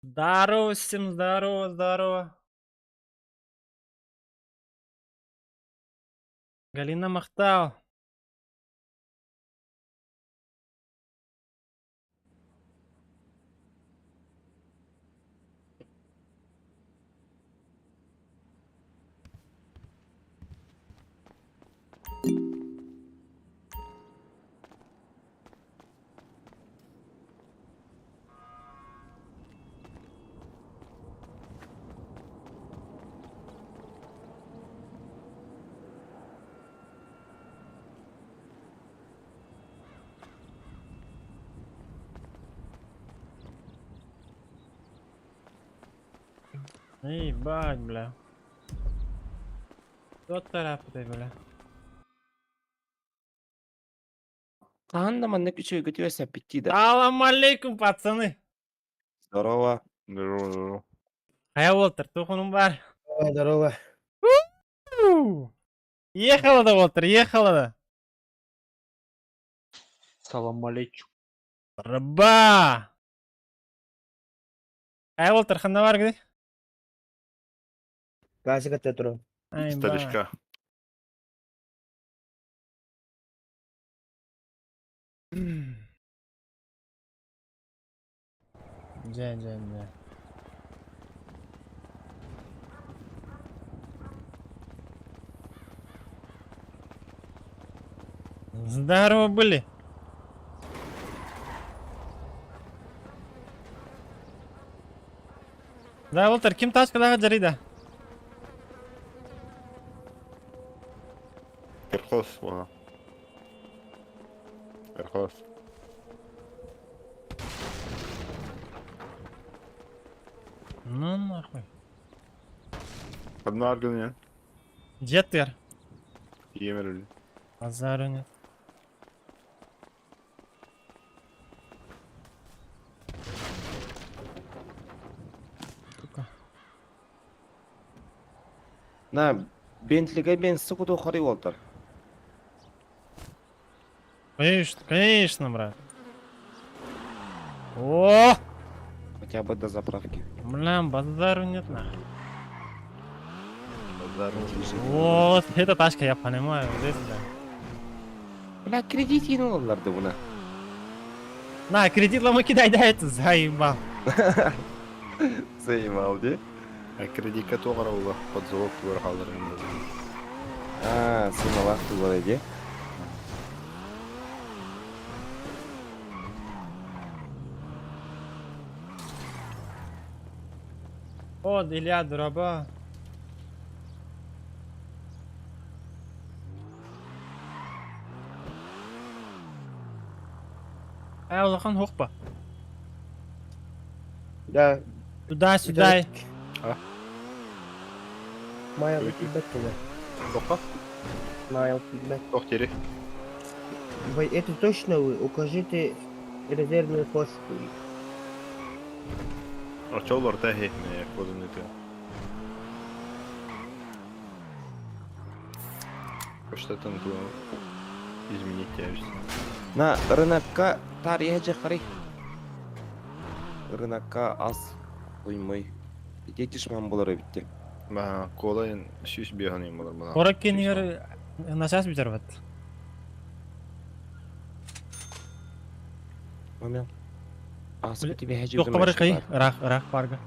Здорово всем, здорово, здорово. Галина Махтал. Ебать, бля. Кто тарапытай, бля? Хаһан да маннык үчүгэйгэ түбэспэппит да. Салам алейкум, пацаны. Здорово. Здорово, здорово. Хайа Уолтер, туохунум бар? Здорово. Ехала да, Уолтер, ехала да. Салам алейкум. Рыба! Хайа Уолтер, ханна бар гыды? Газика тетру. Ай, ба. Старичка. Дьэ, дьэ, дьэ. Здорово были. Да, Волтер, ким тачкадаҕа дьарыйда? Перхос, ага. Перхос. Ну нахуй. Одна аргумент. Дьиэ Емерли. Базару нет. Сука. На Бентлиге бензин куту хорый Уолтер. Конечно, конечно, брат. О! Хотя бы до заправки. Бля, базару нет нахуй. Базару. Вот, эта тачка, я понимаю, вот это да. Бля, кредит кинулар да буна. На, кредит ломы кидай, да, это заебал. Заебал, ди. А кредитка тоғыра ола под залог туар қалдыр А, сыналах тулар ди. О, Илья, дураба. Э, улахан хохпа. Да. Туда-сюда. А? Майл тибет туда. Тоқа? Майл тибет. Тоқ тері. Вы это точно вы? Укажите резервную почту. Очолор тәхи. Не, козым не ты. Что-то изменить тебя. На рынокка тария жахари. Рынокка аз уймай. Жетишман болар битти. Ба, колайын сүйіс бияғын болар бұна. Корок кенигер насас бүтер бат. Момент. Аз тебе хәҗи Тоққа бар кый, рах, рах барга.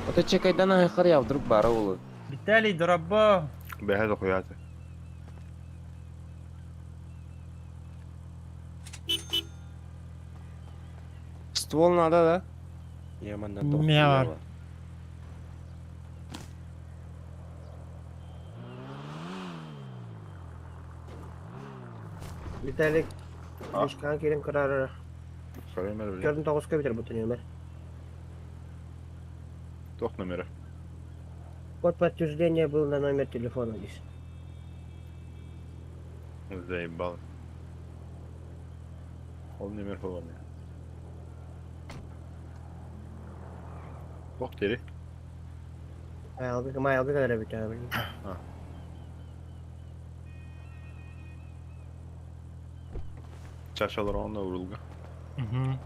Ото чекайдан аһыххар я вдруг бара улу. Виталий, дорабо. Бэһэ дохуяты. Ствол надо, да? Я манна Мя бар. Виталик, Мишкаҕа киирэн көрөөрө. Көрөм эрэ били. Көрдүн тоҕуска бүтэр бу нүөмэр. Туох номера? Код подтверждения был на номер телефона здесь. Заебал. Ол номер холодный. Туох дири? Айалгы, майалгы кэлэрэ бүтэ билин. Чашалар онно урулга. Угу.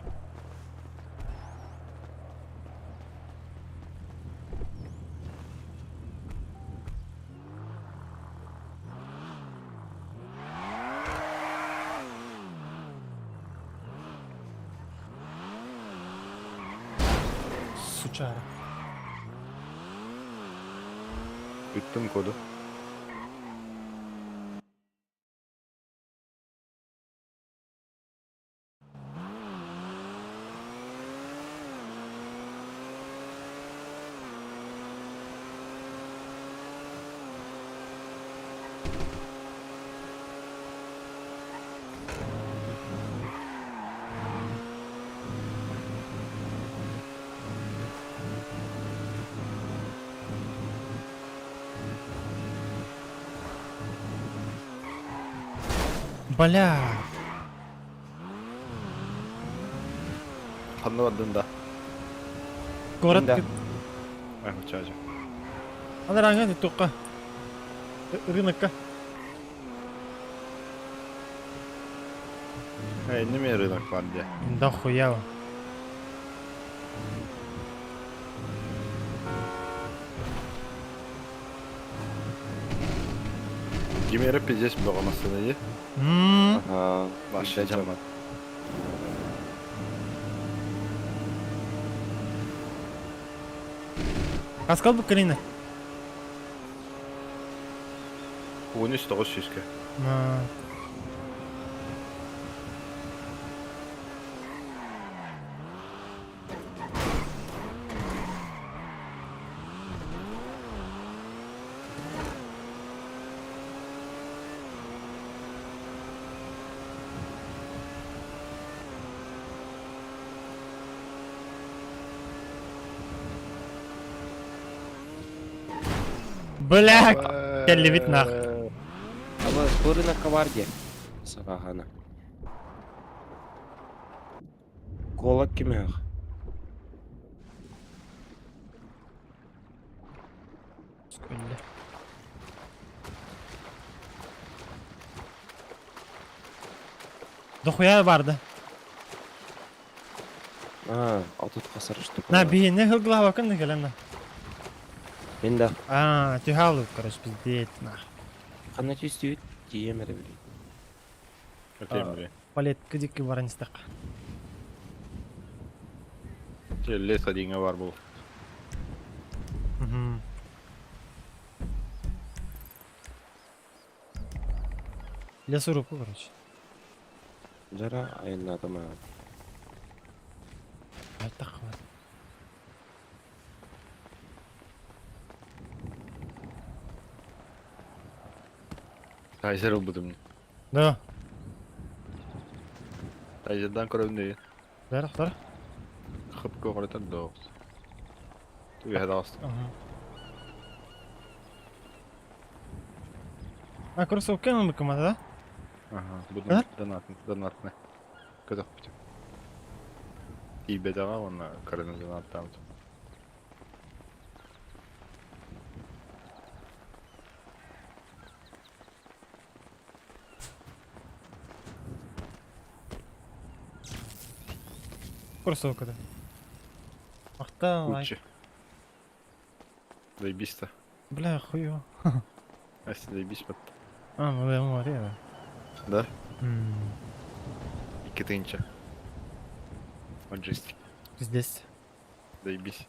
Сучара. Бүттүм коду. Бля. Ханна бардын да? Город. Да. Ай, чажа. Ана раңа тоққа. Рынокка. Эй, неме рынок бар де. Да хуяво. Кимере пиздец бөҕө дии. Ага. Вообще жаман. Хаскал бу калина. 13 сүүскэ. Бля, кэллибит нах. Ама бу рынокка бар дии. Сабахана. Колок кимэх. Скөлле. Дохуя барды. А, отут хасар штука. На биһине хылглаба күн кэлэн. Мен да. А, түһалып, короче, пиздец, нах. Ханна түстүбүт тиийем эрэ били. Өтейм били. Палетка дикки баран истек. Лес одиҥҥэ бар бу. Мгм. Лесорубку, короче. Жара айаннаатым аа. Айтах хват. Тайзер ылбытым. Да. Тайзердан көрөбүн дии. Бэр, бэр. Хып көҕөрөтөр доҕус. Түгэһэ даҕаста. Ага. А, кроссовки мы да? Ага, бу А? донат донатны. Көтөхпүтүм. Тиийбэтэҕэ уонна караны донаттаабытым. Кроссовка да. Ахта, лайк. Гуччи. Заебись-то. Бля, хуё. Ася, заебись бат. А, ну да, море, Да? да. Икки тыһыынча. Маджестик. Пиздец. Заебись.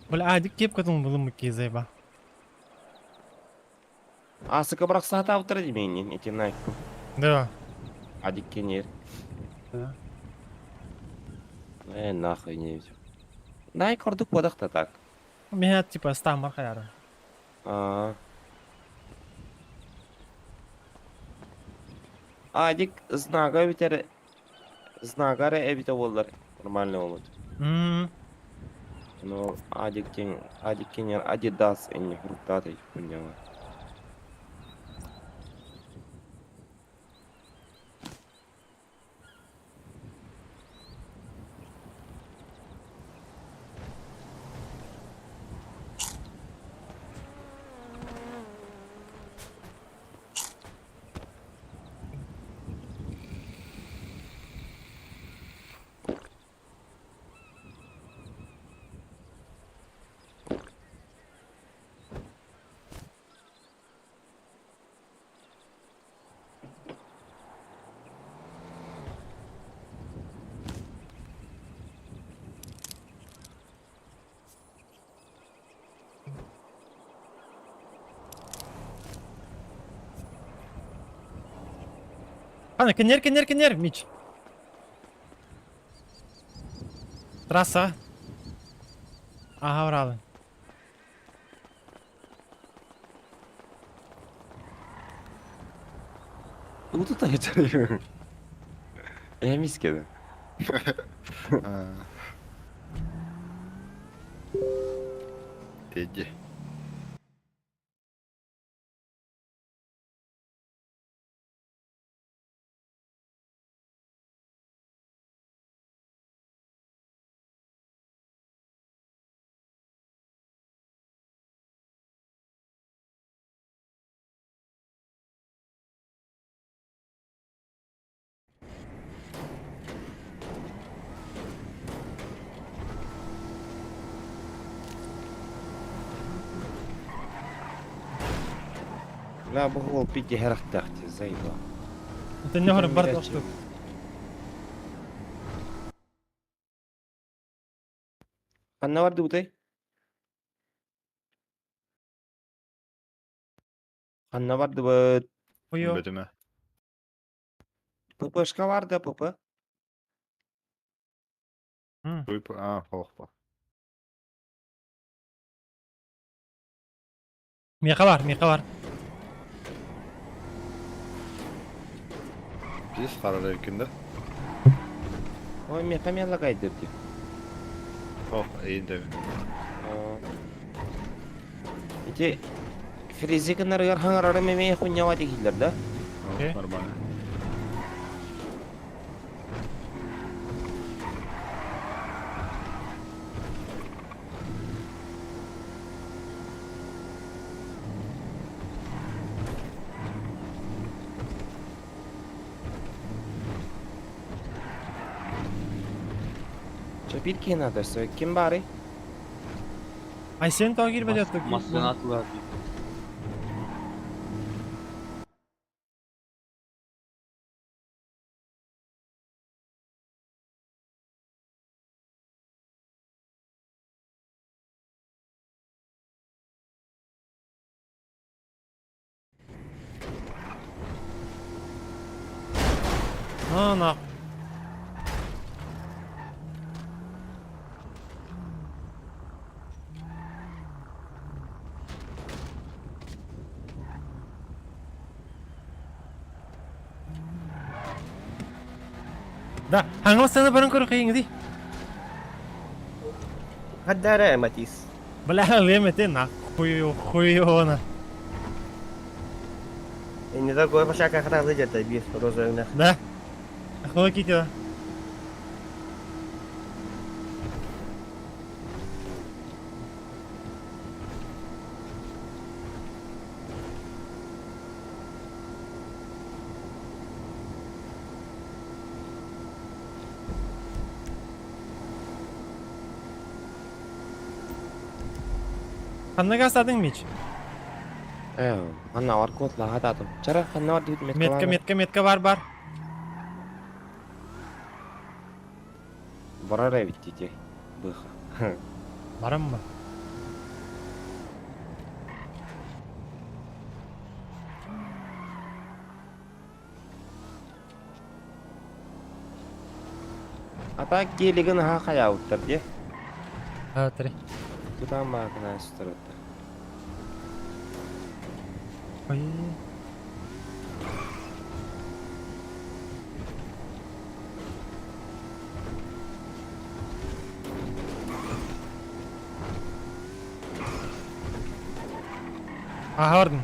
Бля, Адик кепкатын булуммут заеба. Асыка бырахсаатаабыттара дии миигин ити Найкку. Да. Адик кенер. Да. Э, нахуй не видел. Найк ордук бодах-то так. Меня типа стамар хаяра. А. Адик знага битер знагара эбите боллар нормально болот. Но Адик кең Адик кенер Адидас энни хруктатай хуйняла. Ана, кенер, кенер, кенер, Мич. Трасса. Ага, уралы. Утута geçer. Эмискеде. Тедди. Бля, бу уол пити хэрахтаах заебал. Это не говорю, бар штук. Ханна барды бутай? Ханна барды быт? Хуё. Бөтүмэ. ППшка барды, ПП. А, хохпа. Миэхэ бар, миэхэ бар. Пиздец харара эбиккин да? Ой, миэхэ эмиэ лагайдыр дии. Ох, эйин да. Ити фризи гынарыгар хаҥарарым эмиэ хунньаҕа тиһиллэр да? Окей. Нормально. Чэ, биир киһи наада өссө. Ким баарый? Айсен тоҕо киирбэтэ Массыына атылар дии. На, на. Да, хаҥас сана баран көрө дии. Хаддара Матис. Бля, лем это нахуй хуёна. Не такой пошака хата где-то бис розовый. Да. Хуй китила. Ханна гастадың Мич? Ээ, ханна бар куотлаха таатым. Чара ханна бар диэбит Метка, метка метка, метка бар бар. Барар эбит дии Быха. Барам ба? А так гелигин аха хайаабыттар дии. Три. Тутаан маакына сытарыттар. Ой. Аха бардым.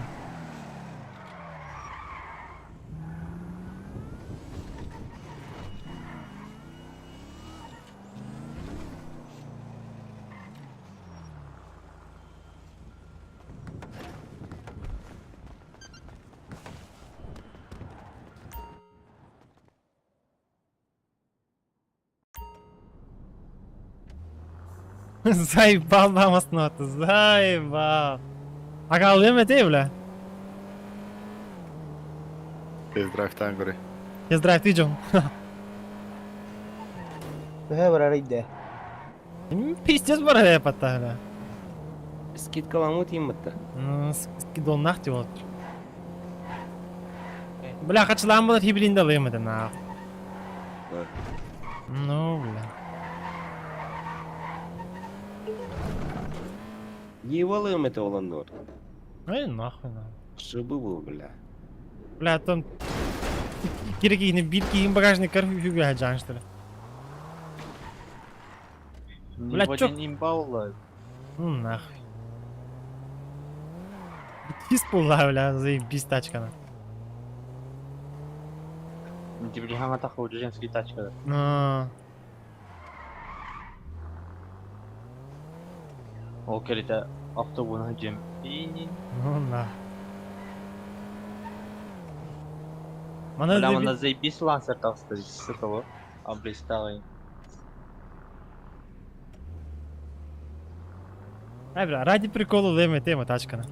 Заебал намаснаты, заебал. Агалыам этэ, бля. Тест-драйвтаан көрүй. Тест-драйв ты дьон. Төһө барар идэ? Пиздец барар патта, бля. Скидкаламмыт ииммыттар. Ну, скидоннах диэн Бля, хачылаан буолар хибилин да ылыам этэ, нах. Ну, бля. Нивалыам этэ ол оннугар. Ай, нахуй надо. Шыбы был, бля. Бля, там кире киһини биир киһин багажникар үһүгү дьаан что ли. Бля, чё? Имба Ну нахуй. Битис буолла, бля, заебись тачкана. Били хаҥа уже женский тачка. Ну, Ол кэлитэ автобуна дьим. ну нах. Мана Бля, мана заебись лансер таҕыста сытого. Облистагай. Ай, бля, ради прикола ылыам этэ тачкана.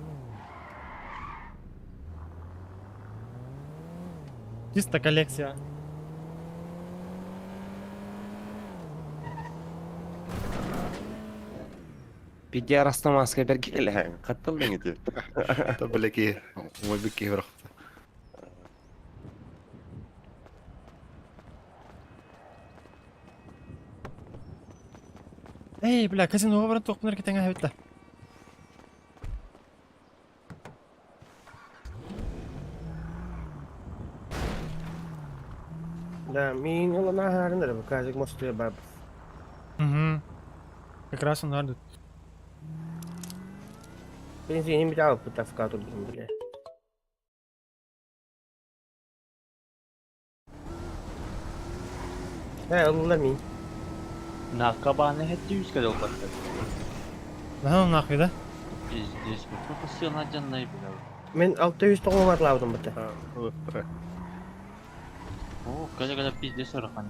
Чисто коллекция. Пидя растамаска бергеле. Каттал ити. Та блеки, мой бики бирахта. Эй, бля, казиноға баран тоқпынар кетеңе хэбитта. Да, мин олана харыныр, казик мостуя бар. Угу. Как раз он нардут. Бензин бит алып бит турдум бля. Э, ылла мин. На кабаны хетти үскә дол баттı. Да, ну нахуй, да? Пиздец, bu постоянно жаннай бля. Мен 690 атлабдым бит. О, кәле кәле пиздец орахан.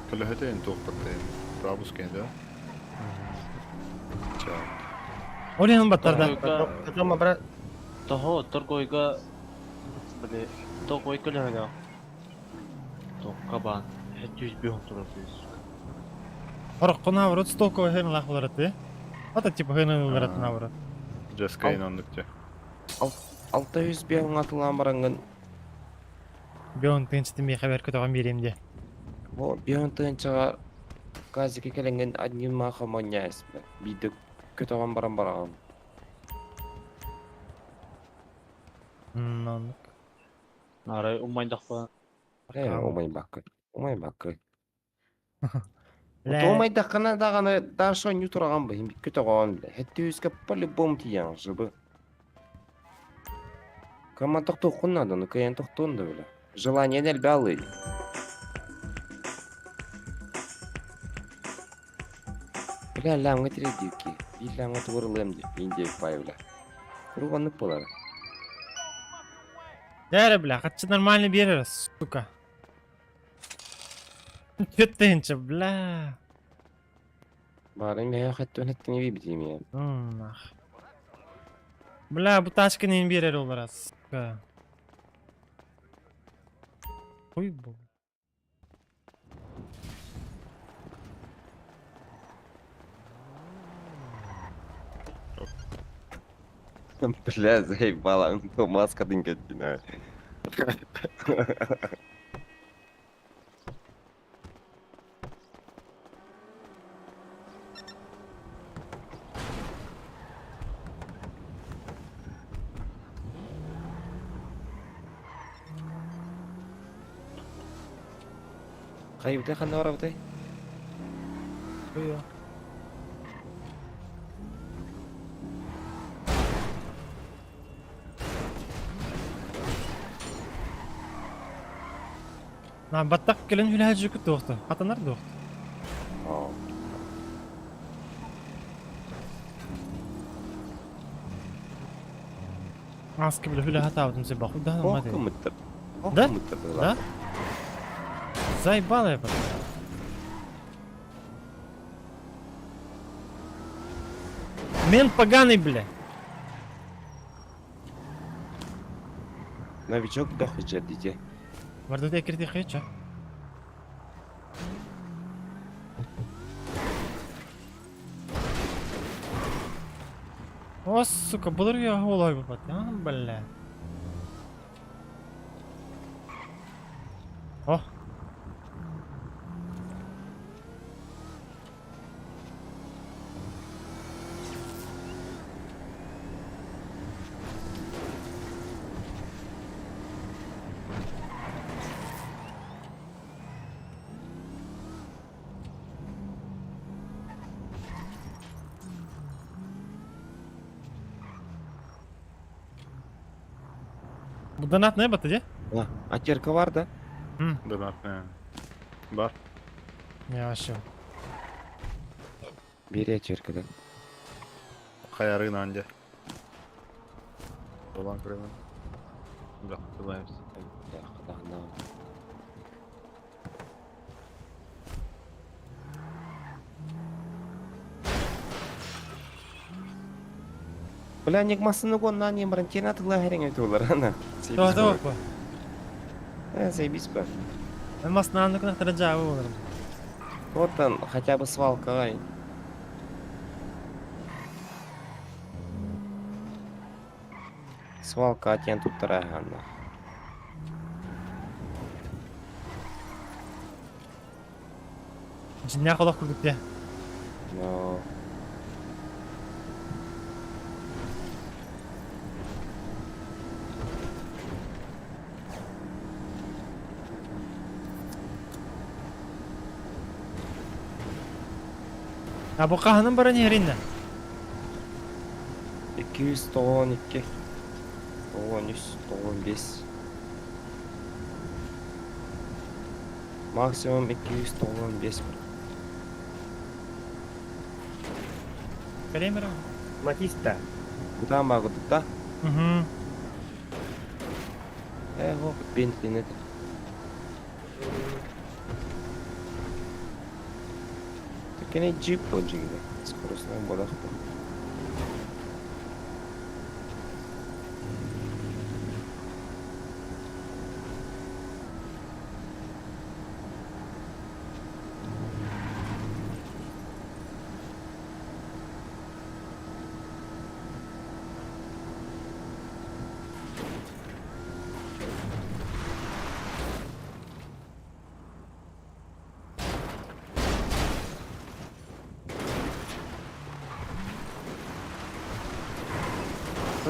Көлөһөтө туохпаттайын. Брабус кенде. Ча. Олен баттарда. Потом брат Того торгойга бile торгой кәле кәле. То кабан хетти үс бихон турасы. Хорок наоборот стоковый хен лах болар ты. Ата типа хен болар наоборот. Джескайын оннук те. 600 бең атылан барангын. Беон тынчты ми хабар көтөгөн берем де. Бо бең тынчага газике келенген одним махом оняйс, бля. Биде көтөгөн баран бараган. Нонук. Нарай умайдакпа. Э, омай бакы. Омай бакы. Бля. Томайдаккана даганы даша ню тураган бу. Көтөгөн, бля. Хетти үскә по-любому тияң жыбы. Кама тохтооххун надо, ну кыйан тохтуун да, бля. Желание нельбе алый. Бля, лямга тиредики. Bir лямга тугурылым деп. Мен деп бай, бля. Курганнык болар. Дәрі, бля, хатчы нормально берер, сука. Чөттенче, бля. Бары мен хаттын хаттын бибитим я. Нах. Бля, бу тачканы берер олар, сука. Хуй бу. Бля, заебала. Маска дын кетти. Хайбытай ханна барабытай? На баттах кэлэн үлэһэ туохта. Хатанар дуохта. Аска бile үлэһэ таабытым се баху да Ох кымыттар. Да? Да? Заебал я потом. Мент поганый, бля. Новичок дохуджа дите. Вардыта кирти хеча. О, сука, былыр я голову бат. А, бля. О. Бу донат не бата, де? А терка бар да? Донат не. Бар. Не вообще. Бери терка да. Хайарын анде. Болан көремін. Бля, тылаймыз. Бля, ник масыны гон на не барантина тыла хереңе тулар ана. Това, това, това. Э, заебись бы. Масына аны кына жабы болар. Вот он, хотя бы свалка, ай. Свалка атен тут тарагана. Жиння колок курдук де. Но... А бу каханын бара неринне? 292, 93, 95. Максимум 295. Калемера. Матиста. Куда могу тут, да? Угу. Э, вот, Бентли нет. Так не джип тот же где. Скоростной бодах.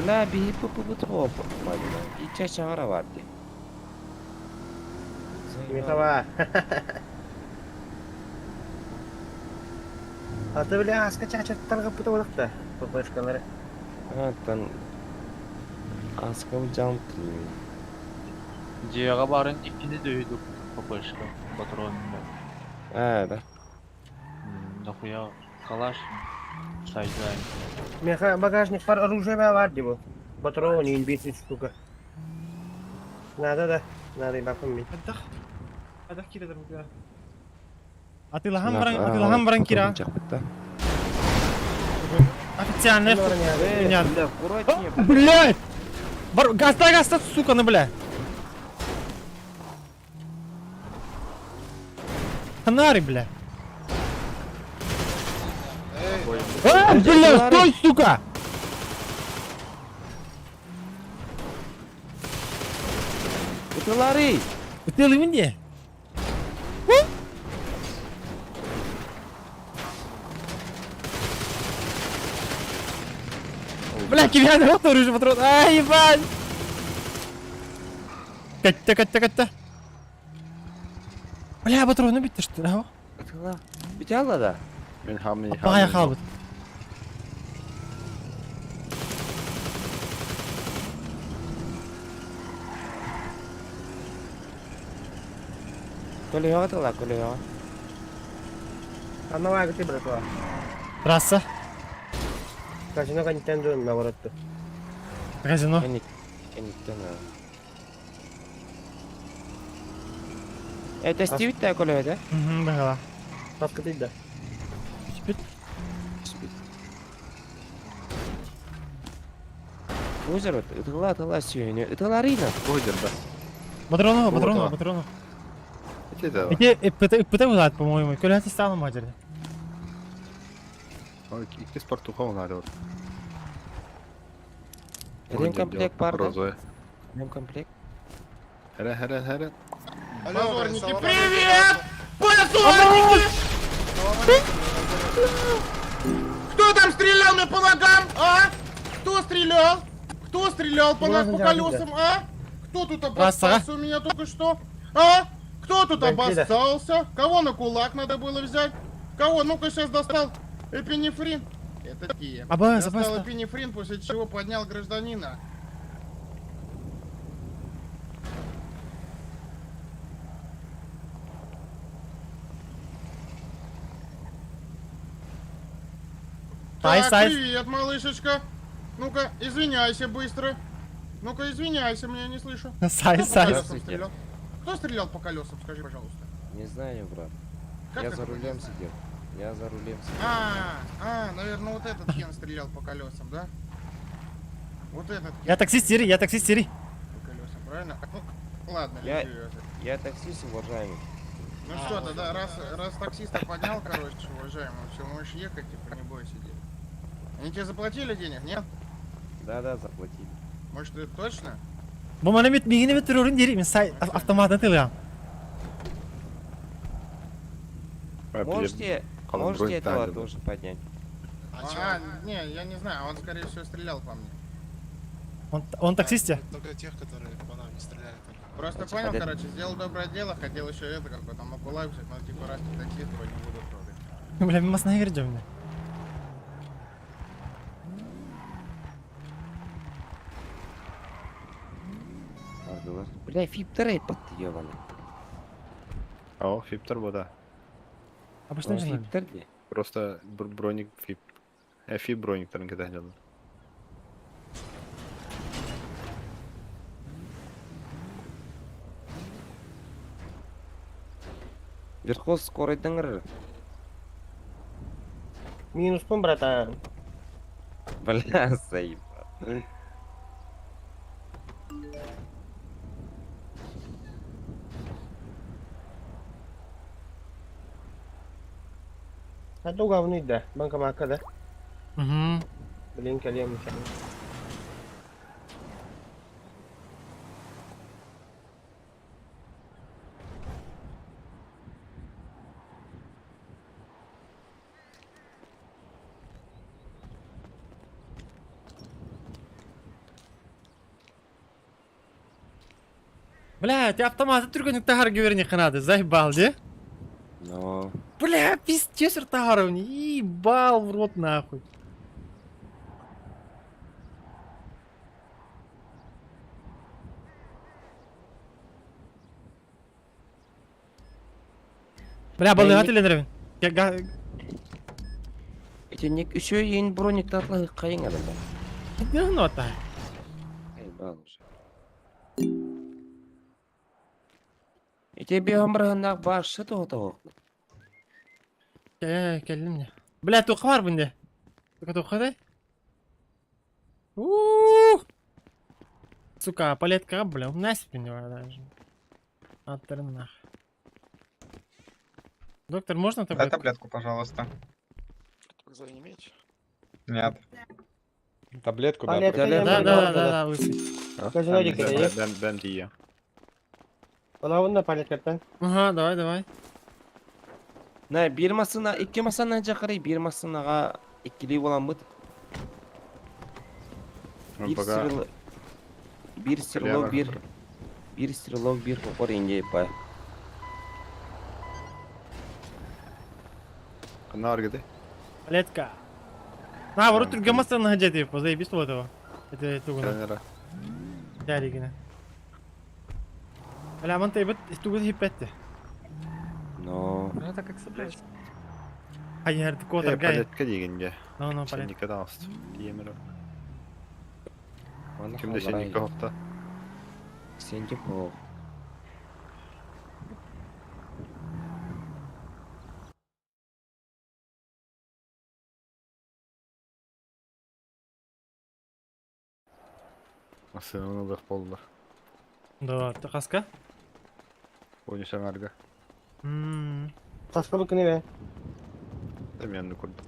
Бля, биһи пы-пы-пы топ. Ича чагара бар ди. Михава. А ты, бля, аска чача таргап бұта олақта. ППшкалары. Аттан аска жан тилми. Дьиэҕэ баарын иккини дөйдүк ППшка патронна. А, да. Нахуя калаш сайдайн. Меха багажник пар оружие бар дебо. Патрон, 10 штука. Надо, да. Надо, бакым мен. Адах. Адах кире дыр. Атылахан баран, атылахан баран кира. Официально. Меня. Бля, аккуратнее. Блядь! Бар, гаста, гаста, сука, ну бля. Канары, бля. А, бля, стой, сука! Это Лары! Ты мне? Бля, кимиэхэ да оружие патрон. Ай, ебать! Кэтте, кэтте, кэтте. Бля, патроны бүттэ что ли? Ытыла. Бүтэ алла да? Мен хамный Аппаҕай хаалбыт. Көлөһөҕө тыла, көлөһөҕө. Анна вагыты, братва. Трасса. Казино кэнниттэн дуу, наоборот. Казино. Кэнниттэн Э, тэстибит да көлөһөтө? Угу, быһыла. Таскытый да. Түспүт. Озеро, ытыла, ытыла сүөнү, ытыларыйна. Озер, да. Патронов, Вот, патронов, а. патронов. Ити да. Ити ыппыта быһаат, по-моему. Көлөһөтө стала мадерде. Икки спортуха надо. Ремкомплект бар да? Розовый. Ремкомплект. Хәрә, хәрә, хәрә. Позорники, привет! Позорники! Кто там стрелял мне по ногам, а? Кто стрелял? Кто стрелял по, Можно по я колесам, а? Кто тут Красава. обоссался у меня только что? А? Кто тут Бандида. обоссался? Кого на кулак надо было взять? Кого? Ну-ка сейчас достал эпинефрин. Это те. Абас, Достал абас. эпинефрин, после чего поднял гражданина. Ай, Так, сай. привет, малышечка. Ну-ка, извиняйся быстро. Ну-ка, извиняйся, меня не слышу. Сай, Кто по сай. колесам Здравствуйте. стрелял? Кто стрелял по колесам, скажи, пожалуйста? Не знаю, брат. Как Я это за ты не рулем знаешь? сидел. Я за рулем сидел. А, наверное, вот этот Кен стрелял по колесам, да? Вот этот Кен Я таксист Сири, я таксист Сири. по колесам, правильно? Ну, ладно, Я- лечу я это. Я таксист, уважаемый. Ну что, тогда раз, раз таксиста поднял, короче, уважаемый, все, можешь ехать, типа, не бойся денег. Они тебе заплатили денег, нет? Да-да, заплатили. Может, это точно? Бу маны бит миигин бит турурун дири, мин сай автоматын тылыам. Можете, можете этого тоже поднять? А, не, я не знаю, он, скорее всего, стрелял по мне. Он, он таксист я? Только тех, которые по нам не стреляли. только. Просто Эти понял, ходят. короче, сделал доброе дело, хотел еще это, как бы там на кулак взять, но типа раз ты таксист, его не буду трогать. Бля, мин масына кирдем. Бардылар. Бля, фиптер айтпатты, ебаный. О, фиптер бу да. Обычно же. Фиптер де. Просто броник фип. Фип брониктарын кэтэ Верхоз скорыйдың ыр. Минус пун, братан. Бля, заебал. А то говны, да. Банкоматка, да. Угу. Блин, колем. Бля, ты автоматы түргөнүк тахар гүверни ханады, заебал, де? Но... Бля, пиздец тахаровни, ебал в рот нахуй. Бля, балыга теленербин. Итинник еще ең броник татлы кайың адамда. Ну, та. Ебал уже. Ите бе башы тоғыта Э, келдим не. Бля, туха бар бунде. Туха туха да? Ух! Сука, палетка, бля, у нас даже. Аттырнах. Доктор, можно Дай таблетку? таблетку, пожалуйста. Нет. Таблетку, да. Палетка Да, я да, могу, да, да, да, лысый. Казино дикеде. Бәм дия. Она палеткаттан. Ага, давай, давай. На бир масына, икки масына жакыры, бир масынага иккили боламыт. Биир Пока стрелок, биир стрелок, биир биир стрелок, биир хопор инде па. Ханна аргыды? Палетка. Наоборот, түргэн массыына дьэ типа, заебись вот этого. Это тугуна. Кэлэн Дәригіне. Бля, ман тайбыт тугу хиппетти. Но Ну это как собрать. Хайер Э, котор гай. палетка дегенге. Ну, ну, палет. Сендикка таҕыст. Тиэмир. Манна Ким да хаалларай. сендикка хохта. Сендик о. Массыынаны ылыах буоллулар. Да, хаска. Уонча саҥарга. Хаска бу күнү бе. Эмиэ оннук курдук.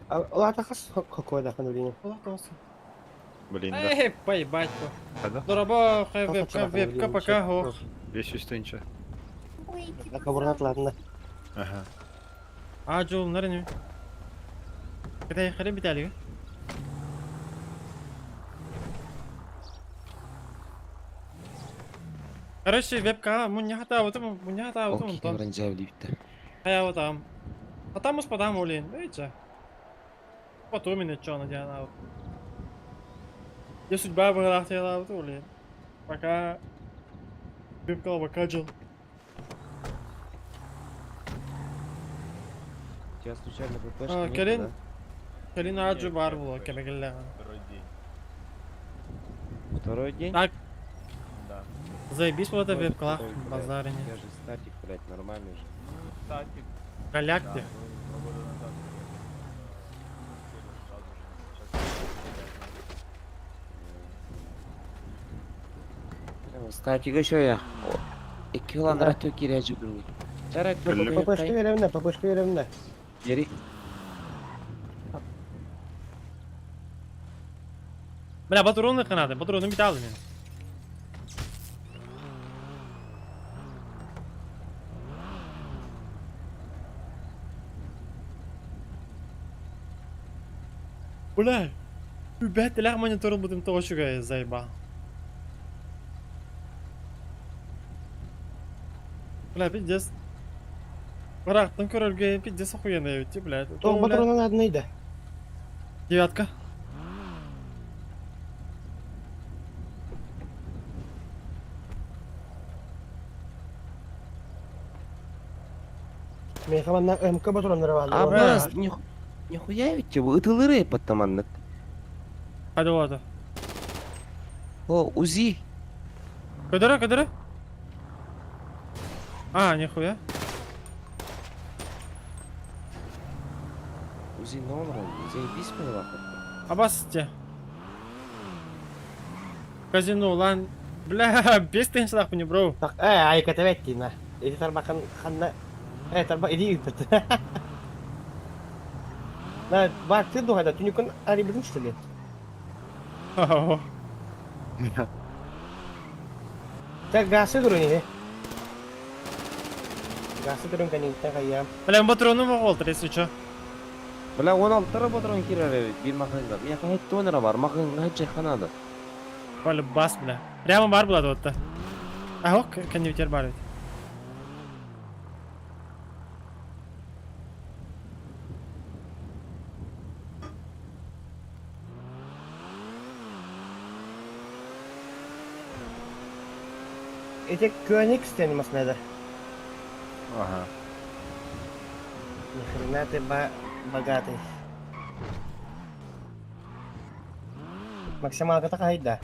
Ол хас хокуода ханурини. Блин да. Эй, поебать. Хада? Дорабо, вебка, вебка, пока, хох. 500 тысяча. Акабурнат ладно. Ага. А, жол, нарыны. Когда я хрен битали? Короче, вебка, мунья хата, вот мунья хата, вот Ол он киһи баран дьээбилибиттэр. Хайа вот там. А там успадам, блин, видите? Потом меня чё на диана. Я судьба была хотела, вот, блин. Пока. Вебка, пока жил. У тебя случайно ППшки А, нету, Кэлин- да? Кэлин аджу бар было, кэмэгеллэ. Второй день. Второй день? Так. Да. Заебись вот это Ой, вебкалах, второй, блядь. базарине. Я же статик, блядь, нормальный же. Статик. Голяк Да, ты. ну, 2 года назад приехал. Сели сразу же. Сейчас Прямо Статик еще я. Икки ылан рато кирээжи бүгүн. Чара Кэллим. ППшка беремне, ППшка беремне. Бери. Бля, патроны надо, патроны металлы мен. Бля, Үбәт монитор будем того чуга заебал. Бля, пиздец. Барактан көрөлгө пиздец охуенно ведь, блядь. Тоқ патронын адынайды. Девятка. Мен хаманна МК патроннары бар. А бас, нихуя ведь ытылыры подтаманнык. Hadi oldu. О, УЗИ. Көдөрө, көдөрө. А, нихуя. УЗИ номер, заебись мне нахуй. Абасте. Казино, лан. Бля, без тенчлах мне, бро. Так, э, айка тебетти на. Эти тарбакан ханна. Э, тарба иди үпет. На, бар ты дугада, түнүкүн ари что ли? Так, гасы дурун Гасы дурун каникта кая. Бля, патроны могу если чё. Бля, 16 патрон кирер бир махынга. Мен хайт тонера бар, махынга чайханада. Бля, бас, бля. Прямо бар была вот-то. А, ок, конвертер бар ведь. Эти Кёникс тен маснада. Ага. Ни хрена ты богатый. Максималка такая, да.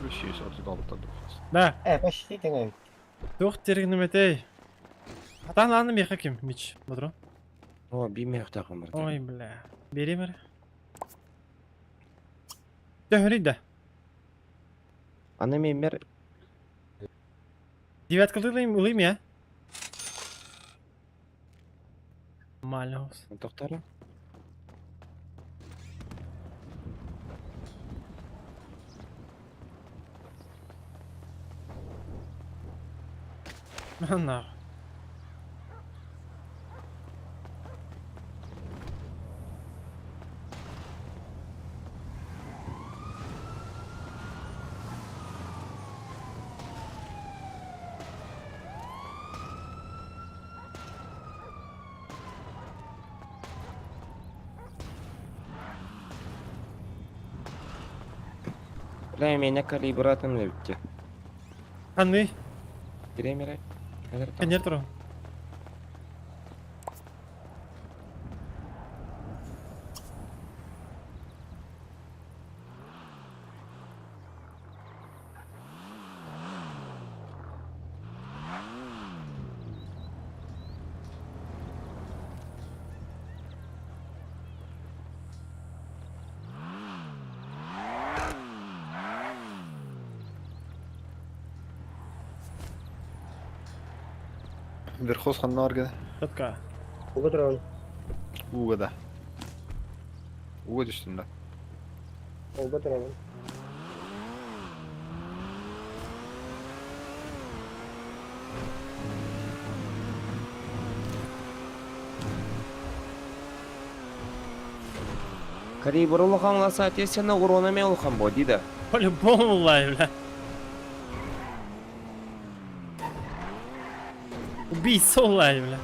Үш 36 духас. Да. Э, почти теңей. Тух терегнеметей. Атан ланы меха ким, мич, патрон. О, бимех тахым. Ой, бля. Бери мэр. Төхөрүй да. Аны мен мер Девятка улым, улым я. Нормально. токтора. Нахуй. Бля, меня калибратом эбитте. Ханный? Киремере. Кенер туру. Верхоз ханна аргыда? Четко. Уга турабын. Ууга да. Ууга түстүм да. Уга турабын. Калибр улахан соответственно урона мен улахан бо дейді. По-любому лай, бля. Убийца лай, бля.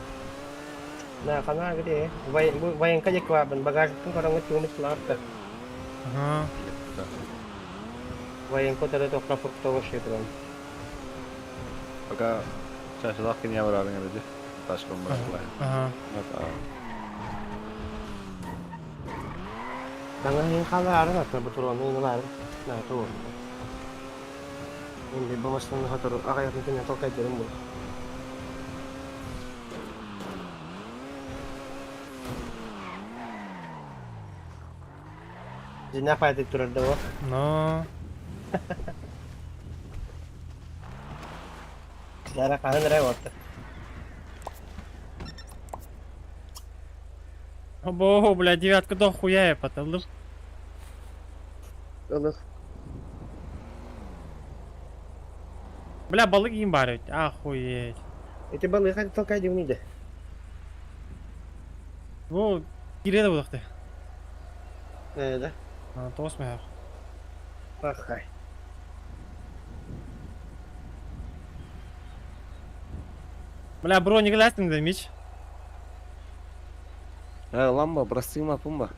На хана где? Военка диэки баарбын, багажниктан көрөҥҥүт тугун ыстылаҕыт да. Ага. Военка утары тохро фруктовый ши туран. Пока чашалаах киниэ барарын эбити. Ташкын бараллар. Ага. Саҥа иһин хаалаарын атын ботуруону ылаарын наата уурда. Мин бу массыынаны сотору аҕыйах күнүнэн толкайдыырым буолуо. Дьиҥнээх баайдык турар да буо. Но. Дьара хаһан эрэ уотта. Бо, бля, девятка до хуя я потолдым. Ылых. Бля, балык им барыть, охуеть. Ити балыга толкайдыыбын иде. Бу кире да булахты. Ээ да. Тоғыз мех. Пахай. Бля, броник ластың да, Мич. Э, ламба, бросыма, пумба.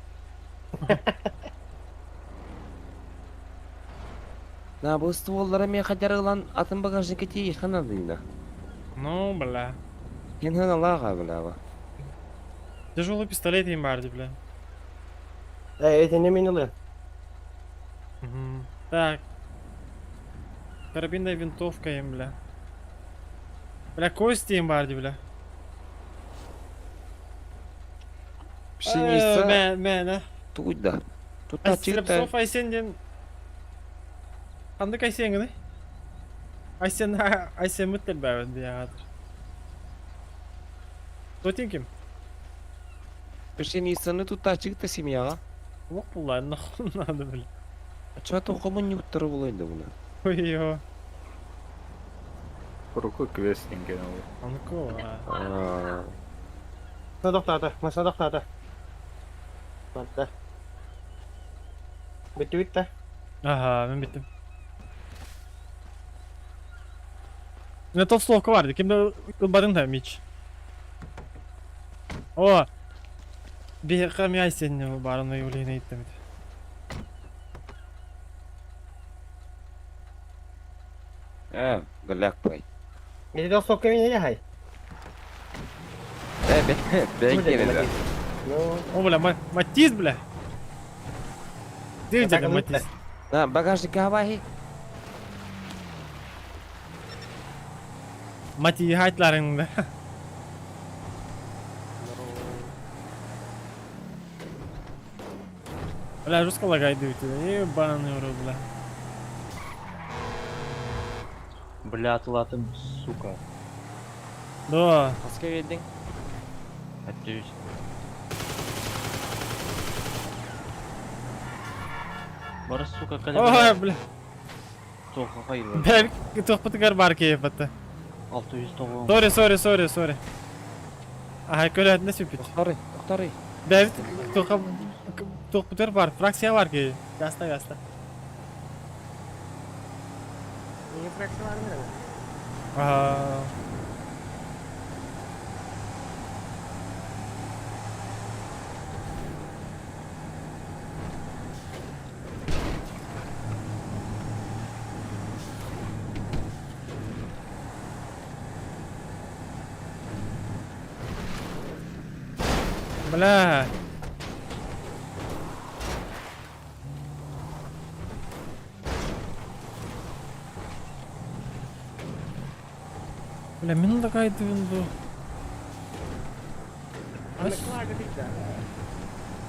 На, бу стволлара мен хадяр ылан атын багажникке тиий ханадыйна. Ну, бля. Кен ханалаға, бля, ба. Тяжелый пистолет им барды, бля. Ээ итини мин ылыам. Угу. Так. Карабинная винтовка им, бля. Бля, кости им барды, бля. Пшеница. Мэ, мэ, да. Тугуйда. Тута чикта. Стрепсов Айсен Ханнык Айсен гыный? Айсен, Айсен мүттел бәбін бияғатыр. Тотин ким? Пшеницаны тута чикта семьяға. Ох, була, нахуй надо, бля. А чё тоқымын нюктары болайын да бұны? Ой-ё. Рукой квестинг ол. Анко. Массына тохтоото, массына тохтоото. Барда. Бүттүбүт да? Ага, мен биттим. Міне толстовка бар, кимде ылбадың да, Мич? О! Биһиэхэ эмиэ Айсен баарын выявление иттим. Э, голяк пай. Ити толстовка мин хай. Э, бе, бе, Ну, О, бля, Матиз, бля! Ты где Матиз? На, багажник хабахи. Мати хайтларың да. Бля, жестко лагает у тебя. Ебаный в рот, бля. Бля, тылатым, сука. Да. Хаска бердиң? Әттеуіс. Бары, сука, Ой, бля. Тоққа қайыр. Бля, тохпытыгар бар кейепатта. 609. Сори, сори, сори, сори. Ага, көрәтіне сүппит. Тоқтары, тоқтары. Бля, тоққа тохпытыгар бар, фракция бар кей. Гаста, гаста. не фракция бар мы? Ага. Бля. Бля, мин лагайдыбын бу.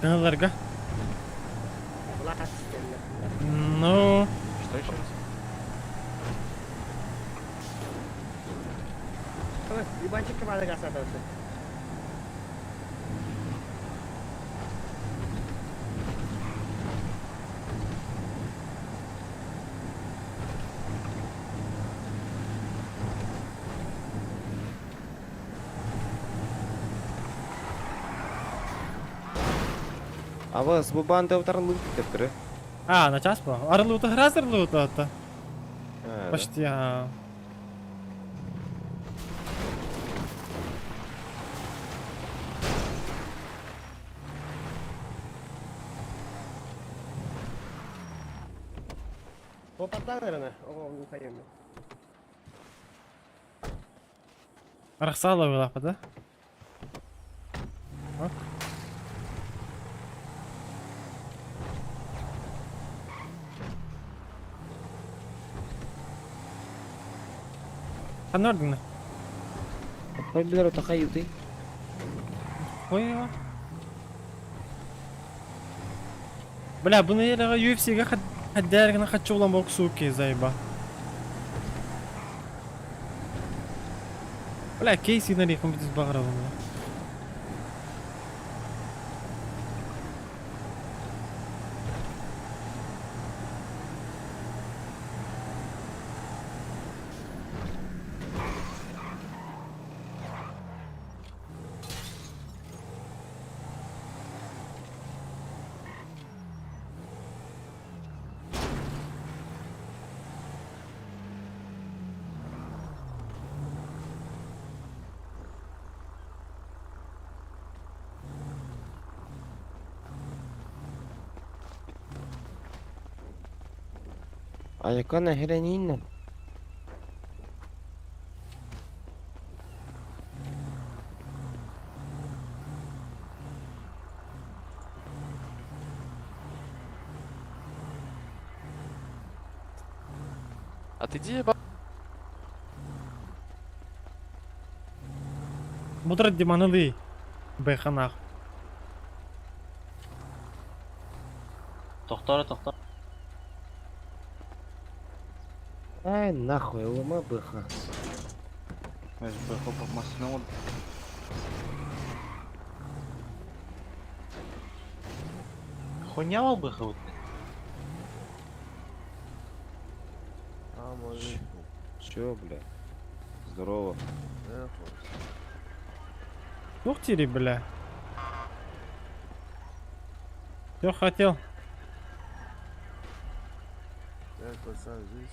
Тыналарга. Ну. Что еще раз? Ебанчик команда гасатался. А вас бу банда утарылыы кэптэрэ. А, на час по. Арлута гразерлута это. Почти, а. Арахсала была, да? Ок. Ханордина. Билер тахайыты. Ой, Бля, бұны елеға UFC-ге хаддәргіні хатчы olan боксу ки заеба. Бля, Кейси на рихом битис бағыра бұны. Айкана херенинна. А ты где, еба? Мудрат деманылы. Бэханах. Тохтор, тохтор. Ай, нахуй, лома быха. СБХ машина вот. Хуйня БХ вот. А, может. Чё, бля? Здорово. Ух ты, бля. Что хотел? Так, пацан, здесь.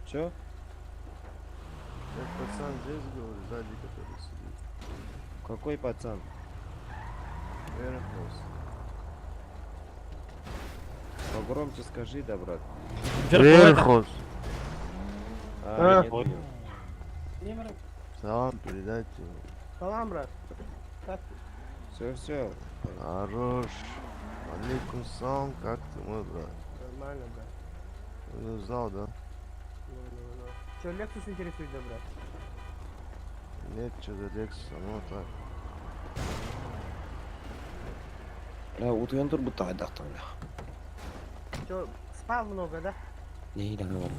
Чё? Так, пацан здесь, говорю, сзади, который сидит. Какой пацан? Верхос. Погромче скажи, да, брат. Верхос. А, нет, нет. Салам передайте. Салам, брат. Как ты? Все, все. Хорош. Алейкум салам, как ты, мой брат? Нормально, брат. Не узнал, да? Ну, ну, ну. Че, Lexus интересует, да, брат? Нет, что-то Lexus, оно так. Бля, утуян тур будто айдактан. Че, спал много, да? Не, да, говорю.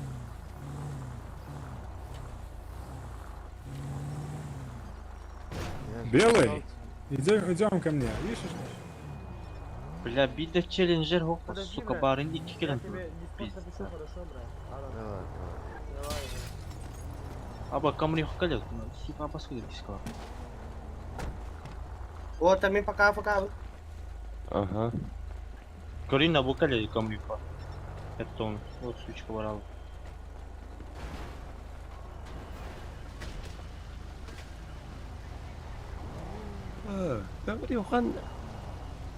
Белый, идем, идем ко мне. Видишь? Бля, бидде челленджер хок, Подожди, сука, брат. барын iki Я келен. тебе Дискорд напишу, хорошо, брат? Ладно, Давай, давай. давай, брат. Аба камри хок келет, сука, абас келет диско. Вот, там и пока, пока. Ага. Корина бу келет камри хок. Это он, вот сучка барал. Камри хан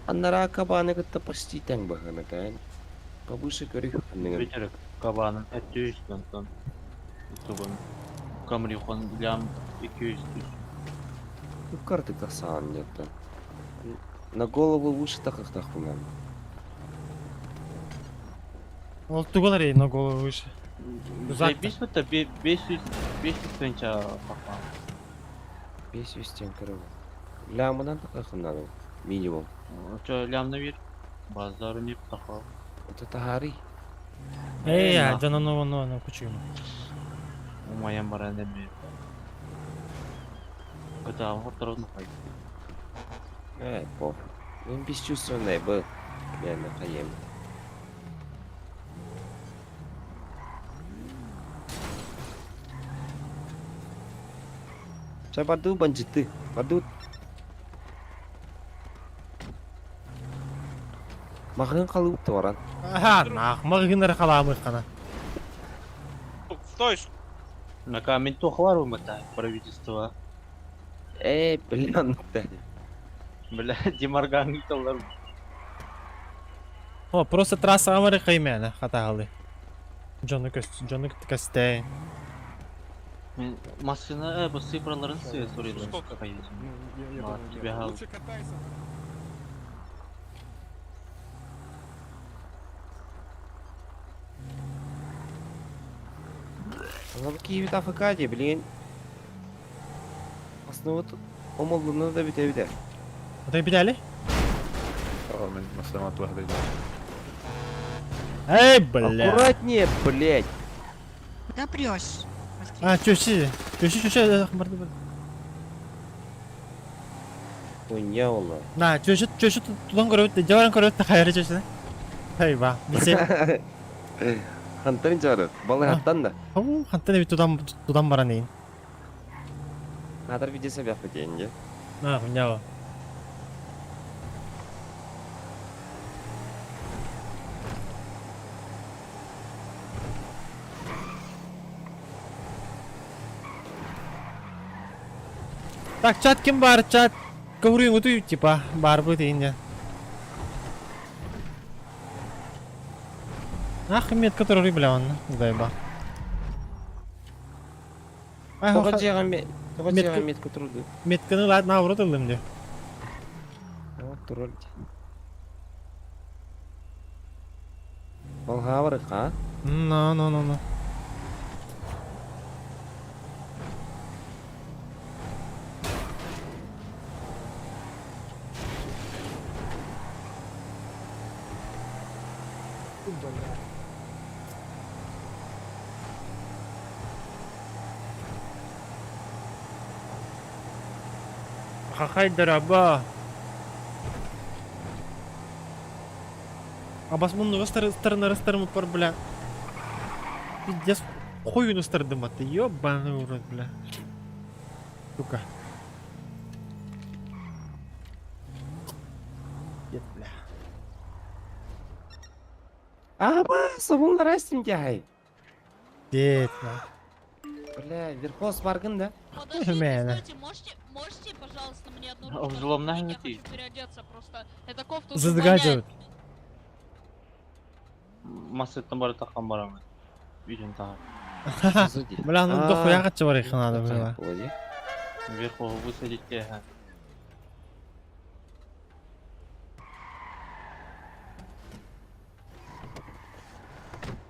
аннара кабаны кытта почти тең бахана кан. Повыше көрүк ханныгын. Ветер кабанын 200 тон. Тугун. Камри хон лям 200 тысяч. Кып-кыратык тахсаҕын диэттэн. На голову выше тахыахтаахпын Ол тугу арый на голову выше? Заебись вот 500 тысяча папа. 500 тен көрөбүн. Лямынан тахыахын минимум. Чо лямна бир. Базар не тахал. Это таһаарый. Эй, я, да ну ну ну ну кучу. Умаyan баран эми. Кытаҕын хотторон хай. Э, похуй. Мен бесчувственный был. Мен хайем. Ча барду бандиты. Барду. Мағын қалып торан. Аха, нах, мағын халамы хана. Стой! На камень тохвар умата правительство. Э, бля, Бля, Демарган талар. О, просто трасса амары каймена хатагалы. Джону көс, Джону кастей. Машина, бу цифраларын сыya soruyorlar. Сколько? Ну, я Ладно, думаю, тебе нет. гал. Лучше катайся. Ана Киевит АФК де, блин. Основы омолдуну да бите бите. Ата битали? Aa, мен масламат вахда. Эй, бля. Аккуратнее, блядь. Куда прешь? А, чөши. Чөши, чөши, барды барды. Хуйня ола. На, чөши, чөши тутан көрөбүт, жабаран көрөбүт, хайры чөши. Хей ба, бисе. Хантан жары. Балы хаттан да. Хау, хантан бит тутан тутан баран дейин. Надыр видеосы бияк битейин На, хуйня. Так, чат ким бар, чат. Коврюю утую, типа, бар будет инде. Ах, мет, который бля, он, заеба. Тоға жиған метка тұрды. Метканы ладно, наоборот ылдым де. Турул. Балға бар, а? Ну, ну, ну, ну. Хахай дораба. Абас мунну стороны стороны пар, бля. Пиздец, хуй устардым, а ты ёбаный в рот, бля. Сука. Дед, бля. Аба, собун растим дяй. Дед, бля. Бля, верхоз баргын да? Мена. Можете, можете, пожалуйста, мне одну ручку Взломная отпустить? Я ты. хочу переодеться просто. Эта кофта уже Задгадивают. Масыттан бары таққан барамын. Үйден тағы. Бля, ну дохуя качы бар надо, бля. Вверху высадить ага.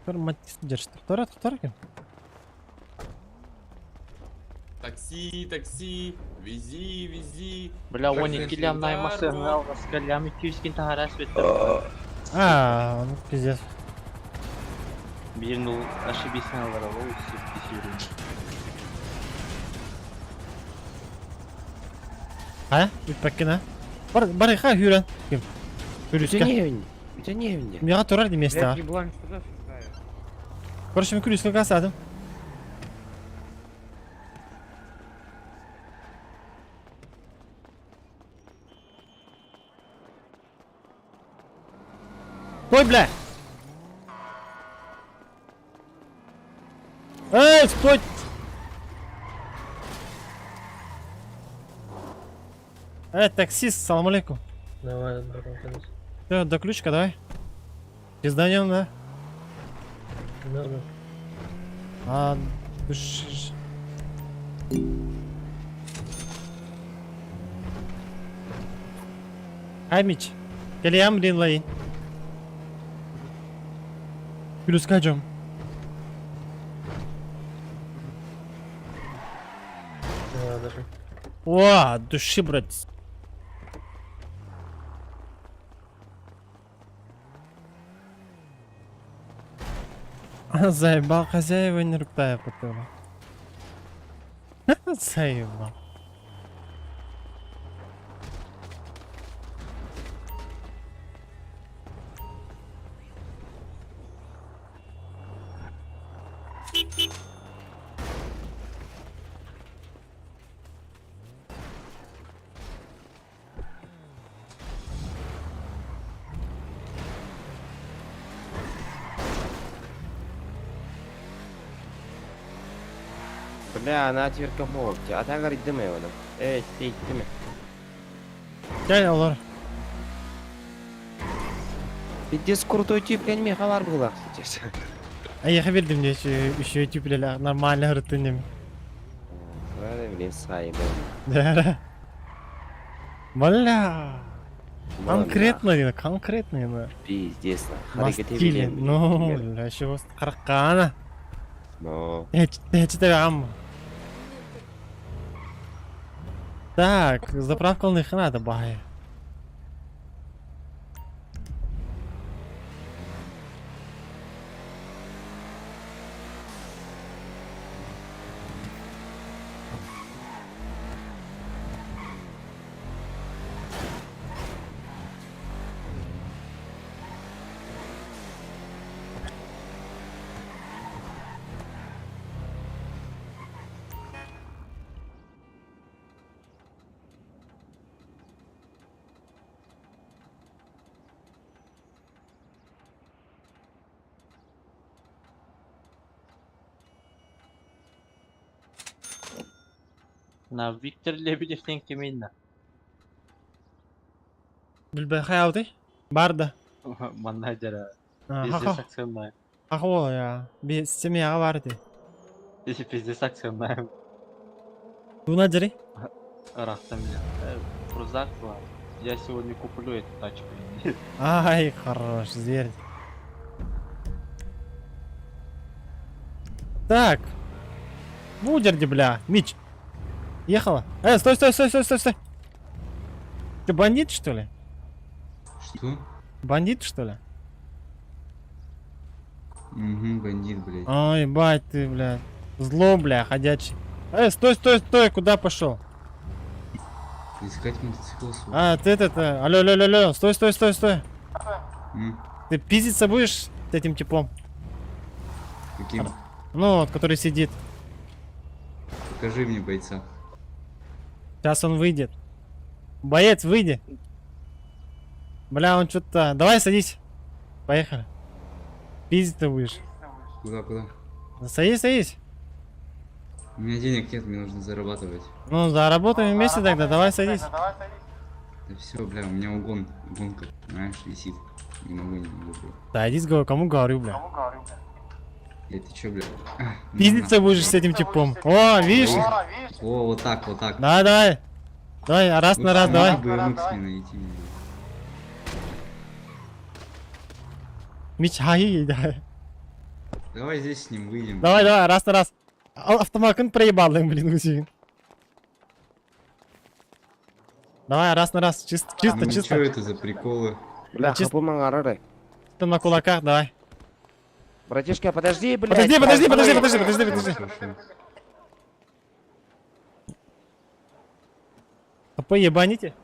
Тор мать держит. Тора, тора кем? Такси, такси, вези, вези. Бля, он iki лямнай машина алғаска лям 200 кин тахарас бетті. А, ну пиздец. Bir nul ошибись алар ол все А? Үппәккин, а? Бар, бар, ха, хүрен. Ким? Күрүскә. Үтә не Миңа турар ди место. Короче, мин күрүскә касадым. Стой, бля! Эй, стой! Эй, таксист, салам алейкум. Давай, братан, садись. Всё, до ключика давай. Пизданем, да? Да, да. А, души. Хай, Мич. Кэлиэм, блин, лайын. Плюска дьом. О, от души, брат. Заебал хозяева не руктая потом. Заебал. Бля, она отверка молоти. А так говорит, дымы его. Эй, ты, дымы. Кэл олор. Пиздец крутой тип, я не мехалар была, сейчас. Эйиэхэ биэрдим дии үчүгэй түпүлэлээх нормально ырыттын дим. Блин, сайбы. Да. Бля. Конкретно, диэн, конкретно диэн. Пиздец. На стиле. Ну, бля, еще хараккаана. Но. Тэчи Так, заправка них надо, бай. На Виктор Лебедев диэн кимий на? Билбэ хайалды? Бар да. Манна дьара. Пиздец акционная. Ахо я. Би семьяға бар ди. Пиздец акционная. Дуна дери? Рахта меня. Крузак была. Я сегодня куплю эту тачку. Ай, хорош, зверь. Так. Будерди, бля. Мич. Ехала. Стой, стой, стой, стой, стой, стой. Ты бандит, что ли? Что? Бандит, что ли? Угу, бандит, блядь. Ой, бать ты, бля. Зло, бля, ходячий. Стой, стой, стой, куда пошел? Искать мотоцикл, сука. А, ты этот, алло, алло, алло, алло, стой, стой, стой, стой. М? Ты пиздиться будешь с этим типом? Каким? Ну, вот, который сидит. Покажи мне бойца. Сейчас он выйдет. Боец, выйди. Бля, он что-то... Давай садись. Поехали. Пиздить ты будешь. Куда, куда? Садись, садись. У меня денег нет, мне нужно зарабатывать. Ну, заработаем вместе тогда, давай садись. Да все, бля, у меня угон, гонка, знаешь, висит. Не могу, не могу, бля. Садись, говорю, кому говорю, бля. Бля, ты чё, бля? А, ну Пиздиться нахуй. будешь с этим типом. О, видишь? О, вот так, вот так. Давай, давай. Давай, раз на раз, давай. BMX мне найти. Мич, хай, давай. Давай здесь с ним выйдем. Давай, давай, раз на раз. Автомакын проебал им, блин, Гусейн. Давай, раз на раз, чисто, чисто, Ну, чисто. чё это за приколы? Бля, Чисто- хапу мангарары. Чисто на кулаках, давай. Братишка, подожди, блядь. Подожди, подожди, подожди, подожди, подожди, подожди. ХП ебаните.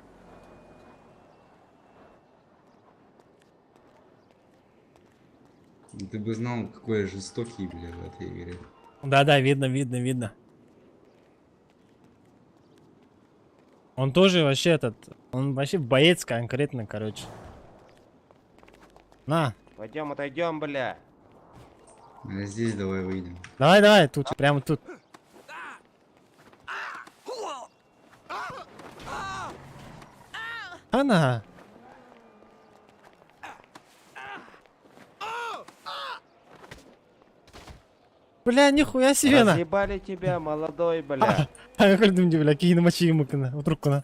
Ну, Ты бы знал, какой я жестокий, бля, в этой игре. Да-да, видно, видно, видно. Он тоже вообще этот, он вообще боец конкретно, короче. На, Пойдем, отойдем, бля. А здесь давай выйдем. давай, давай, тут, прямо тут. Она. Бля, нихуя себе на. Разъебали тебя, молодой, бля. А я говорю, бля, киһини мачыймыкына, утруккуна.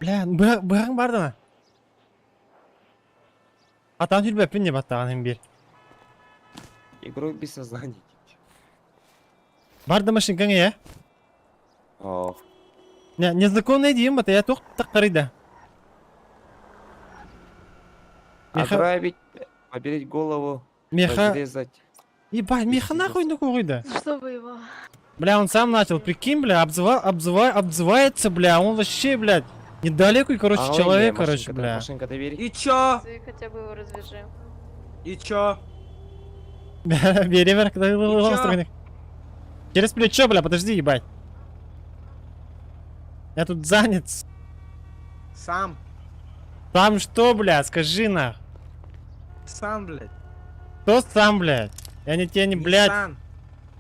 Бля, быһаҕыҥ бар дана. Атаан сүрбэппин не баттаҕан иһин биир. Игрок без сознания. Бар да машинкаҥ ээ. Ох. Не, незаконный диим бата, я туох тахтарыйда. Меха... Ограбить, поберечь голову, Меха... разрезать. Ебать, Меха нахуй нахуй да. Что вы его? Бля, он сам начал, прикинь, бля, обзыва, обзыва, обзывается, бля, он вообще, блядь, недалекий, короче, А, ой, человек, не, короче, машинка, бля. Машинка, доверь. И чё? Ты хотя бы его развяжи. И чё? Бери, бери, когда чё? Через плечо, бля, подожди, ебать. Я тут занят. Сам. Там что, бля, скажи нах. Сам, блядь. Кто сам, блядь? Я не тебе не, блядь. Nissan.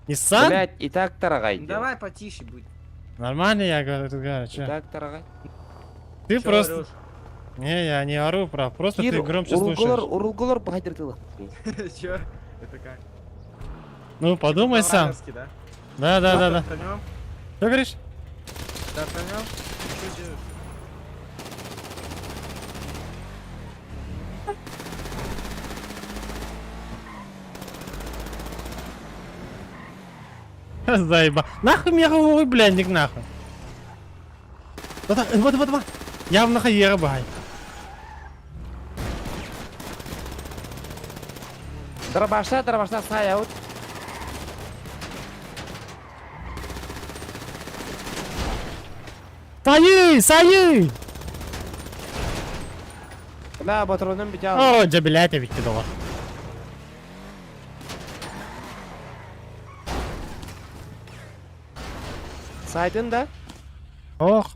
Nissan? Блядь, и так тарагай. Ну Давай потише будь. Нормально я говорю, говорю, И чё? так тарагай. Ты Чё просто... орёшь? Не, я не ору, прав. Просто Кир, ты громче урулголор, слушаешь. урулголор бахадырдылых. Чё? Это как? Ну, подумай сам. По-вражески, да? Да, да, да, да. Стартанём? Что говоришь? Стартанём? Что делаешь? Заеба. Нахуй меня ой, блядник, нахуй. Вот, вот, вот, вот. Явно хаера бай. Дробашта, дробашта, сая, вот. Сайы, сайы! Бля, патроном битял. О, дя, блядь, я ведь кидала. Сайдын да? Ох,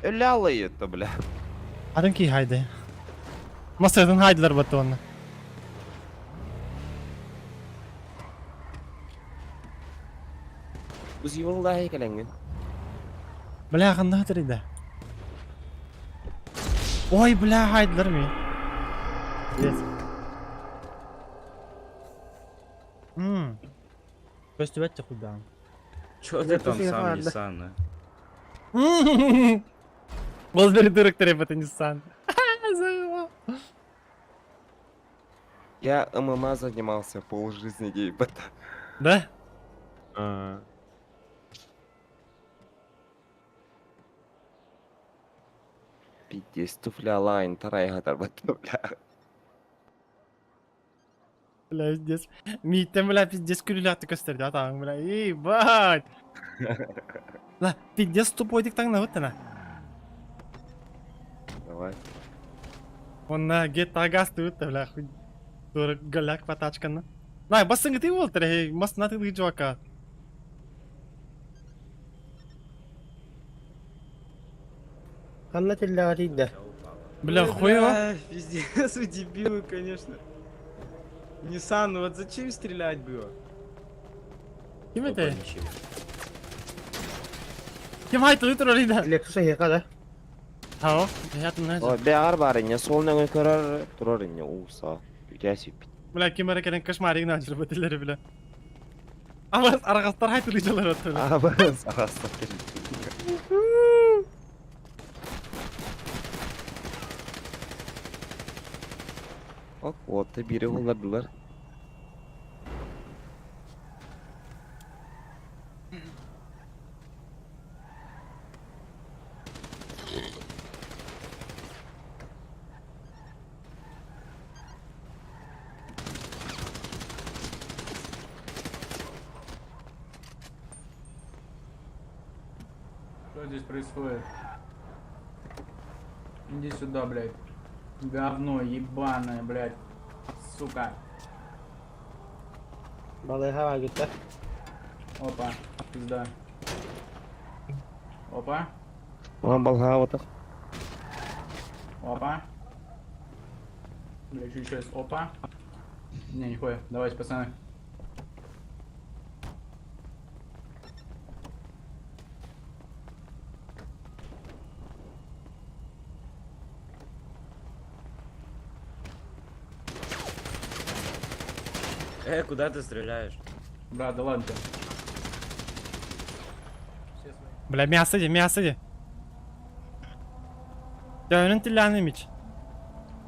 Өлі это, бля. адам ки хайды. Масырдын хайдылар батонна. Узи келеңген. Бля, қандай да. Ой, бля, хайдылар ми. Пиздец. Ммм. Көстүбәт худам. Чё ты там сам Nissan, а? Был бери дурак это Nissan. Заебал. Я ММА занимался полжизни, ебать. Да? Пиздец, туфля лайн, тарай гатар бля. Бля, пиздец. Миттен, бля, пиздец, күлүләтті көстерді атаң, бля, ебать. Ла, пиздец тупой дик таңна өттіна. Давай. Онна GTA гасты өтті, бля, хуй. Тура голяк патачканы. На, басың ты болтыр, эй, масына ты чувака. Ханна телләҕэ тиийдэ. Бля, Ой, хуево. бля, Пиздец, вы дебилы, конечно. Nissan, ну вот зачем стрелять было? Ким это? Ким хайты өтір олида? Lexus эһиэхэ да. Хао, я О, бәгәр бар инне, сол нәңе көрөр, турар инне, уса. Үтәс үп. Бля, ким әрекелен кошмаригін ажырып өтелері, бля. Абас, арғастар хайты лыжалар өтті, бля. Абас, арастар Ок, вот, бири булардылар. Что здесь происходит? Иди сюда, блядь. Говно ебаное, блядь. Сука. Балыыһа баар Опа, пизда. Опа, Оған балға отық. опа. Бля, еще раз, опа. Не, нихуя, давайте, пацаны. Куда ты стреляешь? Брат, да ладно тебе. Бля, мясо иди, мясо иди. Төһөнөн тиллэҕиний Мич?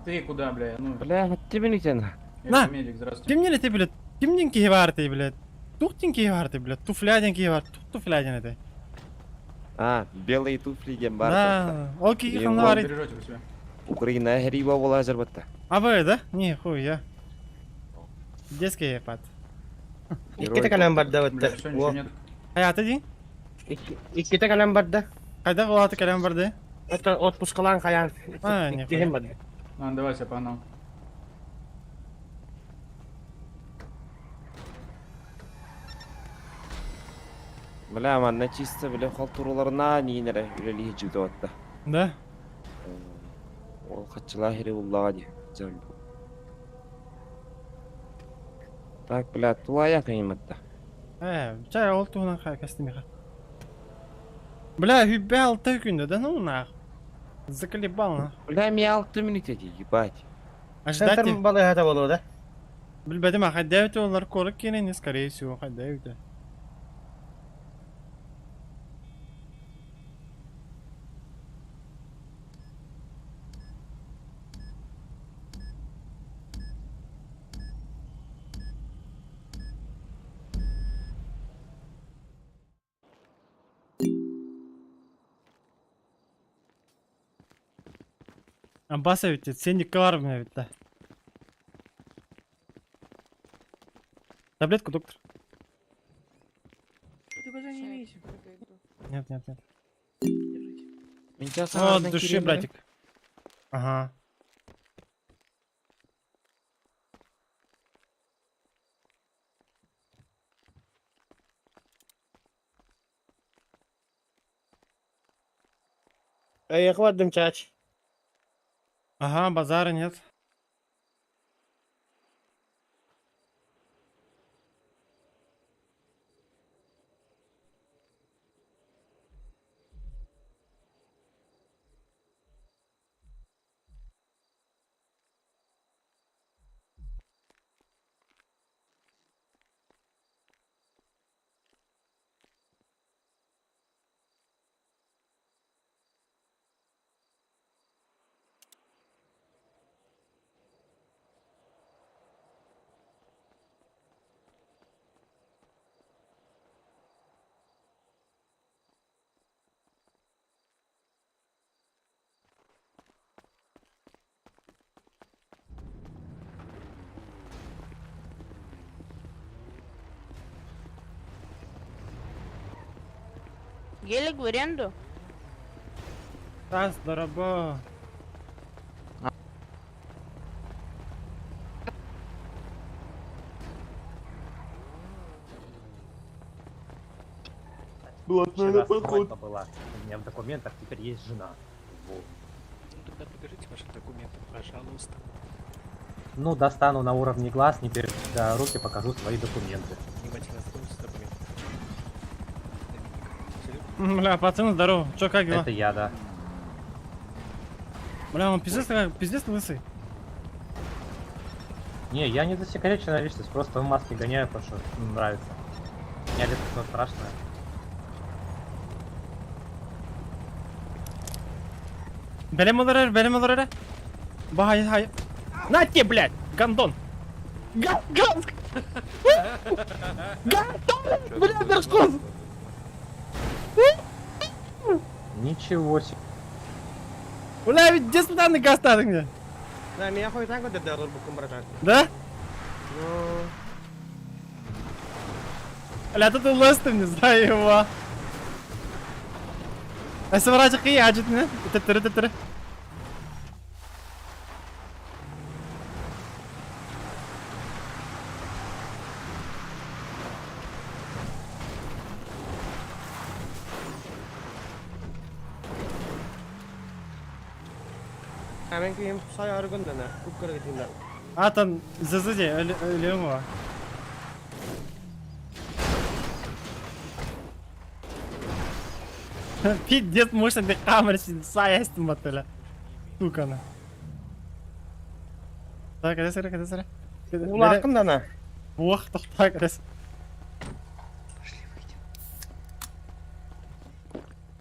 Ты куда, бля, ну? Бля, хаттыбын итен. На! Медик, здравствуйте. Кимнин эти, блядь? Кимнин киһи баар этэй, блядь? Тух дин киһи баар этэй, блядь? Туфля диэн киһи баар. Тух туфля диэн этэй? А, белые туфли диэн баар. Да, ол киһи ханна баар Бережете вы себя. Украина хриба була жарбатта. А вы, да? Не, хуй я. Детский епат. Иккитэ кэлэн барда Бля, бытта. все, ничего нет. Хайата дии? Иккитэ кэлэн барда. Хайдах улааты кэлэн барды? Это отпускалаан хайаан. А, не Иккиһин барда. Ладно, давай, я погнал. Бля, манна чисто бля халтураларына ниинere үлэлии жудуатта. Да? Ол хаччылаа хири уллаға ди. Жан. Так, бля, туая кыйматта. Чай ол туһунан хай кастымиха. Бля, хүббэ алта күндө да ну нах. Заколебал нах. Бля, ми алты минут эти, ебать. Ожидайте. Центр балыыһата буолуо да? Билбэтим а хайда олар корок киирэн скорее всего хайда эбитэ. Аббас эбит, сен бар эбит да. Таблетку, доктор. Ты глаза не имеете. Нет, нет, нет. Мен О, от души, братик. Ага. Эйиэхэ бардым чаач. Ага, базара нет. Гелик в аренду? Тас, дорого. Вчера свадьба была. У меня в документах теперь есть жена. Ну, тогда покажите ваши документы, пожалуйста. Ну, достану на уровне глаз, не перекладая руки, покажу свои документы. Внимательно ознакомьтесь с документами. Бля, пацаны, здорово. Чё, как дела? Это я, да. Бля, он пиздец, пиздец лысый. Не, я не засекреченная личность, просто в маске гоняю, потому что нравится. У меня лицо страшное. Бэлэм олорор, бэлэм олорор. Бай, хай. На тебе, блядь, гандон. Ган, ган. Гандон, бля, Бершков. Ничего себе. Бля, ведь где сметаны гастадың мне? Да, меня хуй так вот дадут букум, братан. Да? Ну, Бля, тут лысый не знаю его. Эсврачы кый ажытны. Теттере теттере. а мен кийим сай арыгын да куп кыргы да. А там зазыде өлөң Пиздец, мощно ты камер саястым батыля. Сука она. Так, када сыра, када сыра. Улаакын да на. Уах, тохта, када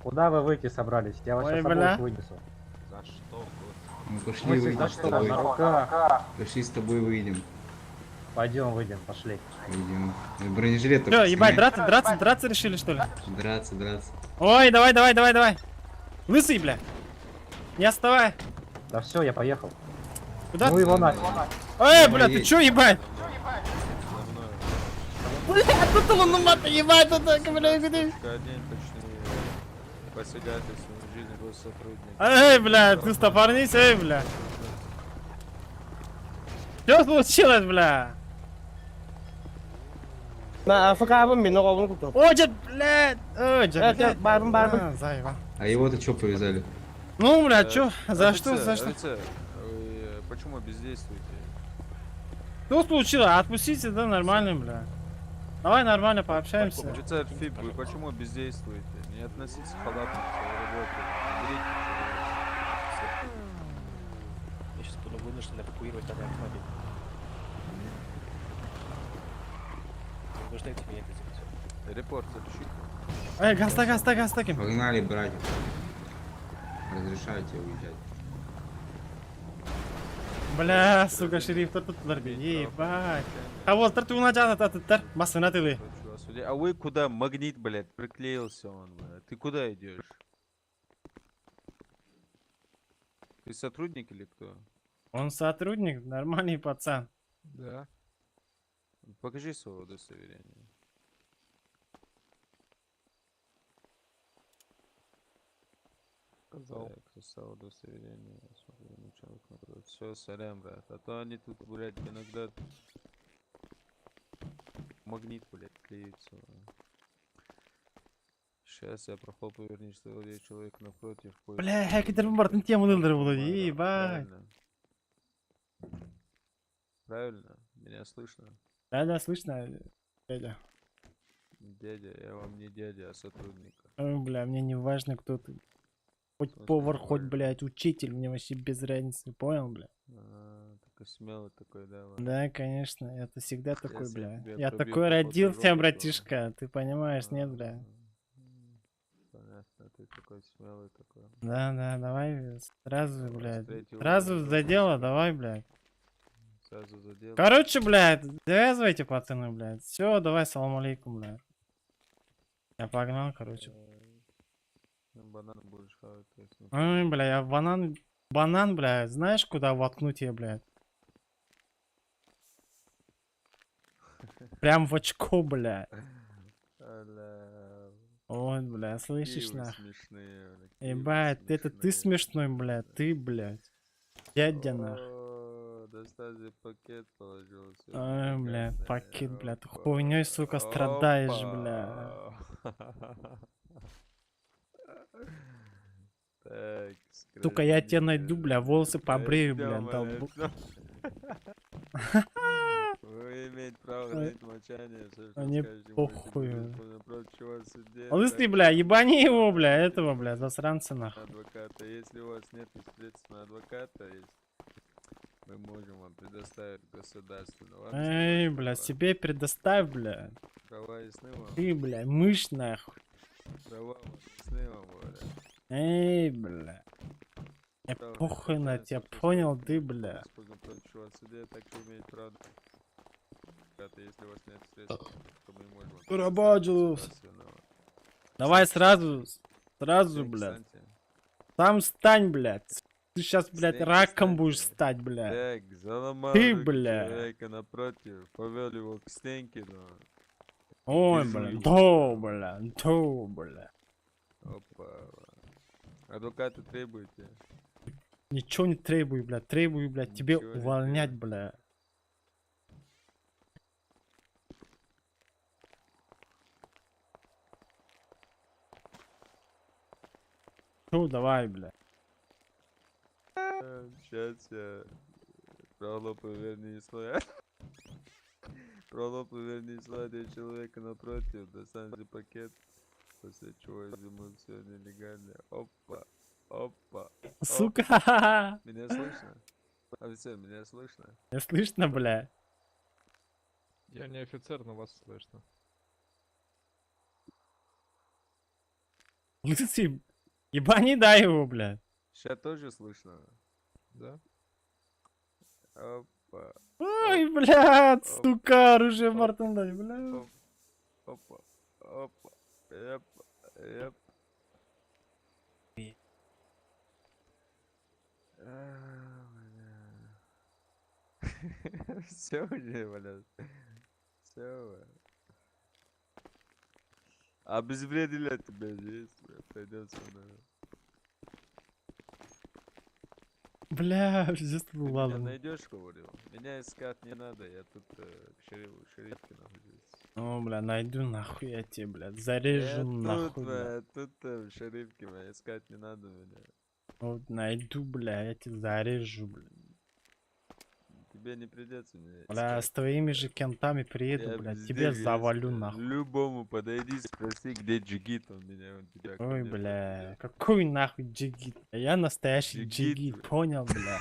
Куда вы выйти собрались? Я вас Ой, сейчас бля. обоих вынесу. За что? Ну пошли смысле, выйдем за с что? тобой. На руках. Пошли с тобой выйдем. Пойдем, выйдем, пошли. Пойдем. Бронежилет Все, ебать, драться, драться, драться решили, что ли? Драться, драться. Ой, давай, давай, давай, давай. Лысый, бля. Не отставай. Да все, я поехал. Куда Ну ты? его нафиг. Эй, бля, ты Едь. чё, ебать? Бля, тут он мата, ебать, тут, бля, где? Посягательство на жизнь госсотрудника. Эй, бля, ты стопорнись, эй, бля. Что случилось, бля? На АФК-бын мен оғылын күтіп. О, дед, блядь. Ой, дед, Э, блядь. барбын, барбын. А, заебал. А его-то чё повязали? Ну, бля, чё? За что, за что? Офицер, вы почему бездействуете? Что случилось? Отпустите, да, нормально, бля. Давай нормально пообщаемся. Офицер ФИБ, вы почему бездействуете? Не относитесь халатно к своей работе. Берите человека. Я сейчас буду вынужден эвакуировать данный автомобиль. Вы вынуждаете меня это сделать. Репорт запишите. Эй, гаста, гаста, гаста, кем? Погнали, братик. Разрешаю тебе уезжать. Бля, сука, шериф, тут ебать. А вот, ты унача, тар, масына ты. А вы куда? Магнит, блядь, приклеился он, блядь. Ты куда идешь? Ты сотрудник или кто? Он сотрудник, нормальный пацан. Да. Покажи свое удостоверение. Так, состав удостоверения. Все, сорян, брат. А то они тут, блядь, иногда магнит, блядь, клеится. Сейчас я прохлопаю, вернее, что владеет человек напротив. Бля, хакер бартын тему дылдыр булды, ебать. Правильно. Правильно? Меня слышно? Да, да, слышно, дядя. Дядя, я вам не дядя, а сотрудник. Ой, бля, мне не важно, кто ты. Хоть смысле повар, не хоть, важно? блядь, учитель, мне вообще без разницы, понял, бля? А, такой смелый такой, да. ладно. Да, конечно, это всегда такой, я бля. тебе Я пробью такой капот родился, жопу, братишка, ты понимаешь, нет, бля? Понятно, ты такой смелый такой. Да, да, давай сразу, блядь. третьего Сразу уровня за дело, давай, блядь. Сразу за дело. Короче, блядь, завязывайте, пацаны, блядь. Все, давай, салам алейкум, блядь. Я погнал, короче. Ну, банан будешь хавать. то есть, ну, Ой, бля, я банан, банан, бля, знаешь, куда воткнуть я, блядь? Прям в очко, бля. Бля, Ой, бля, слышишь, какие вы нах. смешные, бля, какие вы Ебать, это ты смешной, бля, ты, блядь. Дядя, нах. О, достал же пакет положил. всё Ой, бля, прекрасно. пакет, бля, ты Опа. хуйней, сука, страдаешь, бля. Опа. Так, Сука, я тебя найду, бля, волосы побрею, бля, Идём, долбу. блядь. Вы имеете право Ой. хранить молчание, всё, что Мне скажете, можете похуй. будет использовано против вас в суде, Лысый, так бля, ебани его, бля, этого, бля, засранца, нахуй. Адвоката. Если у вас нет средств на адвоката, есть, мы можем вам предоставить государственного. Вам Эй, бля, себе предоставь, бля. Права ясны вам? Ты, бля, мышь, нахуй. Права вам ясны вам, говорят. Эй, бля. Я Право похуй на тебя, понял ты, бля. Использовано против вас в суде, также имеет право. Адвоката, если у вас нет средств, то мы можем вам предоставить Рабаджус. государственного. Давай сразу, сразу, Стеньки, блядь. встаньте. Сам стань, блядь. Ты сейчас, блядь, Стеньки, раком будешь встаньте. стать, бля. Так, заломал Ты, руки бля. человека напротив, повел его к стенке, но... Ой, Держу бля, его. да, бля, да, бля. Опа. Адвоката требуете? Ничего не требую, бля, требую, бля, тебе Ничего не увольнять, бля. Ну, давай, бля. Сейчас я пролопаю вернее слоя. Пролопаю вернее слоя человека напротив, достаньте пакет, после чего изыму все нелегально. Опа, опа. Сука. опа. Меня слышно? Офицер, меня слышно? Не слышно, бля? Я не офицер, но вас слышно. Лысый, ебани дай его, бля. Сейчас тоже слышно? Да? Опа. Ой, блядь, сука, оружие Оп. Мартын, бля. Оп. Опа. Опа. Эп. Эп. Все уже, блядь. Все. Обезвредили тебя здесь, бля, придется, наверное. Бля, пиздец, Ты меня ладно. найдешь, говорю? Меня искать не надо, я тут в шерифке нахожусь. О, бля, найду нахуй я тебе, блядь, зарежу Я нахуй, тут, бля. бля, тут в шерифке, бля, искать не надо меня. Вот найду, бля, я тебе зарежу, бля. Тебе не придется меня Бля, искать. с твоими же кентами приеду, Я блядь, везде тебе есть, завалю бля. нахуй. Любому подойди, спроси, где джигит, он меня, он тебя ко Ой, мне бля, какой нахуй джигит? Я настоящий Джигит, джигит, понял, бля.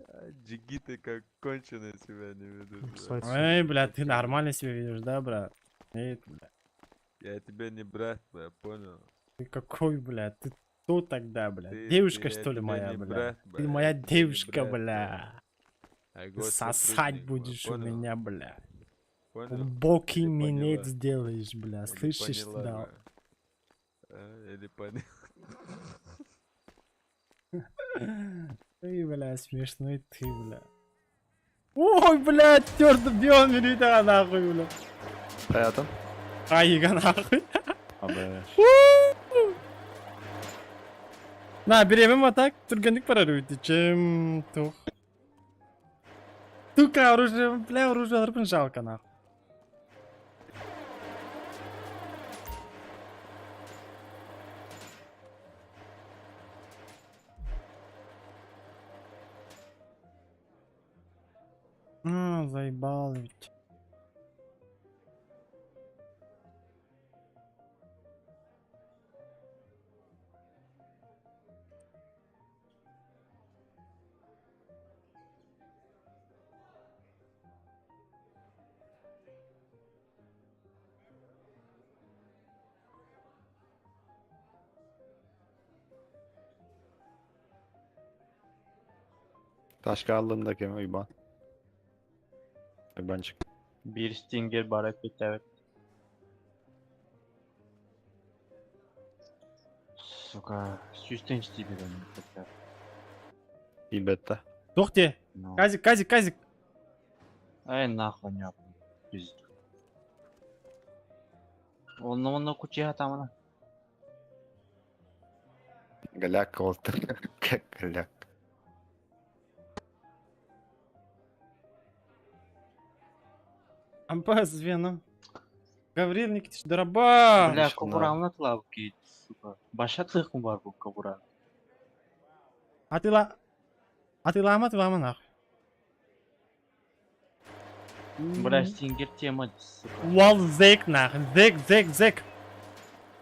А, Джигиты как конченые себя не ведут. бля. Ой, бля, ты нормально себя ведешь, да, брат? Нет, бля. Я тебе не брат, бля, понял? Ты какой, бля? Ты кто тогда, бля? Ты- Девушка, ты- я что ли, тебе моя, не бля? брат, Ты бля, моя я тебе не девушка, брат, бля. А Ты госсотрудник, сосать бля, будешь у понял? меня, бля. Понял? Глубокий Или минет поняла? сделаешь, бля. Или Слышишь, поняла, да? бля? А, или понял? Ты, бля, смешной ты, бля. Ой, бля, черт, бион меня нахуй, бля. Понятно. Аига нахуй. А, бля. На, берем так, түргенdik барар чем тух. Тука оружие, бля, оружие алырбын жалко нахуй. А, заебал ведь. Ташка алдында кем уйбан. Уйбанчик. Bir Stinger барак битәвет. Сука, сүүстен тибеген. Илбетте. Тохте. Ну. Казик, казик, казик. Ай нахуй не пизду. Онно онно куча тамана. Голяк олтыр. Как голяк. Ампа звено. Гаврил Никитич, дораба. Бля, кобура анлатла ки, сука. Башатлык бар бу кобура. Атыла. Атылама, атылама нахуй. Бля, Стингер тема, сука. Вал зек нахуй. Зек, зек, зек.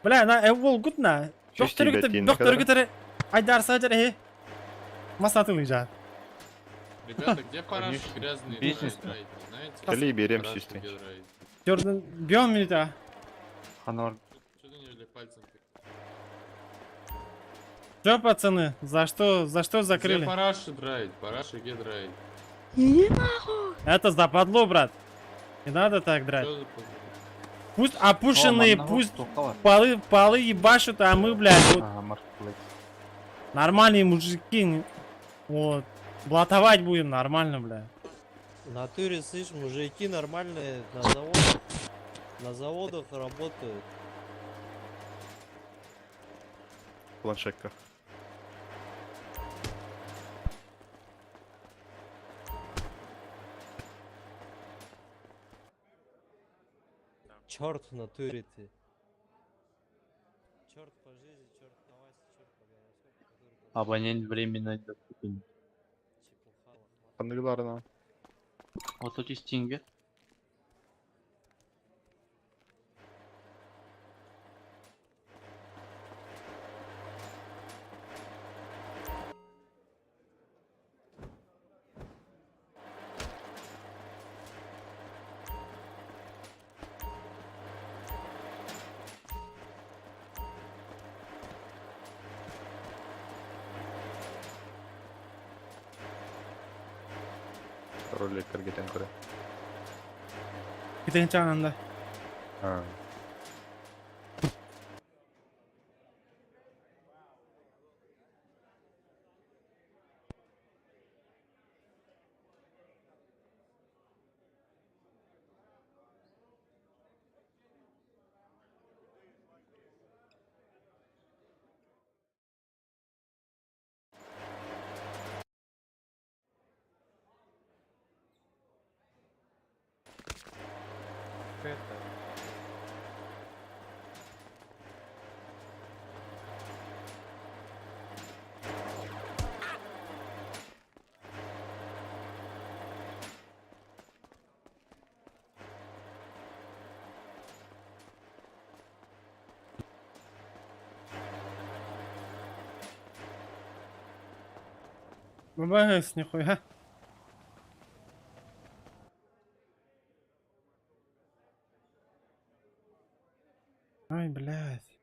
Бля, на эвол гуд на. Чүс Доктор тибет гүтер, дейін, доктор kadar. гүтер. Айдар сажар, э. Масатылы жа. Ребята, где параши Конечно. грязные Бизнес. драить, не знаете? Или берем Параши чистый. где драить? Jordan, бион минута. Ханор. Что ты не пальцем тыкаешь? Чё, пацаны, за что закрыли? Где параши драить? Параши где драить? Это западло, брат. Не надо так драть. Чё за подло? Пусть опушенные, О, манна пусть вот тухала. полы, полы ебашут, а мы, блядь, вот Ага, маркетплейс. нормальные мужики. Вот. Блатовать будем нормально, бля. В натуре, слышь, мужики нормальные на заводах. На заводах работают. Планшетка. Черт в натуре ты. Черт по жизни, черт на Васе, черт по гороскопу, который по Абонент временно доступен. чепуха лохматая. Қандайларына? Вот тут и Стингер. Роликтерге көрө. Китен чаананда. А. Бабайс, нихуя. Ай, блядь.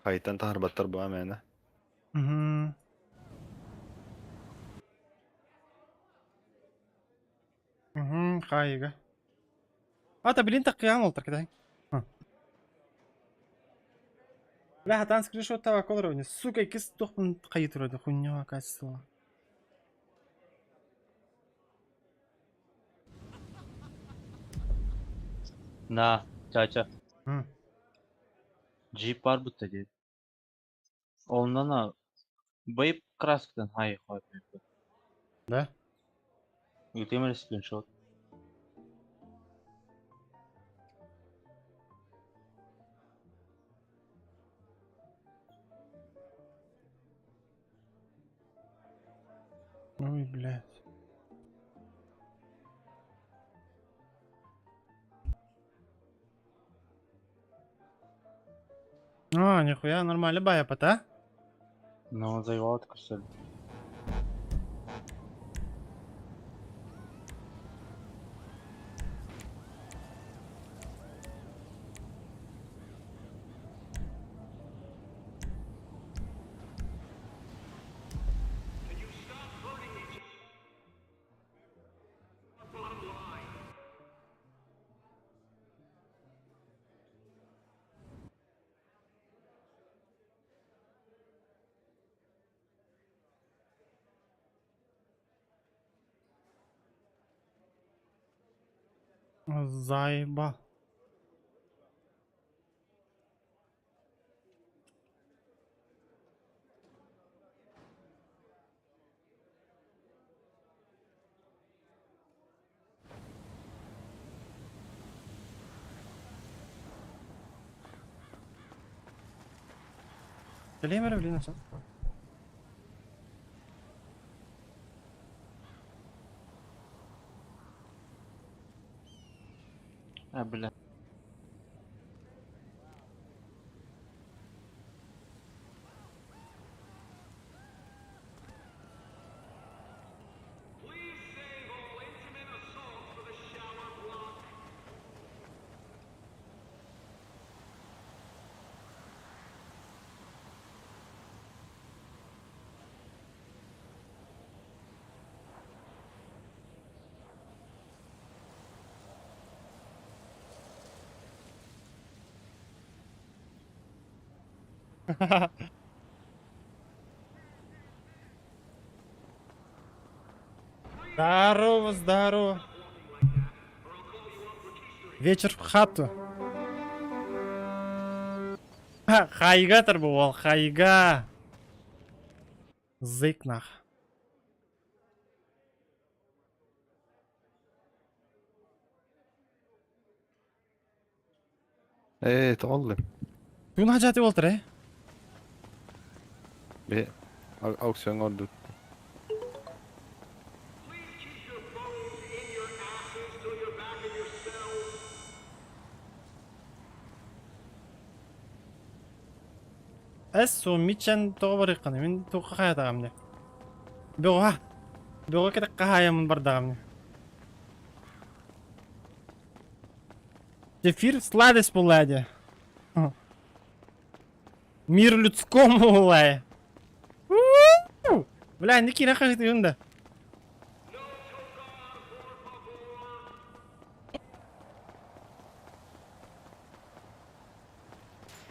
Хайтан таһарбаттар бу амээнэ. Угу. Угу, хайыга. Ата билин таккыян олтар кидай. Бля, хатан скриншот таба колоровни. Сука, кис тохпун хайы турады, хуйня качество. На, чача. Джип бар бутта дед. Оннан а Бейп краскадан хай хой. Да? Үтемер скриншот. Ой, блядь. А, нихуя, нормально бая а? Ну, заебал такой что ли. Заебал. Кэлиэм блин, а А, бля. Здорово, здорово. Вечер в хату. Ха, Хайга был, хайга. Зык нах. Ээ, тоҕоллум. Күн хажаты болтыр, э? Бе, аукцион ордут. Эс суоммиччэн тоҕо барыаххыный? Мин туохха хайатаҕым дии. Бөҕө. Бөҕө кэтэххэ хаайаммын бардаҕым дии. Зефир сладость буолла дии. Мир людскому буолла. Бля, не киирэн хаһыытыгын да.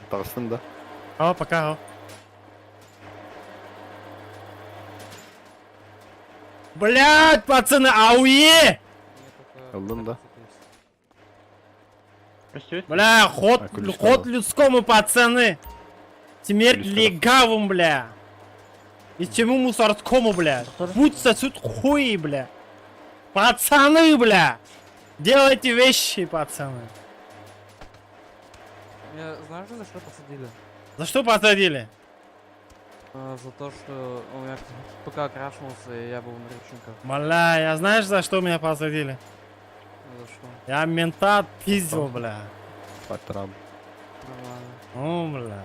Таҕыстым да. О, пока, о. Блядь, пацаны, ауе! Ыллым да. Бля, ход, А, ключ ход надо. людскому, пацаны! Смерть Ключ надо. легавым, бля! И чему мусорскому, бля? Путь сосуд хуи, бля! Пацаны, бля! Делайте вещи, пацаны! Меня знаешь, за что посадили? За что посадили? За то, что у меня ПК крашнулся, и я был на ручниках. Бля, я знаешь, за что меня посадили? За что? Я мента отпиздил, бля. Патрам. Нормально. Ну, бля.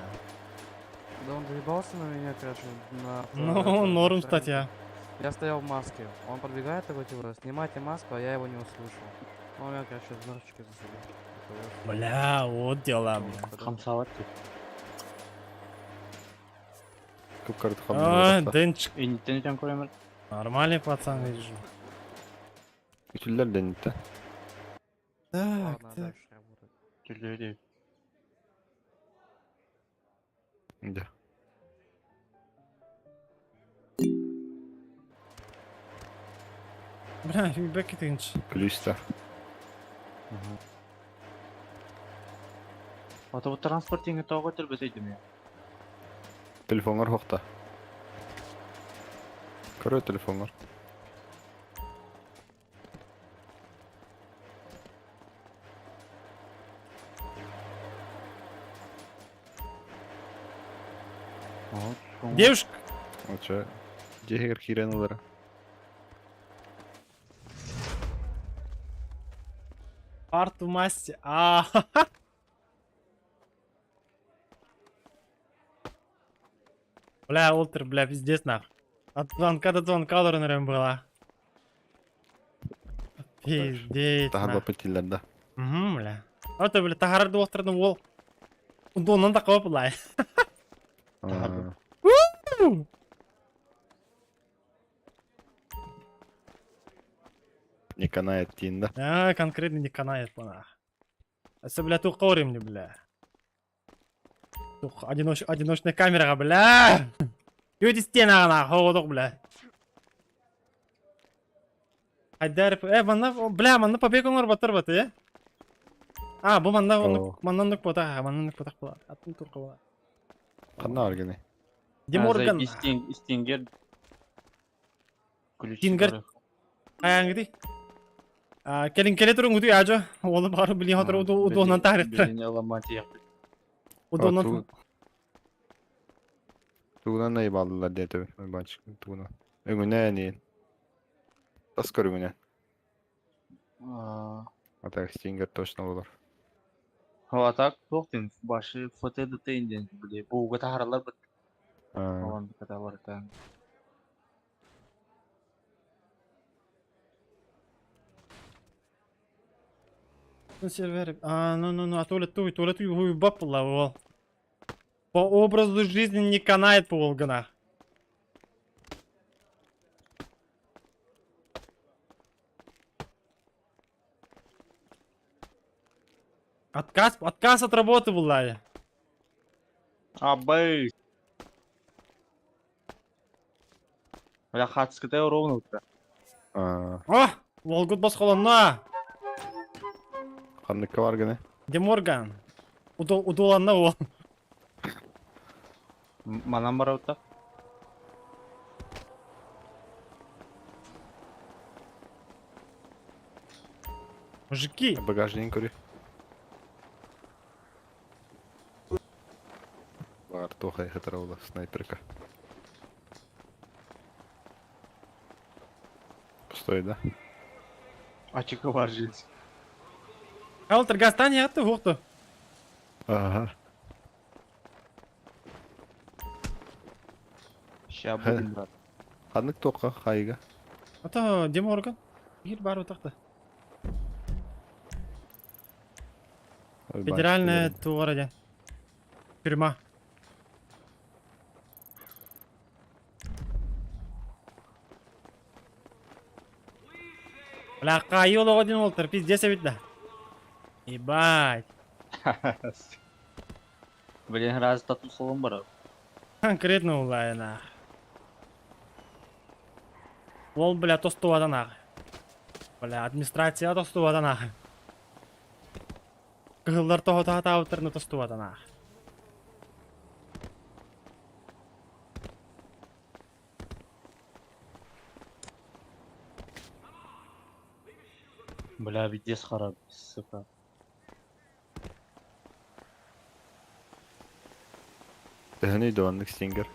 Да он доебался на меня, короче, на... Ну, норм статья. Я стоял в маске. Он подбегает такой, типа, снимайте маску, а я его не услышал. Он меня, короче, в наручники засадил. Бля, вот дела, бля. Хамсалат Купкарт А, Денчик. Интен көрөмөр. Нормальный пацан, вижу. Үтүллэр дэнитте. Так, так. Түллөрү. Да. Бля, бэк тынч. Ключ-то. Ата бу транспорт теңе тоого төрбөсөйдүм я. Телефоңор хохта. Көрө телефоңор. Девушка! Оча. Дьиһигэр киирэн ылара. Парту масти. А, Бля, Олтер, бля, пиздец нах. От звонка до звонка наверное, была. Пиздец Таһар нах. баппыт да. Угу, бля. Это, бля, тахар дуохтарны уол. Удуонан да кып булай. Не канает тиин да. А, конкретно не канает бана. Асы, бля, тух мне, бля. Тух, одиночная камера, бля. Люди стена, на, холодок, бля. Айдар, манна, бля, манна побег оңор батыр баты, э? А, бу манна, маннан нүк бота, маннан нүк ботак була. Атын турка була. Ханна аргыны. Деморган. Истингер. Стингер. Аяңгыды. А, келин келе турун гуду ажо. Оны бары билин хатыр уду удуонан тарихтыр. Билини аламати япты. Удуонан. Тугунан айбалдылар дети. Банчик тугунан. Өңүнэ не. Тас көрүңүнэ. А так Стингер точно болар. А так тоқтын башы ФТДТ инден биле буга тахаралар бит. Алан каталар та. Сервер. А, ну ну ну, а то ли туй, то ли туй хуй бапла вол. По образу жизни не канает по Волганах. Отказ, отказ от работы была. Абай. Бля хатскыта ровно утра. О, Волгут босхолонна. Ханныкка баргыны. Деморган. Удуланна ол. Манан бараута. Мужики. Багажник көрү. Баар туох хытара була снайперка. Пустой, да? Ачыка бар жизнь. Алтыр газтан ятты хуқту. Ага. Ща будем, брат. Ханнык тоққа хайга. Ата Деморган. Бир бар утақта. Федеральная туора ден. Тюрьма. Бля, кайы олоҕо диэн уолтар пиздец эбит да. Ебать. Блин, раз тату солом барар. Конкретно улайын ах. Ол, бля, тостуадан ах. Бля, администрация тостуадан ах. Кыһыллар тоһото хатаабыттарына тостуадан ах. Бля, пиздец харап, сука. Төһөнүй дуаннык стингер.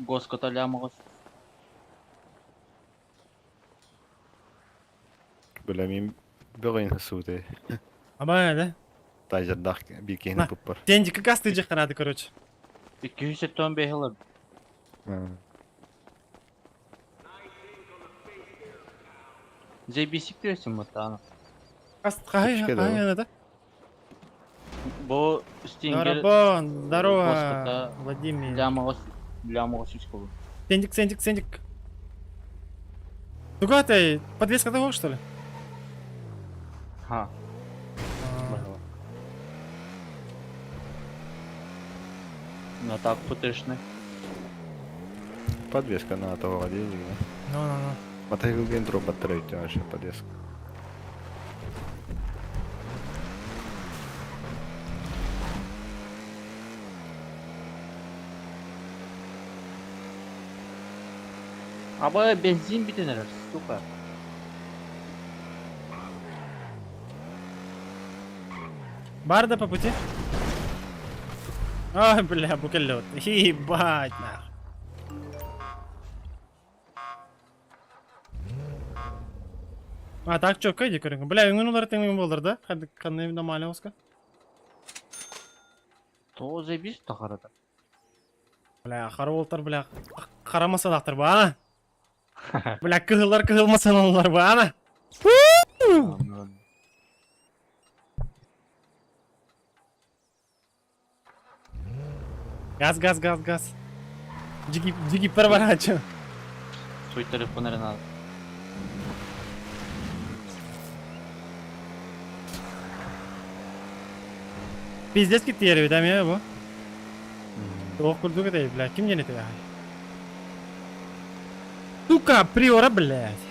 Госкота лямоҕос. Бля, мин бөҕөйн суутay. Аба, да? Тайжердах бикини пуппар. Тендик гасты жаханады, короче. 275 ылар. Заебись күресің мытаны. Каст қай қай да? Бу стингер. Здорово, здорово, Владимир. Лямоҕос үс болу. Сендик, сендик, сендик. Тугатай, подвеска того, что ли? Ха. На так путешны. Подвеска на того денег, да? Ну, ну, ну. Мотоцикл дроп батарею вообще подвеска. Аба бензин битенер, сука. Бар да по пути? Ой, бля, букалет. Ебать, нах. А, так чё, кайди көрүҥ. Бля, өҥүн улар тэҥҥин буолар да? Ханны нормально оска. То заебись тахарата. Бля, хара уолтар, бля, хара масалахтар ба. Бля, кыһыллар кыһыл ба. Газ, газ, газ, газ. Джиги, джиги переворачивай. Свой телефон надо. Пиздец киттиэр эбит эмиэ бу. Туох курдук этэй, бля, ким диэн этэй Сука, приора, блядь.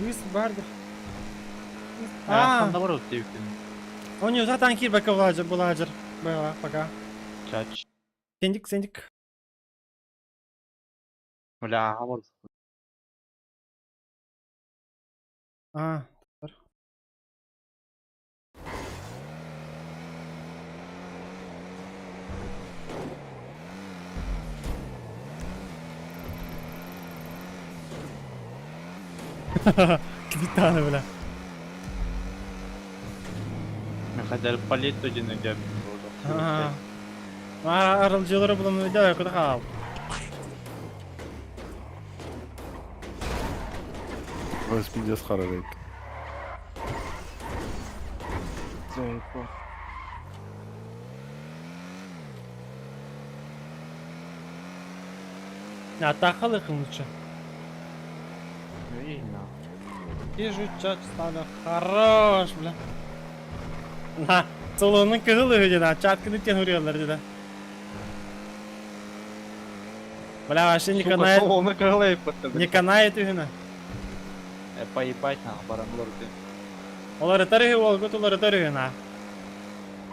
Үс бардыр. А, А, наоборот, ты у него затан кирбака буладжыр, буладжыр. Была, пока. Чач. Сендик, сендик. Бля, вот. А, dur. Bir tane bile. Хотя палет один идет. А, арылжылары булам өйдө куда кал. Вас пиздец харарайт. Заебал. Атака лучше. Вижу, чач стало хорош, бля. На, солонун кыһыл үһү деді, чаткыны тен урыялар деді. Бля, вообще не канает. Не канает үһүнэ. Поебать на, баранлор ты. Олар ытар үһү, олгут олар ытар үһү, на.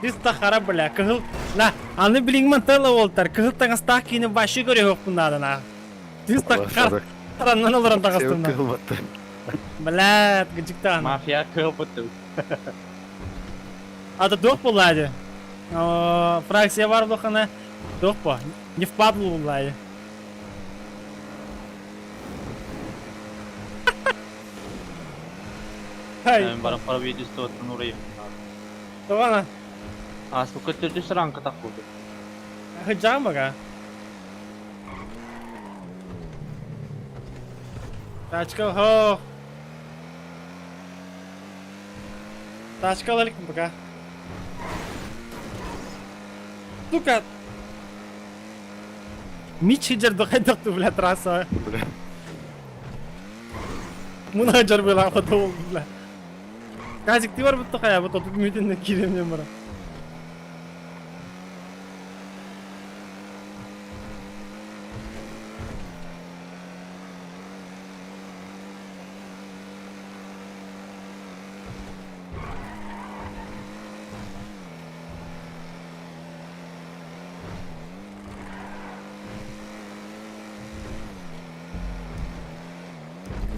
Чисто хара, бля, кыһыл. На, аны билиҥмэн тыла уолтар, кыһыл таҥастаах киини вообще көрүөхпүн наада, на. Чисто хара. Тараннан олорон таҕыстым, на. Кыһыл батты. Блядь, кыдьыктаан. Мафия кыһыл бытты. А то туох буолла дии. Фракция бар буоллаххына туох бо? Не впадло буолла дии. Мен баран правительствоттан урайым. Тоҕо? А, сука, төрдүс ранка так болды. Хыджаан бага. Тачка хо. Тачка алаликпин пока. Сука! Мич сылдьар хайдах бля трасса. Бля. Муна жарбыла фото бля. Казик ты бар бутта хая бут отут мүтүннен киремнен бара.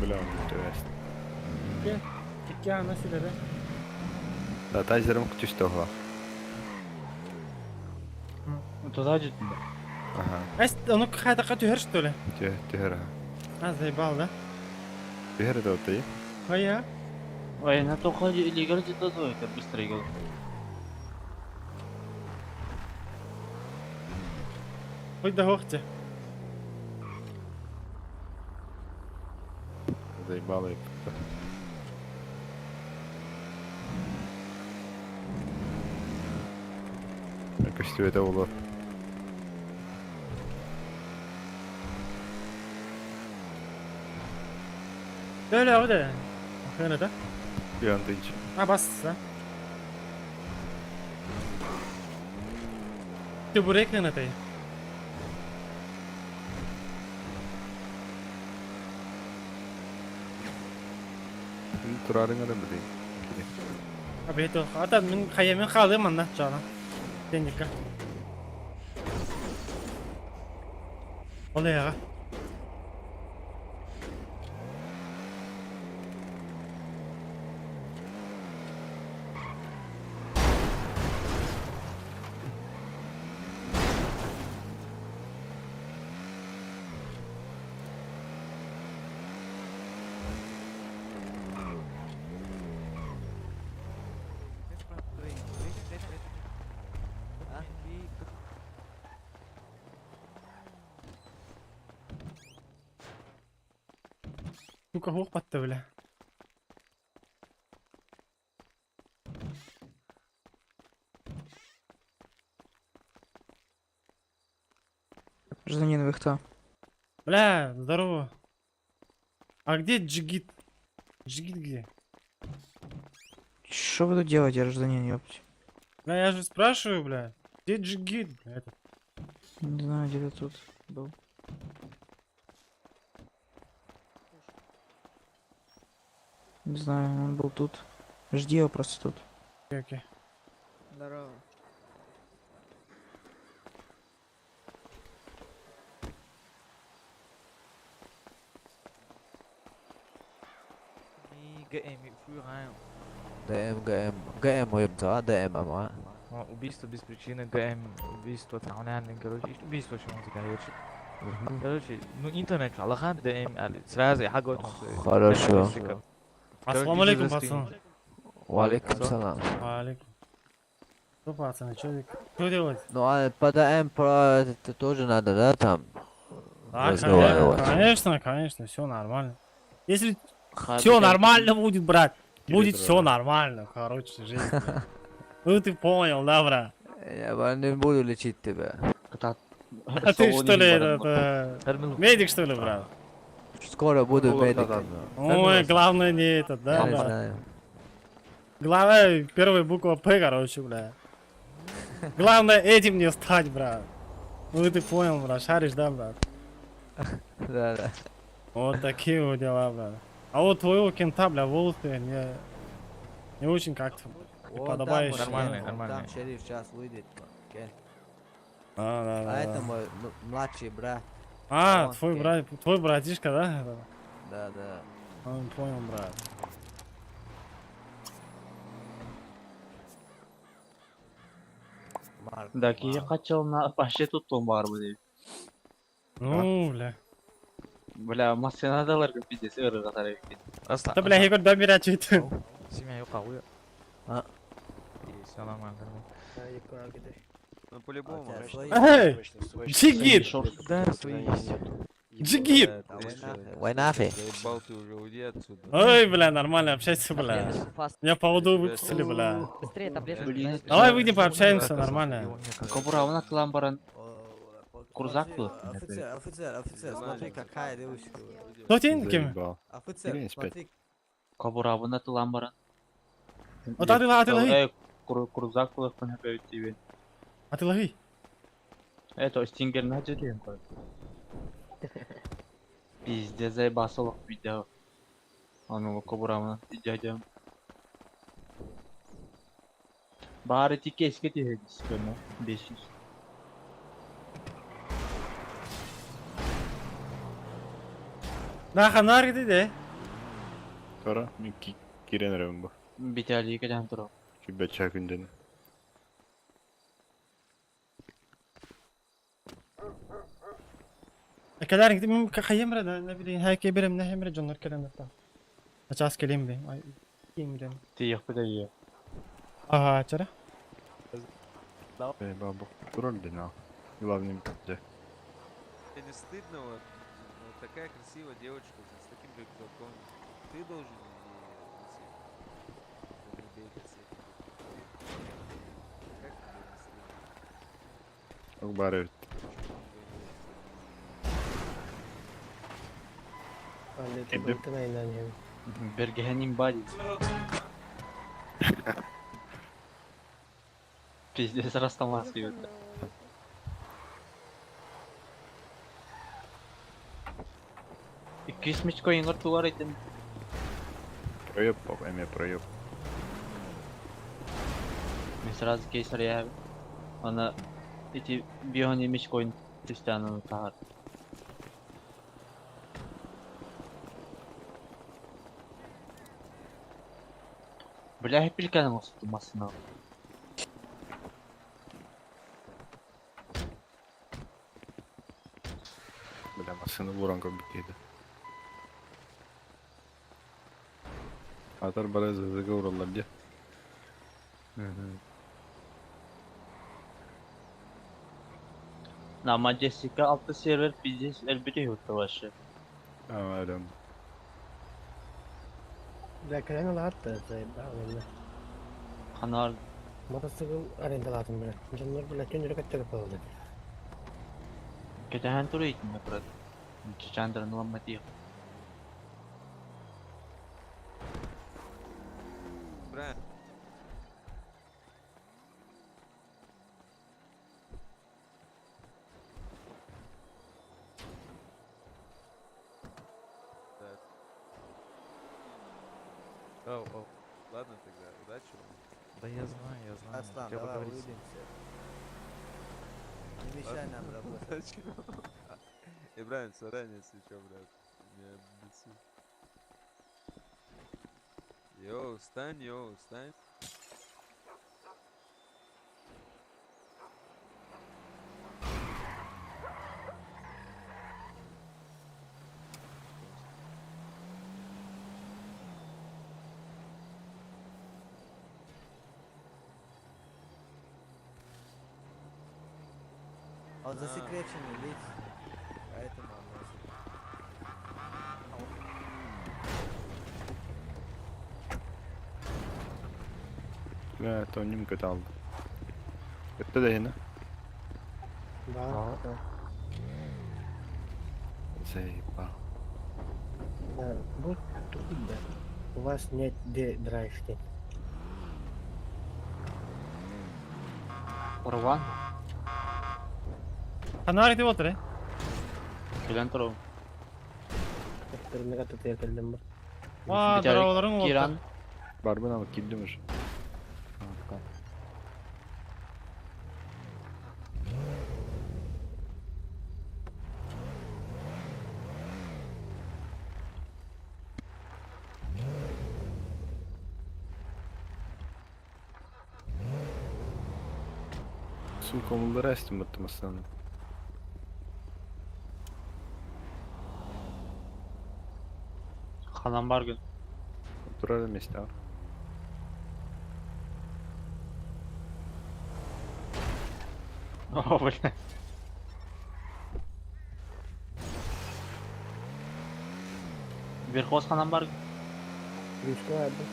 Бля, он то Икки ана силere. Да, тазером күтүстө оҕо. Туда жүттүм. Ага. Эс, ону хайдакка түһэр что ли? Түһ түһэр. А, заебал, да? Түһэр да ты. Ая. Ой, на то ходи илигер житті это быстро игл. Хоть да хохте. Заебало. Көстүбэтэ боло. Böyle o da. Öyle да? Биондыч. А, бас, да? Ты бурек на этой. Турарың адам бит. Абето, ата мен хая мен халым анна жана. Деника. Олега. Сука, хух батты, бля. Гражданин, вы кто? Бля, здорово. А где джигит? Джигит где? Что вы тут делаете, гражданин, ёпть? Бля, я же спрашиваю, бля. Где джигит, бля, этот? Не знаю, где-то тут был. Не знаю, он был тут. Жди его просто тут. Окей, окей. Здорово. ДМ, ГМ, ГМ уебца, ДМ, ама. Убийство без причины, ГМ, убийство, короче, убийство, что он короче. Короче, ну интернет, Аллахан, ДМ, сразу я Хорошо. Ассаламу алейкум, пацаны. Валикум салам. Валикум. Что, пацаны, что, что делать? Ну а по ДМ про это тоже надо, да, там? Да, разговаривать. конечно, конечно, все нормально. Если все нормально будет, брат, будет все нормально, короче, жизнь. Ну ты понял, да, брат? Я не буду лечить тебя. А ты что ли этот, медик что ли, брат? Скоро буду медиком. Ой, главное не этот, да, Я не брат? знаю. Главное, первая буква П, короче, бля. Главное этим не стать, брат. Ну ты понял, брат, шаришь, да, брат? Да, да. Вот такие вот дела, брат. А вот твоего кента, бля, волосы не, не очень как-то не Вон там подобающие. мой Нормальные, шериф, вон нормальные. Там шериф сейчас выйдет. Окей. А, да, да, А это да. мой младший брат. А, Вон, твой окей. брат, твой братишка, да? Да, да. А, понял, брат. Марк. Да, я хотел на вообще тут бар будет. Ну, бля. Бля, машина далар пиздец, ыры Да, бля, я говорю, да, бля, чуть. Семья юкауя. А. Все нормально, нормально. Ну по-любому. Эй, джигит! Да, свои есть. Джигит! Война фи. Заебал ты уже, уйди отсюда. Ой, бля, нормально общайся, бля. Меня поводу выпустили, бля. Быстрее таблетку. Давай выйдем пообщаемся, нормально. Кобура, она клан баран. Курзак был. Офицер, офицер, офицер, смотри, какая девушка. Кто ты, кем? Заебал. Офицер, Или спять. смотри. Кобура, она клан баран. Вот а ты, а ты лови. Э, Курзак был, тебе. А ты лови. Это стингер на джелен. Пиздец, заебасолох видео. Аны кобура, дядя. Бары тике эске тиhe көмө 500. Да, ханар где де? Кара, мен кирен өрөм бу. Битали кеден туро. Күбәчә күнден. Кәләр гидем мин кайымра да, не билейин, хайке берем, не хемре жоннор келем да. Ачас келем бе. Ай, ким билем. Тиек бите. Ага, чара. Эй, бабу. Турар дена. Главный где. Тебе не стыдно, вот, вот такая красивая девочка с таким рюкзаком. Ты должен идти. Да не бегать с этим. Как тебе не стыдно? Акбар Бергенин бади. Пиздец, растамасы өтті. Икки мечко иңгыр туар итен. Проеб, эме проеб. Мен сразу кейсер я. Ана эти биони мечкоин түстәнін тағар. Бля, хепилкәнең осты масына. Бля, машина буранка битеді. Атар бара зызыгы уралар де. Нама Jessica алты сервер пиздец әлбәттә юкты вообще. А, адам. Бля, кэлэн ылаатта, заебал, бля. Ханар Мотоцикл арендалаатым, бля. Дьоннор, бля, түн өрө болды. кетәһән туры итен брат. Чичандырын ламмати. Брат. Так. Оу, оу. Ладно тогда, удачи вам. Да я знаю, я знаю. Аслан, Хотел давай поговорить с ним. увидимся. Не мешай нам работать. Удачи вам. Ибраим, сорян, если чё, брат. Меня бесит. Йоу, встань, йоу, встань. Он засекреченный лиц, поэтому он носит. Бля, тонним көтө алды. Көттө да иһинэ. Баар. Заебал. Да, будь тут, да. У вас нет драйв Урван. Ханар ити болтыр, э? Кэлэн турабын. Төрүнэ катта тиэркэллим бу. Ва, здороволарың болтыр. Киран. Барбын алып киирдим уже. Сука, омулдара эстим баттым астан. Ханан баргын. Турар месте бар. О, бля. Верхоз ханан баргын. Күрүскэ барды.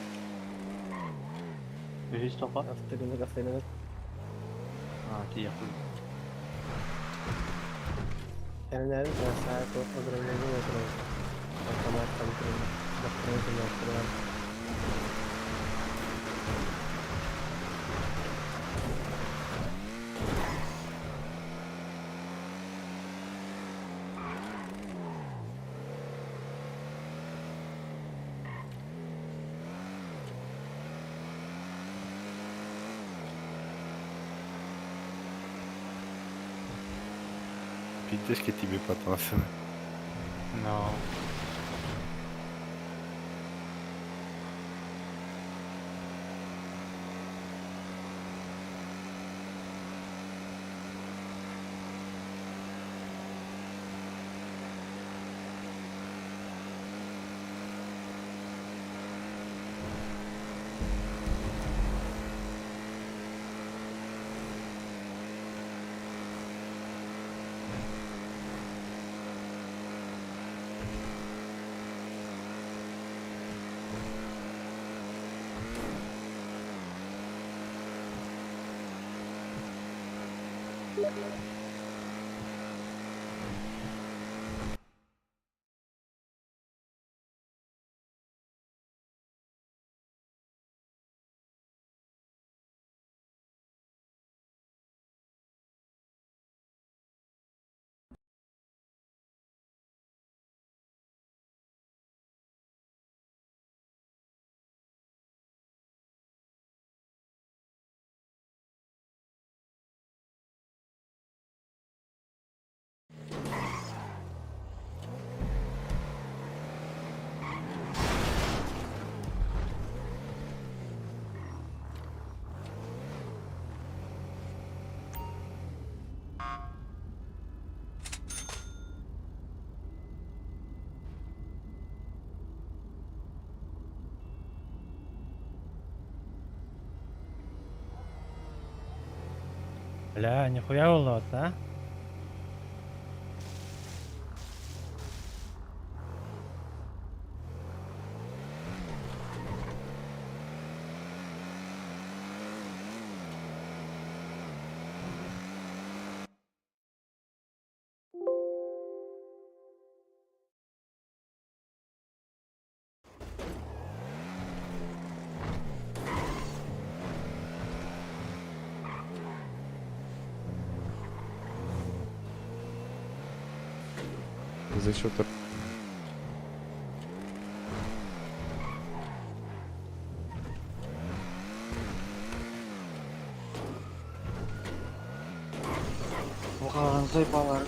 Үһүс топа. Автогыннык автогыннык. А, тиякпын. Кэннэрин саа туох огромный отырон. Автомат контроль. Докторы. Пиздец, тебе потом. No. Бля, нихуя улот, а? За счет Оған заебалар.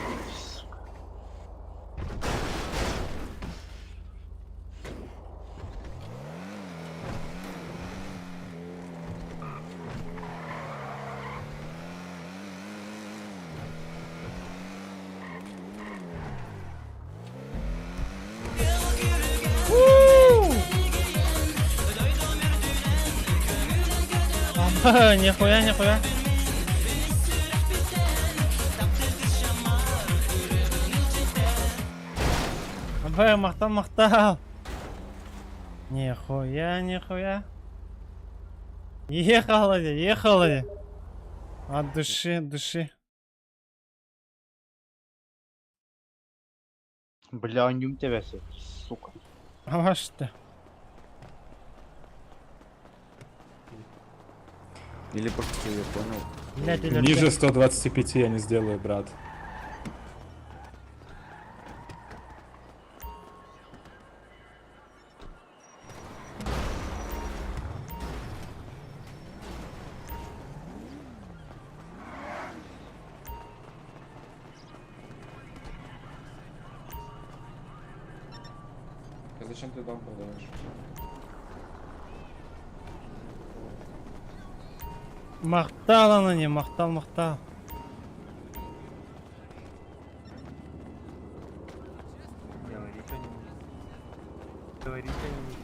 Нихуя, нихуя. Абай, махтал, махтал. Нихуя, нихуя. Ехала, ехала. От души, от души. Бля, аньюм тебя все, сука. А ваш что? Или просто я понял. Блядь, или Ниже 125 я не сделаю, брат. А зачем ты дом продаешь? Махтал она не, махтал, махтал. Говорите они. Говорите они.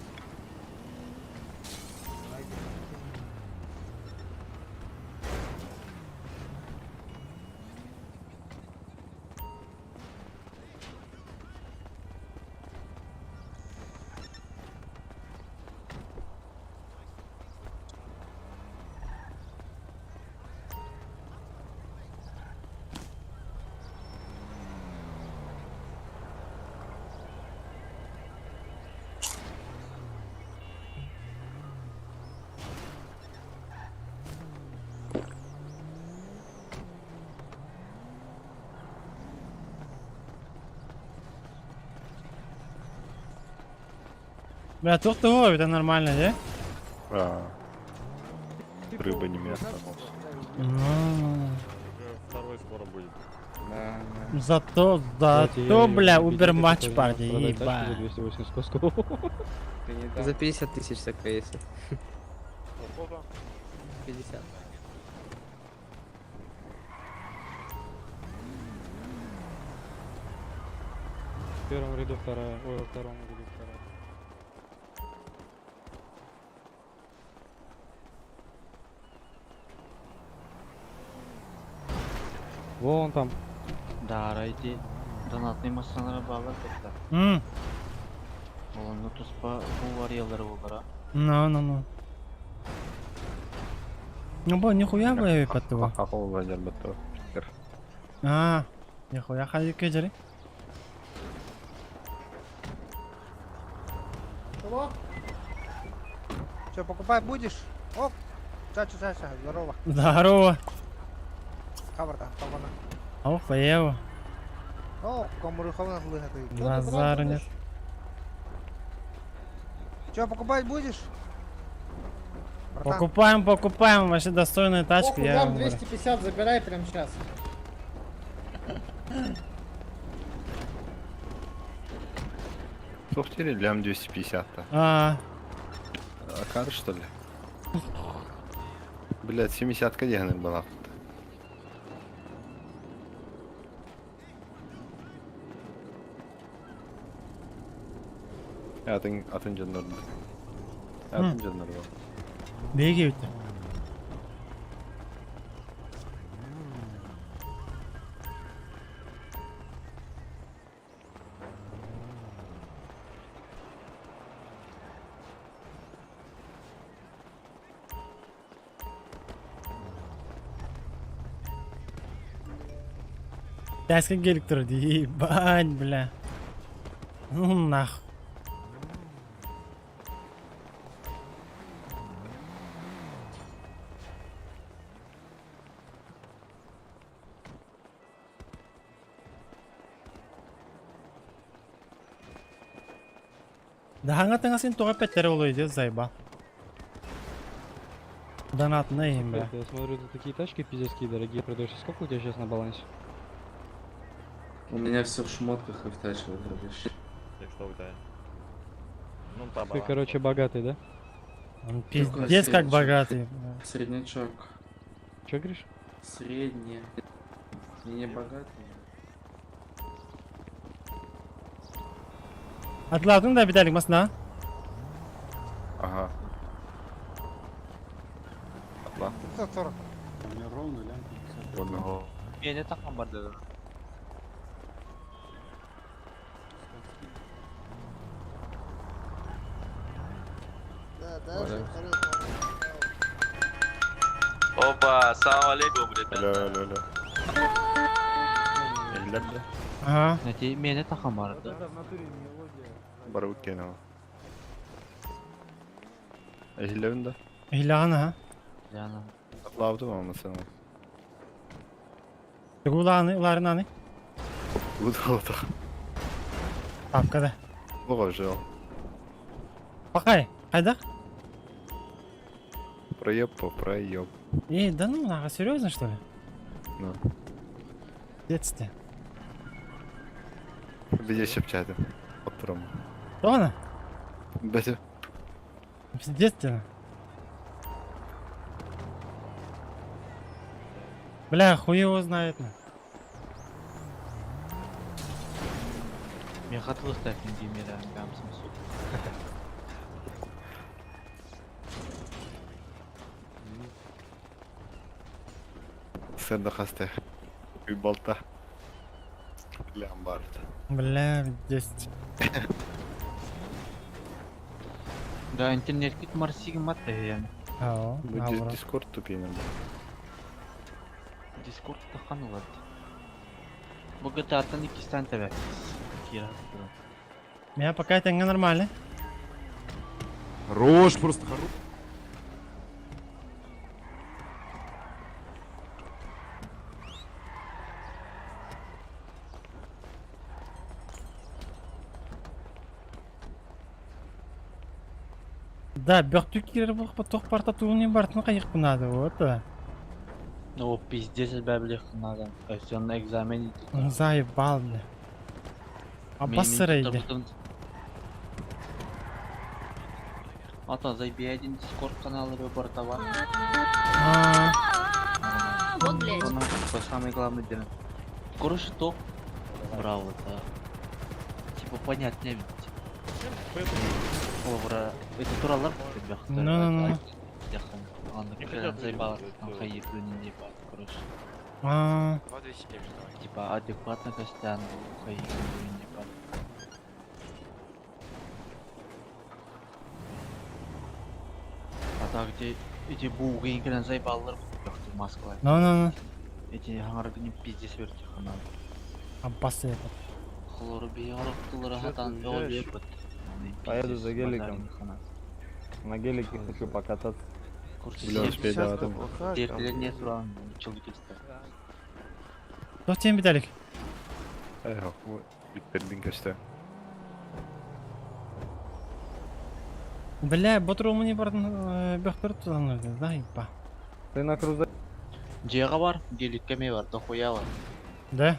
Бля, тут того, это нормально, да? А. Рыба не мясо. Ну, Второй скоро будет. Да, да. зато, зато, бля, убер матч парни, ебать. 280 кусков. Ты не дам. За 50 тысяч такая если. 50. В первом ряду вторая, ой, во втором ряду вторая. Вон там. Да, райди. Донатный масалара bağlar tekrar. М, Oğlum Lotus ba bu var yaları bulur Ну, ну, ну. Ну, бо, нихуя, бля, под того. Ахол батту. А, нихуя, ходи кедери. Чего? Че, покупать будешь? Оп! Чача, чача, здорово. Здорово. Хабарда, табана. Ох, поево. О, комуруховна лыга ты. Базару нет. Че, покупать будешь? Братан, Покупаем, покупаем, вообще достойная тачка, Похуй, я дам вам говорю. 250, забирай прямо сейчас. Софтире лям 250-то. А, А кар что ли? Блять, 70-ка дегнер была. Атын атын жоннор. Атын жоннор. беги өтті. Тәске келіп тұр, ебать, бля. Ну нахуй. Дахаңа таңасын тоға пәттері олай зайба. Донат на им, бля. Я смотрю, ты такие тачки пиздецкие дорогие продаешь. Сколько у тебя сейчас на балансе? У меня все в шмотках и в тачках, дружище. Ты, короче, богатый, да? Он Какой пиздец как среднячок? богатый. Среднячок. Че говоришь? Средний. И не богатый. Атладың да биталик масна? Ага. Атла. 540. Одного. Yine takım var dedi. Да, дальше второй. Опа, салам алейкум, ребята. Алло, алло, алло. Эллер да? Ага. Нэти мені тахан барды. Барыбыт киэнэ. Эхиллэбин да? Иһилэҕин аха. Яна. Атлаабытым ама сен. Тугу улааны, улаарынааны? Удалда. Папкада. Оҕо жыл. Пакай, хайдах? Проеб по проеб. Эй, да ну нахуй, серьезно что ли? Ну. В детстве. Видя шепчатым. Оттурам. Тоҕо? Бәсе. В детстве. Бля, хуй его знает. На. Мен хатылықтайтын деймері гамсым суд. Сен де хаста. Үй балта. Лям барыт. Бля, в детстве. Да, интернет кит марсигин мат яны. Ао, Бу наоборот. Дискорд тупинен. Дискорд тахан улар. Бу GTA-тан иккистен тэбэ. Кира. Меня пока это не нормально. Хорош, просто хорош. Да, бөхтүк кирер булып тоқ барта туын бартын кайык надо, вот. Да. Ну, пиздец, бәблих надо. Все на экзамене. Заебал, бля. Абассырайды. Ата, зайби один дискорд каналы барта бар. А, Вот, блядь. Она, типа, самый главный день. Короче, топ. Браво, да. Типа, понятно ведь. Олора, это туралар Ну-ну-ну. Заебала, там хаир, не ебать, короче. а, Типа, адекватно Костян, хаир, не ебать. А так, где эти бугы заебалар, Москва. Ну-ну-ну. Эти хаңаргыны пиздец верти ханан. Аббасы. Холору бейорок хатан уезжаешь? Поеду за геликом. На гелике хочу покататься. Бля, успей да, там. Дертелер суран, чылгы Тоқ тем биталик. Эх, биттердин көстө. Бля, ботру не бардын бөхтөр тулан заебал. Ты на крузаке? Жега бар, геликке ме бар, дохуя бар. Да?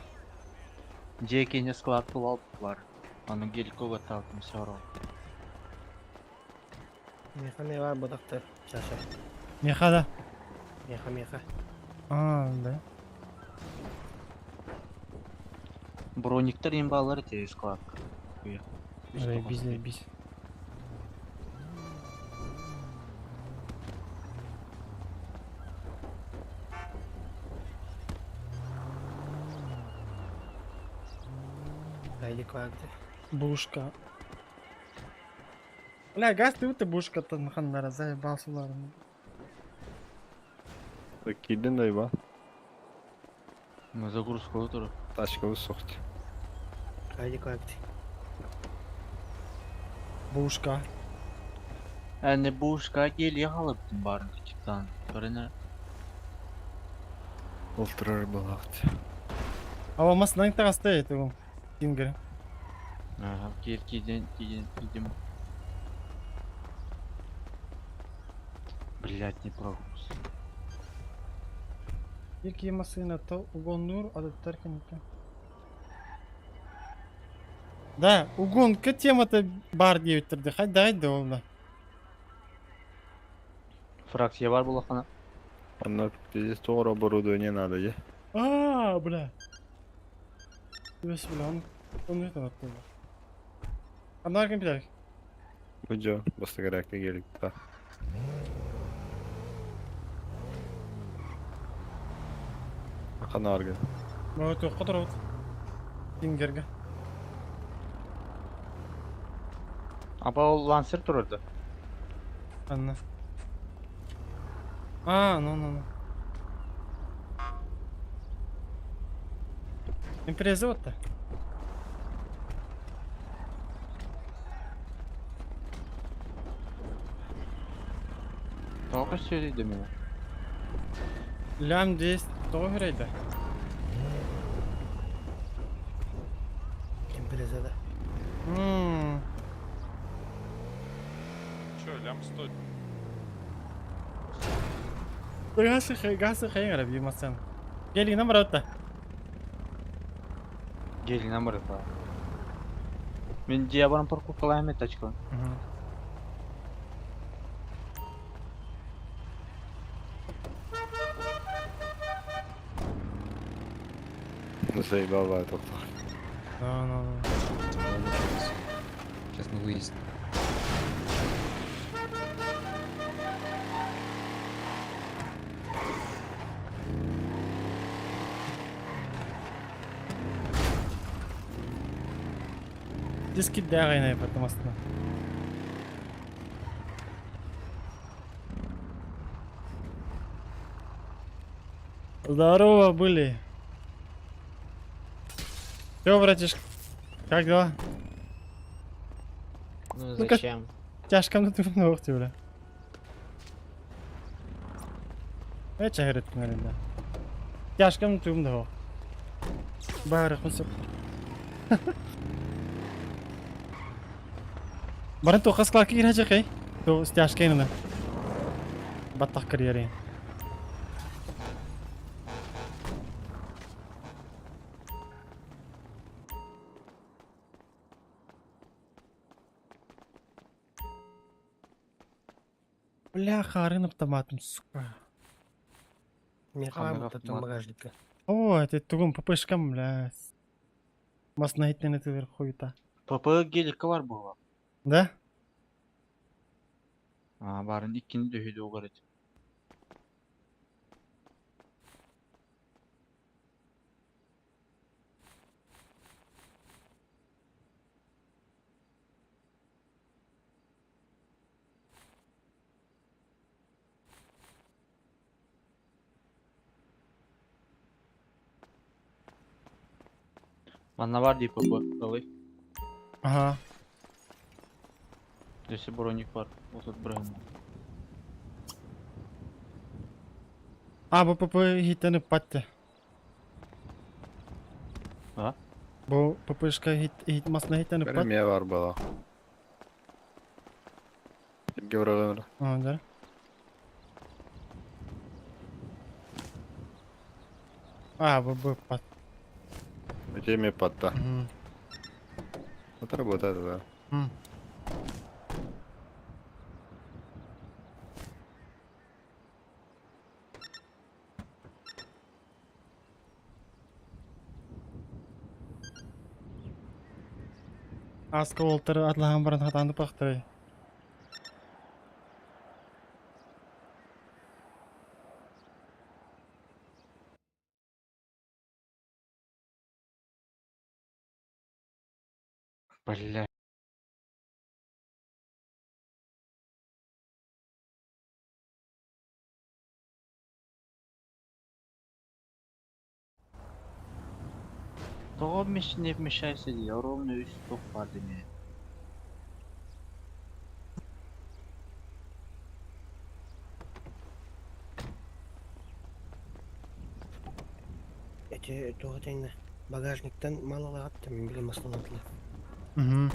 Жекене склад тулал бар. Аны геликке готалтым все равно. Меха не бар бодактар. Саша. Меха да. Меха, меха. А, да. Брониктер имбалар те склад. Заебись, заебись. Айди квагды. Бушка. Бля, газ ты ты бушка там ханнара заебал суларын. Кидин да иба. Мы загрузку отыру. Тачка сохт. Айди квагды. Бушка. Әне бушка гели алып барын кичиктан. Көріне. Олтырар балакт. А алмас наң тагасты это ол. Кингер. Ага, кел киден, киден, киден. Блять, не прогруз. Екі машина то угоннур адаттар кенеке. Да, угонка тема-то бар диэбиттэрди. Хай дай да ол да. Фракция бар булахана. Анна пиздец тоғыр оборудование надо, е? А, бля. Өс, бля, он он это вот. Анар кем питалик? Бу баста керекте келик та. Акан аргы. Мага тоққа тұрабыт. Кингерге. Апа ол лансер турады. Анна. А, ну, ну, ну. Импреза вот-то. Тоҕо сөйдө мені? Лям 10 тоҕо хүрейді. Импреза да. Ммм. Че, лям 100. Гасы хайгара бимасан. Гелик нам баратта. Гелик нам баратта. Мен дия баран парковкалайм тачка. Заебал этот. Ну, ну, ну. Сейчас мы выясним. Диски дагайна потом астына. Здорово были. Чё, братишка? Как дела? Ну Ну-ка, зачем? Тяжко на ты ногти, бля. Эча говорит, наверное. Тяжко на ты да. Бары хусып. Барын тоқас клаки кирәчәк, эй. То стяжка инде. Баттак карьере. Бля, харын автоматом, сука. Не Хаммер хватит там автомат. багажника. О, это тугум ППшкам, бля. Масна хитнен это хуйта. ПП геликка бар була. Да? А, барын иккини дөһүдө угарыт. Манна бар ди ПП, ылый. Ага. Дөсө броник бар. Отут броник. А, бу ПП хитнен патте. А? Бу ППшка хит хит масна хитнен пат. Премия бар была. Геврогамра. А, да. А, бу бу пат. Теме патта. Мгм. Это работает, да. М. Аска олтыр атлахан баран хатанды пахтырай. Бля. Того не вмешайся, я ровно үс топ бар деме. Эти тугатайна багажниктан мал алат, мен билем асланатла. Угу.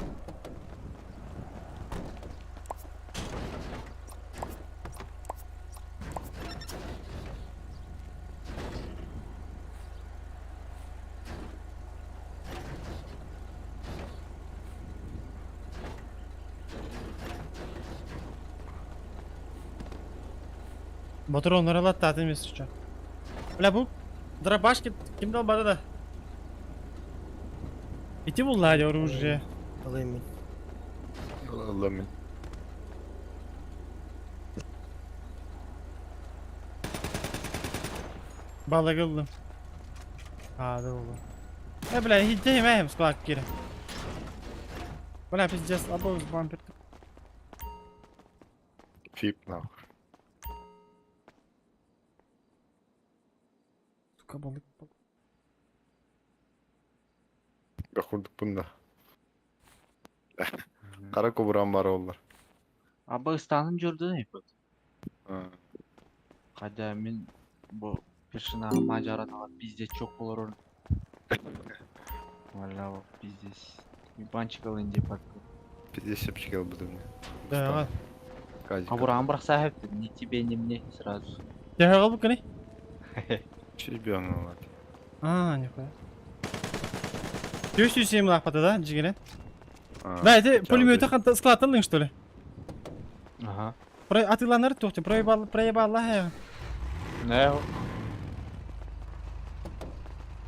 Батыр онları алат та что. Бля, бу дробашки ким дал бада да? Ити булла оружие. Алайм мен. Алла мен. Балыгылдым. А, да oldu. Э, бля, иди мәм склад кире. Бля, пиздец, або бампер. Фип нахуй. Сука, балык. Курдукпун да. Хара кубуран бар оллар. Аба ыстанын жүрдүн ипот. Хотя мин бу персонажы мажараталар пиздец чок болор. Валя, пиздец. Ебанчик алын деп атты. Пиздец шепчик албытым. Да. Кабуран бросает, ни тебе, ни мне сразу. Я галбы кene? Чемпион алат. А, нихуя. 407 лапата, да, жигерен? Да, это пулеметы ханта складтан что ли? Ага. Про атыланар тухты, проебал, проебал, я. Не.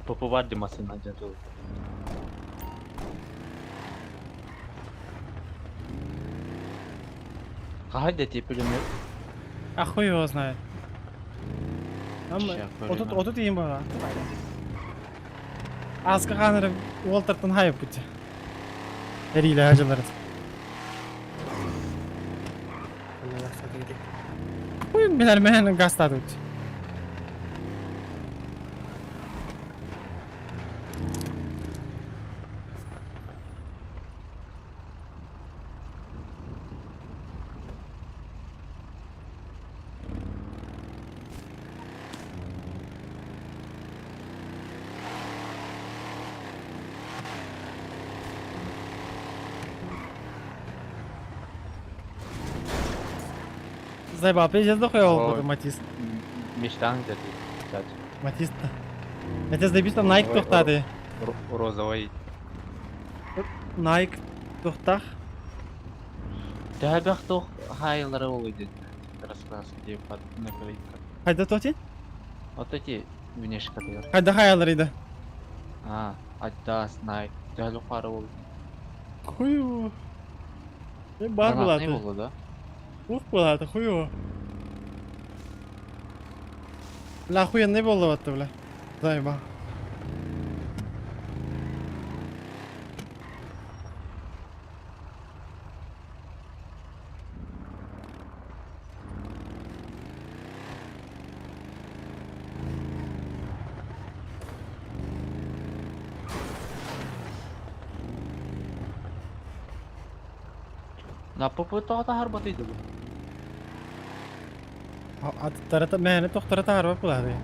Попувар машина дядыл. Қайда те пулемет? А хуй его знает. Там, отут, отут им бара. Аска ханыры Уолтертон хайып бути. Эриyle хажылары. Хуй билер мен гастады бути. Заебал, пиздец дохуя был Матис. Мечтаң деді, кстати. Матис. Это заебись там Nike тохтады. Розовый. Nike тохтах. Тәбәх тох хайлары ол иде. Раскраски деп под наклейка. Хайда тохти? Вот эти внешка дер. Хайда хайлары иде. А, Adidas, Nike. Дәл қары ол. Хуй. Бар Донатный болады. болды, да? Ух болады, хуй. Бля, охуенный болды батты, бля. Заебал. На ПП тоғыта харбат еді бұл. Аттарата мэне тохтарата харба болады.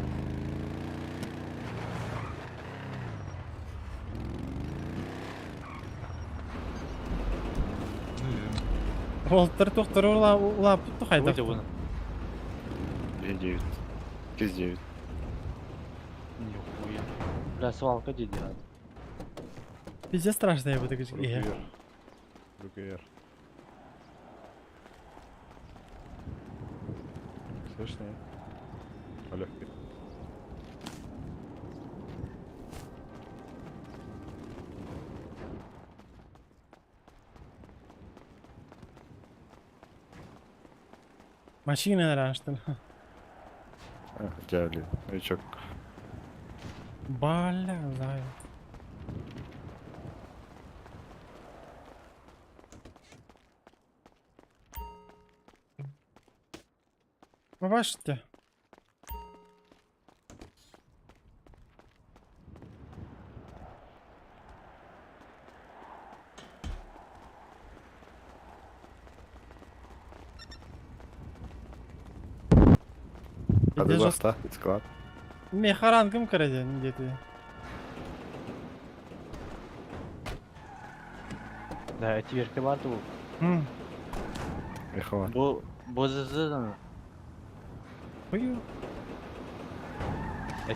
Уолтер тохтар ула ула тухайда. Өте бұны. 9. 9. Нихуя. Бля, свалка деді. Пиздец страшно я буду говорить. Руки вверх. Слышно? Алло. Машина раньше. Дяли. Новичок. Бля, знаю. Бабаште. Надо баста, склад. Мехаран кім кіреді где-то? Да, тиверке барды бұл. Мехова. Бұл бұл ЗЗ-дан. Хую.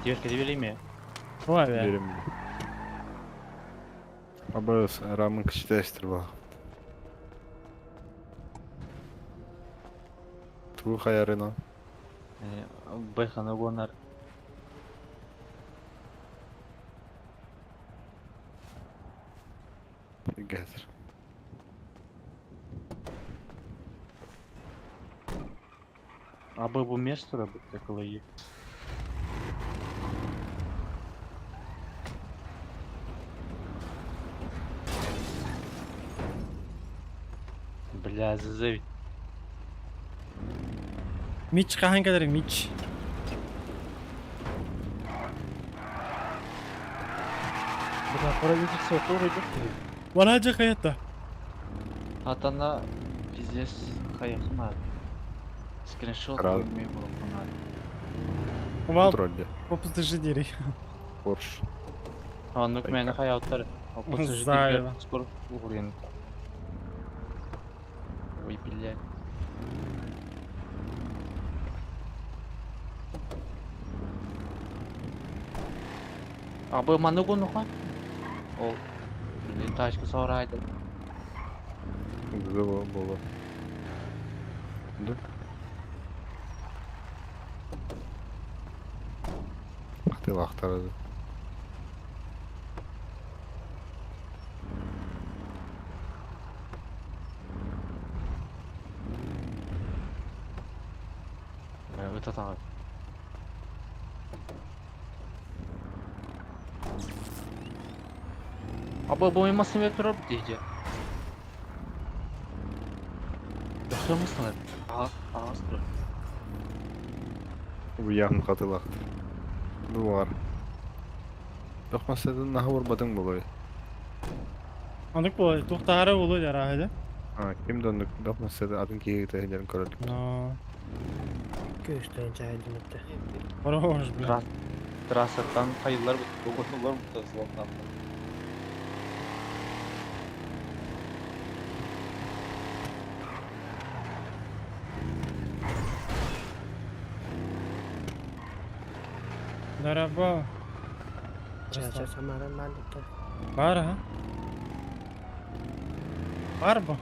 Тиверке бере ме? Ой, бля. Берем. Абы рамын кішітестір бұл. Ту хаярына. Байхана гонар. Газыр. Абы бұл место бұл такое. Бля, ЗЗ ведь. Мич қахан кәдір, Мич. Бұл Правительство тоже идет. Вараджа хаята. Атана пиздец хайахнар. Скриншот Рад. Вал Контрольде. Попустажидери. Порш. Аннык мени хаяттар. Заева. Скоро угрен. Ой, блядь. А бы маны гонуха? Ол. Блин, тачка саурайды. Было, было. Да? Ты лахтар. Это так. А бы бу эмасын турап дейди. Жакшы А, а, строй. Уян катылахт. Дуар. Тохмасадын нахур бадың болой. Анык болой, тухтары болой жарахыды. А, ким донук тохмасады атын кийгите көрөдүк. Но. Көстөн чайдым өттө. Хорош, бля. Трассаттан кайылар бут, бут злотан. Дараба. Ча самаран мандыкта. Бар, а? Бар бу.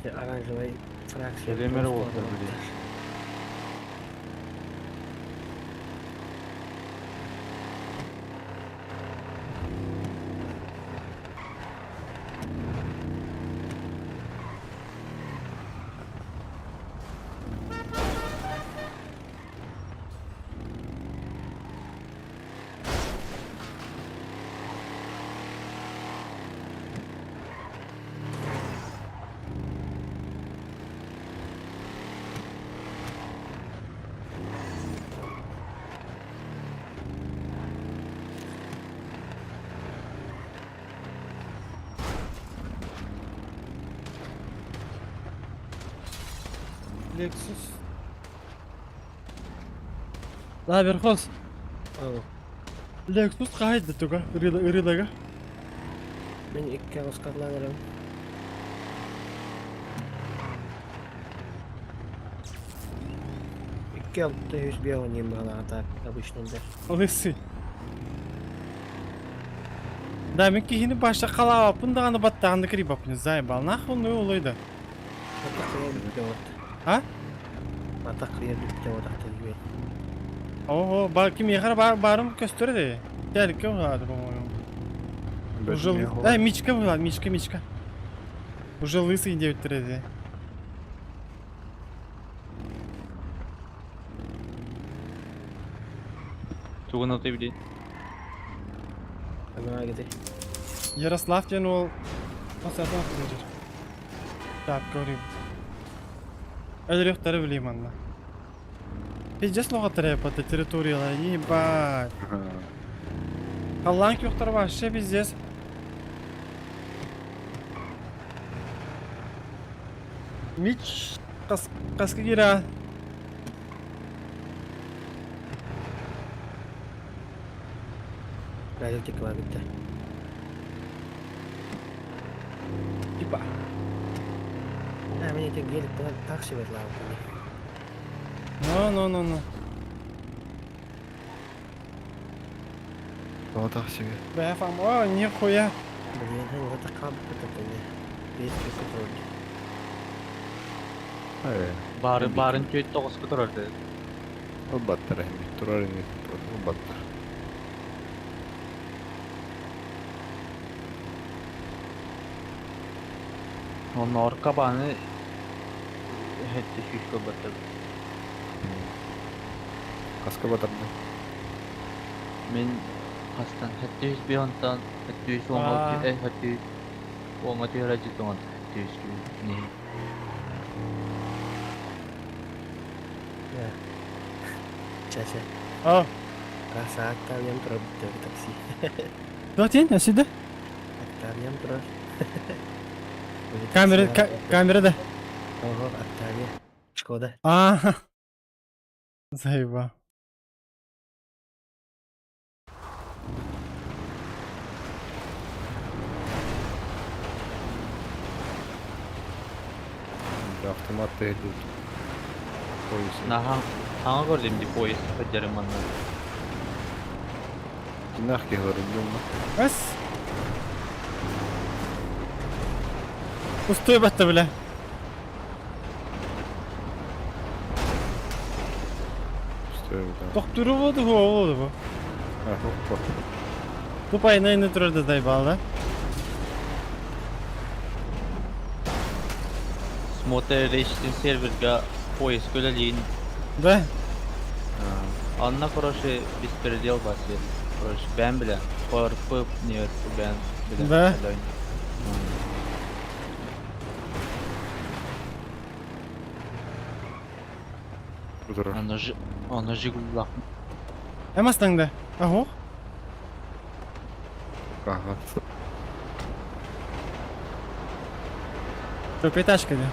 Это оранжевый фракция. Элемер болду, блин. Lexus. Да, Верхоз. Lexus кайда туга? Ырыдага. Мен икки аскарланырым. Икки алты жүз беон ем так обычно да. Лысый. Да, мен кихини баша қалап, дағаны баттағанды кирип апын, заебал, нахуй ну улойда. А? Ата кыйыр битте отакта жибе. Ого, бар ким ехар бар барым көстөрдү. Дәл кем булады, по-моему. Уже, да, Мичка была, Мичка, Мичка. Уже лысый деп тиреди. Тугун отой билин. Ана гиде. Ярослав ден ол Масатан жүр. Так, көрейм. Әлі билейм анна. Пиздец лоға тіреп территориялар, ебать. Қаллан юқтар вообще пиздец. Мич қасқы кира. Радио тик бар битте. Типа. А, мен ете гелик такси берлау. Ну, ну, ну, ну. Вот так себе. Бля, фам, о, нихуя. Блин, это кап это не. Есть контроль. Бары барын төйт тоғыз көтөрөрдү. Ол баттар эми. Турар эми. Ол баттар. Онно орка баны хетте шүшкө баттар. Каска батарды. Мен хастан хетте жүз бионтан хетте жүз оңа хетте оңа түйөрө жетоңон хетте жүз не. Чача. О. Раса Октавиям турар такси. Туох диэн өссө да? Октавиям турар. Камера камера да. Ого, Октавия. Шкода. А. Заеба. Автомат идут. Поезд. Наха, хаҥа көрдүм ди поезд сылдьарым манна. Кинах киһилэр дьонно. Эс. Пустой батта, бля. Пустой да. Тохтуру болду бу, болду бу. А, хоппа. Тупо айна айна турар да заебал, да? Смотр речтин серверга поезд көлелиин. Да? Анна, короче, беспредел басыр. Короче, бән биле. ПРП не бән биле. Да? Аны ж аны Жигулах. Эмастаңда. Ахо. Ага. Трехэтажка, да.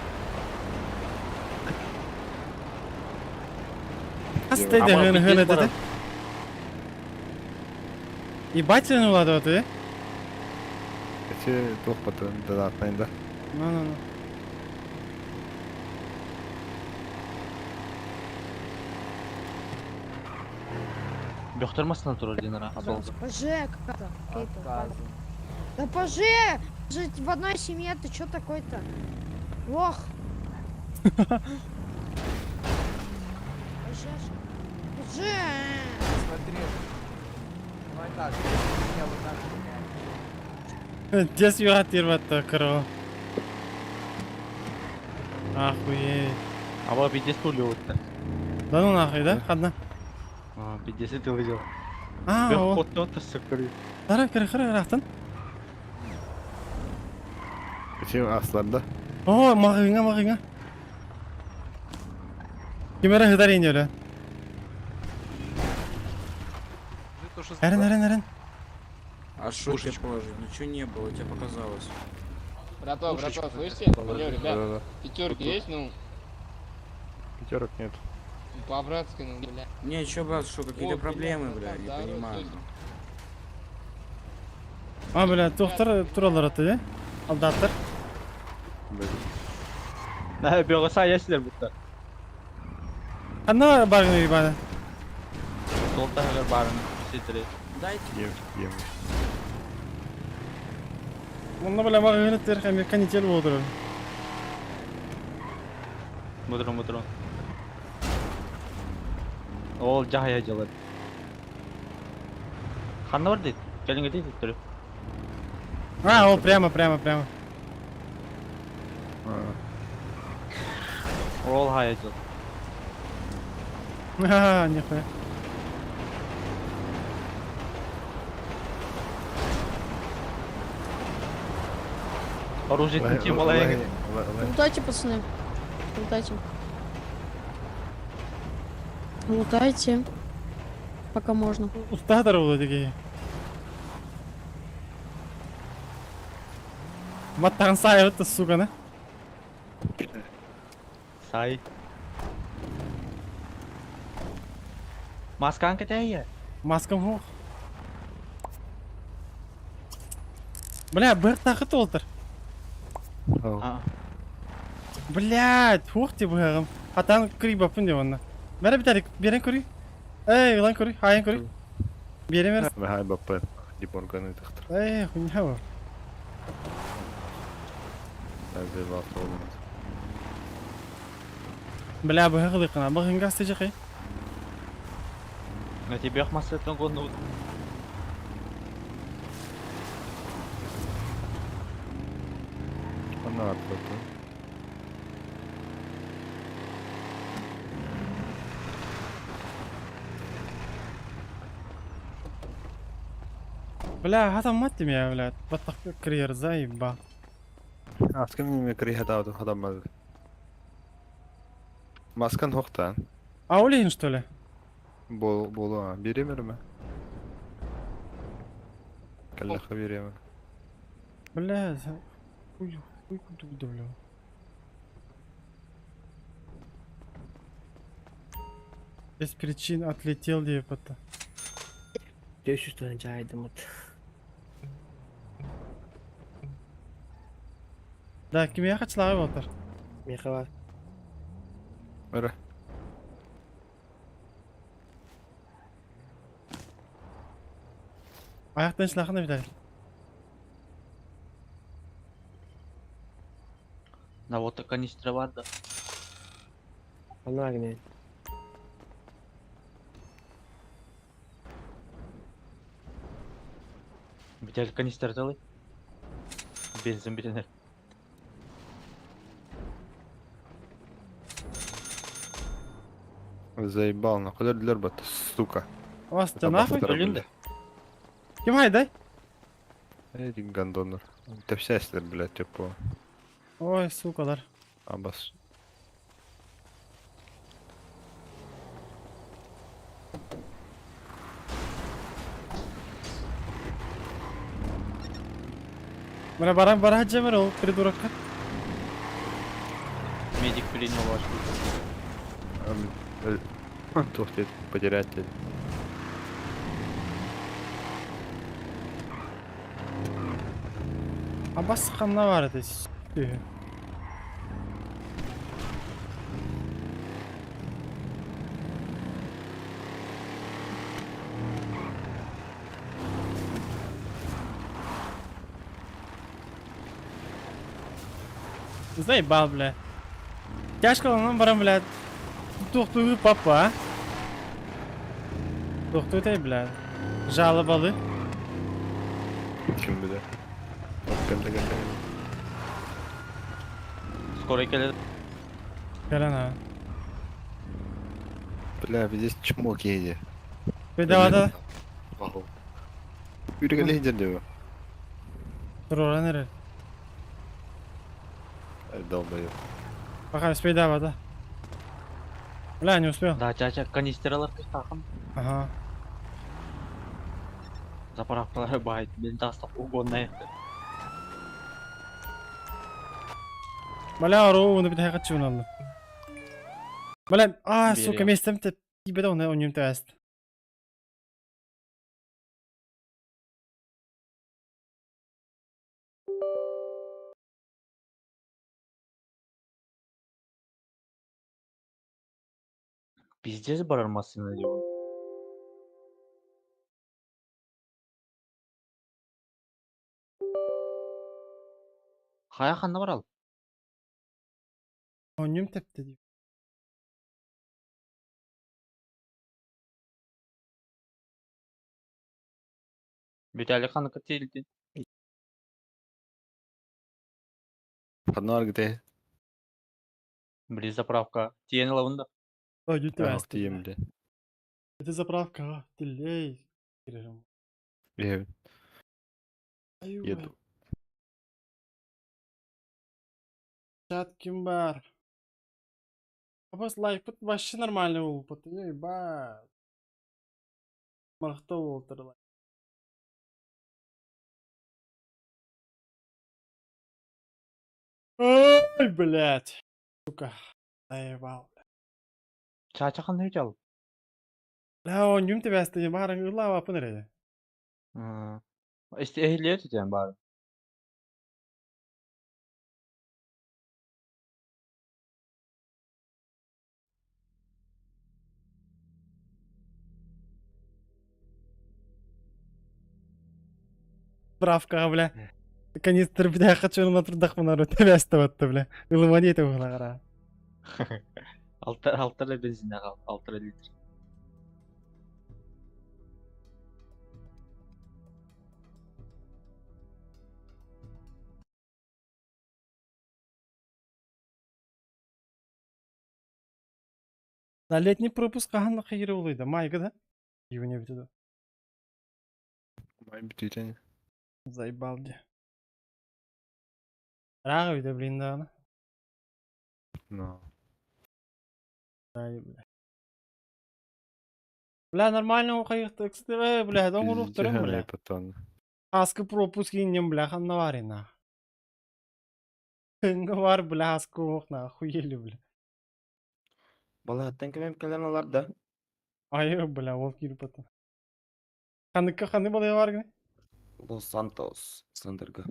Астайды гыны гыны dedi. Ебать сeni улады ты. Эти туох батын дадатнайда. Ну ну ну. Бөхтөрмасына турар динара. Абалды. ПЖ как-то. Да ПЖ! Жить в одной семье, ты чё такой-то? Лох! ПЖ! ПЖ! Смотри. Давай так, меня вот так Дес югат ирбатты кыры. Охуеть. Аба бидес тулю отты. Да ну нахуй, да? Хадна. А, бидес ты увидел. А, Бөх о. котты отты сыкыры. Дара кыры кыры рахтан. Эти асларда. О, мағыңа мағыңа. Кемера хыдар инеле. Эрен, эрен, эрен. А шо тебе положить? Ничего не было, тебе показалось. Братва, братва, слышите? Алло, ребят, пятерки есть, ну? Пятерок нет. По-братски, ну, бля. Не, чё, брат, что, какие-то проблемы, бля, не здорово, понимаю. слушай. А, бля, тухтар туралар атты, да? Алдаттыр. На, бөҕө сая силер бутта. Анна баргын ебана. Сол тахыгар барын ситири. Дайте. Ем, ем. Онна бля мағыңа тер американ ител болдыр. Мудру мудру. Ол жахая жылыр. Ханна бар дейт. Келиңге дейт түрү. А, ол прямо, прямо, прямо. Ол хая жыл. А, нихуя. Оружие тем малайга. Лутайте, пацаны. Лутайте. Лутайте. Пока можно. Устадар oldu деге. Маттан сай өтті, сука, на. Сай. Маскан кетейе. Маскам хоқ. Бля, бір тақы толтыр. А. Блядь, хух ти бығым. Атан күри бапын деп онна. Бәрі бітәрік, берен күри. Эй, улан күри, хайын күри. Берен бер. Хай бапын. Дип органы тахтыр. Эй, хуйня бу. Заебал толмады. Бля, бығы қылықына, бұғын гасты жықы. На тебе масатын гонну. Анна артты. Бля, хатам маттим я, блядь. Баттақ кірер, заеба. Аскын неме кіри хадауды хадамады. Маскан хохта. А, олейін, что ли? Бол болу беремер ме? Каллаха беремер. Бля, хуй, хуй куда, бля. Без причин отлетел депота. 500 жайдым. Да, ким я хачлагы болтар. Михала. Бара. Аяктан шлахына битер. На вот канистра бар да. Ана гне. Битер канистр талый. Бензин битенер. Заебал, нахуй дилер бат, сука. Вас ты нахуй? Ким хайдай? Эти гондонор. Это вся силер, блядь, типа. Ой, сукалар. Абас. Бара баран бара жемер ол придурокка. Медик принял ваш Тух потерять. Абас ханна бар это. Заебал, бля. Тяжко нам барам, бля. Тухтую папа. Тухтуй ты, бля. Жалобалы. Ким билер. Кем де келді. Скоро келеді. Кэлэн а. Бля, здесь чмок едет. Беда да. Үргеле жерде. Туруран эрер. Долбоёб. Пока успей да, да. Бля, не успел. Да, чача канистралар кыстахым. Ага. Заправкалар байт. Мен тастап угонная. Бля, ару, оны бит хайкат чуналды. Бля, а, сука, местем те ибеде оны онюм тест. Пиздец барар машина диyor. Хая ханна бар ал. Онюм тепти диyor. Бүтәлі ханы кытылды. Ханар где? Били заправка. Тиен лавында. Ой, Ах, тием, бля. Это заправка, а, тилей. Кирежем. Еду. Чат ким бар? Абас лайк пут вообще нормальный был, пут, ебать. Махта болтыр лайк. Ой, блядь. Сука. Заебал. Чача ханы жал. Бля, он юм тебәсті, барың ылла апын эреде. Işte ehliyet edeceğim bari. Справка, бля. Канистр, бля, хочу на трудах манару тебәсті батты, бля. Ылымани это угла кара. Алты алты бензин ал, 6 литр. На летний пропуск кахан хайры улыйда, майга да? Его битүдө. Май битүтен. Заебал де. Рага бите, блин, да. Но. Ай, бля. Бля, нормально хайыхта ыксты, бля, да оҥоруохтарын, бля. Потом. Аскы пропуск иннем, бля, ханна бар на. Бар, бля, аскы ох, на, охуели, бля. Балаһаттан кэмэм кэлэн алар да. Айы, бля, ол киирip ата. Ханыкка ханы балай бар гына? Лос Сантос центрга.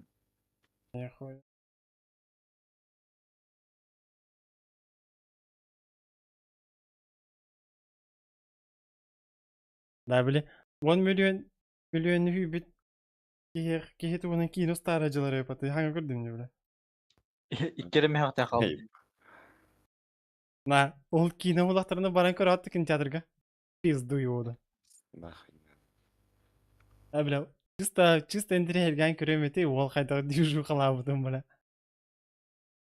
Нехуй. Да, били, 10 миллион, миллион бит киһи киһи туһунан киин устаара дьылары паты хаҥа көрдүм не бля. Иккере мехте қалды. На, ол киинэ булахтарына баран көрөттү кинотеатрга. Пизду его да. Нахуй. А, бля, чисто, чисто интриһэргээн көрөм эти, ол хайдах движу халаабытым, бля.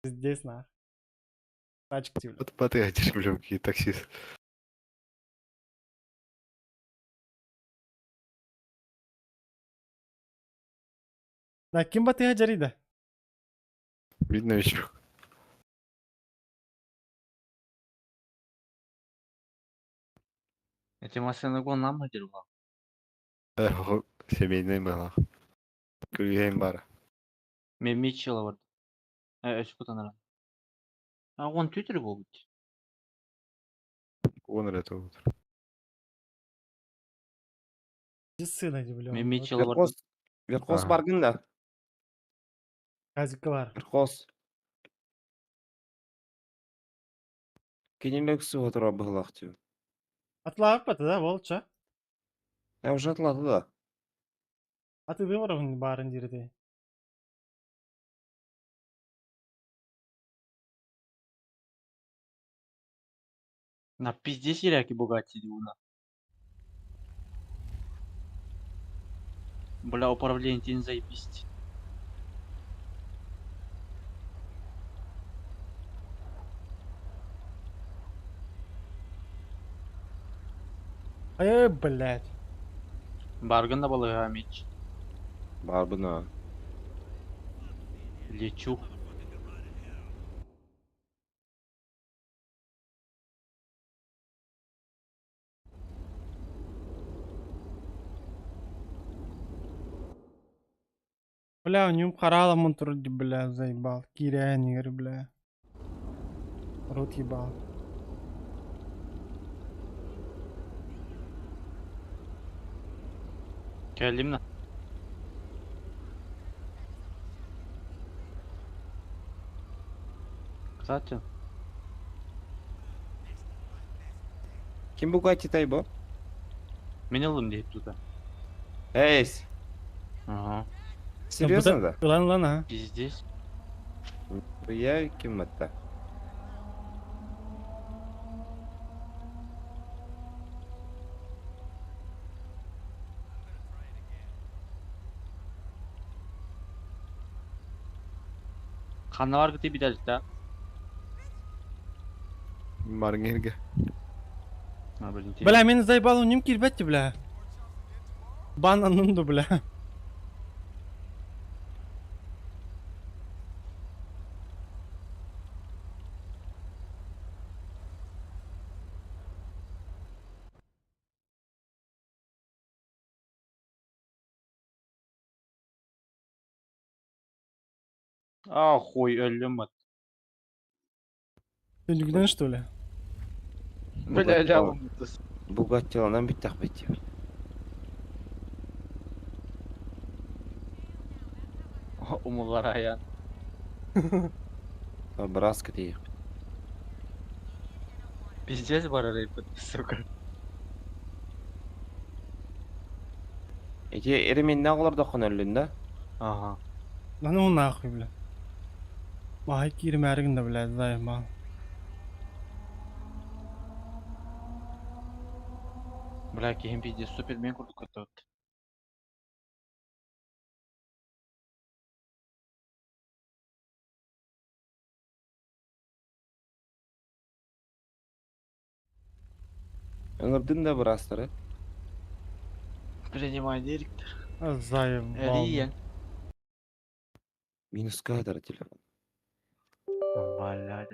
Пиздец, нах. Тачка бля. Вот потратишь, бля, какие таксист. Да, ким батыга жарыйда? Видно еще. Эти машины гон нам надерла. Семейный была. Күлген бар. Мен Митчелл бар. Э, өч. А он түтер болбут. Он это вот. Сына, бля. Мен Митчелл бар. Верхоз, Верхоз Ага. баргын да. Казикка бар. Верхоз. Кинемек су отыра быһылах тю. Атлаап бата да, болча. Я уже атлады да. Аты бар барын дирде. На пизде сиряки Бугатти уна. Бля, управление тень заебись. Эй, блядь. Баргын да балыга меч. Бар буна. Лечу. Бля, у него харала мунтурди, бля, заебал. Киря, бля. Рот ебал. Келдим на. Кстати, Ким Бугатти тайбо? мен алым дейт туда. Эйс. Ага. Серьезно да? Лан, лан, а. Пиздец. Я ким это? Ханна бар гыты бидәлик да. Маргерге. А, блин, Бля, мен заебал, у ним кирбетти, бля. Бан аннунду, бля. А, хуй, өллөм бат. Ты нүгден, что ли? Бля, лялым. Бугатти ланан биттах бит. Умулар аян. Браска тиих. Пиздец бар рейпет, сука. Эти эременне оғлар да өллүн да? Ага. Да ну нахуй, бля. Май кирмәргин да, бля, заебал. Бля, кихим пиздец, супермен курдук көтөт. Ыңырдын да бырастары. Принимай директор. Заебал. Эриен. Минус кадр телефон. Блядь.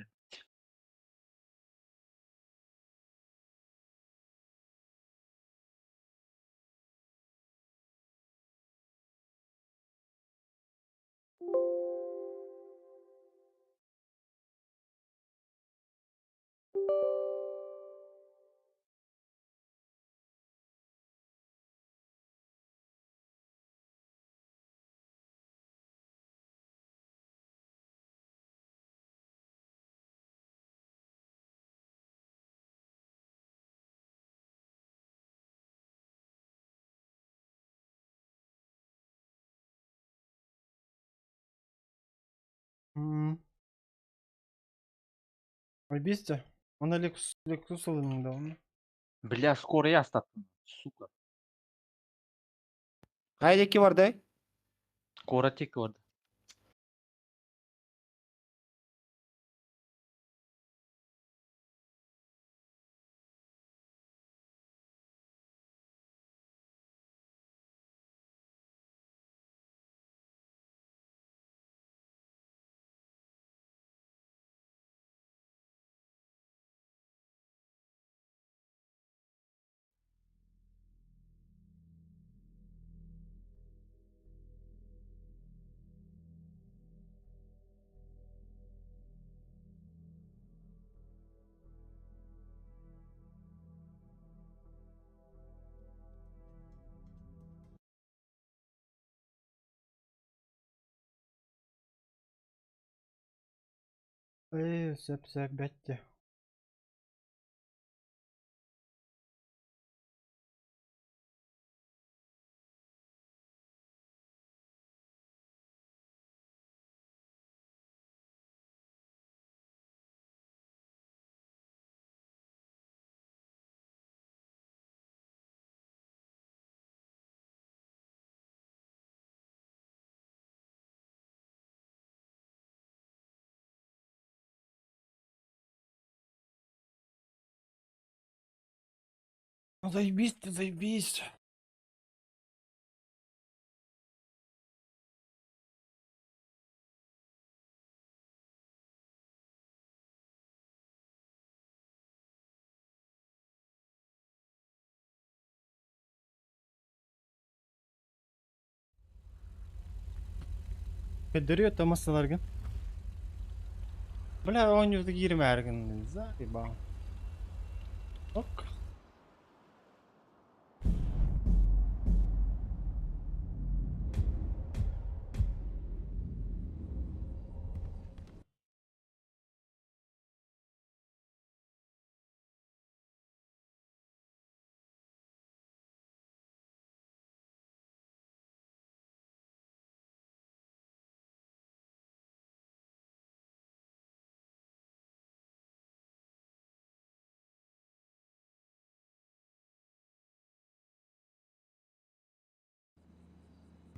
М. Заебись. Он на Lexus, Lexus ылын недавно. Бля, скоро я остаттым, сука. Хайа диэки бардай? Куорат диэки барда. Эй, сөп сөп бәтте. Ну заебись ты, заебись. Көдөрүө томасыларгын. Бля, оонньуурда кииримээргин. Заебал. Ок.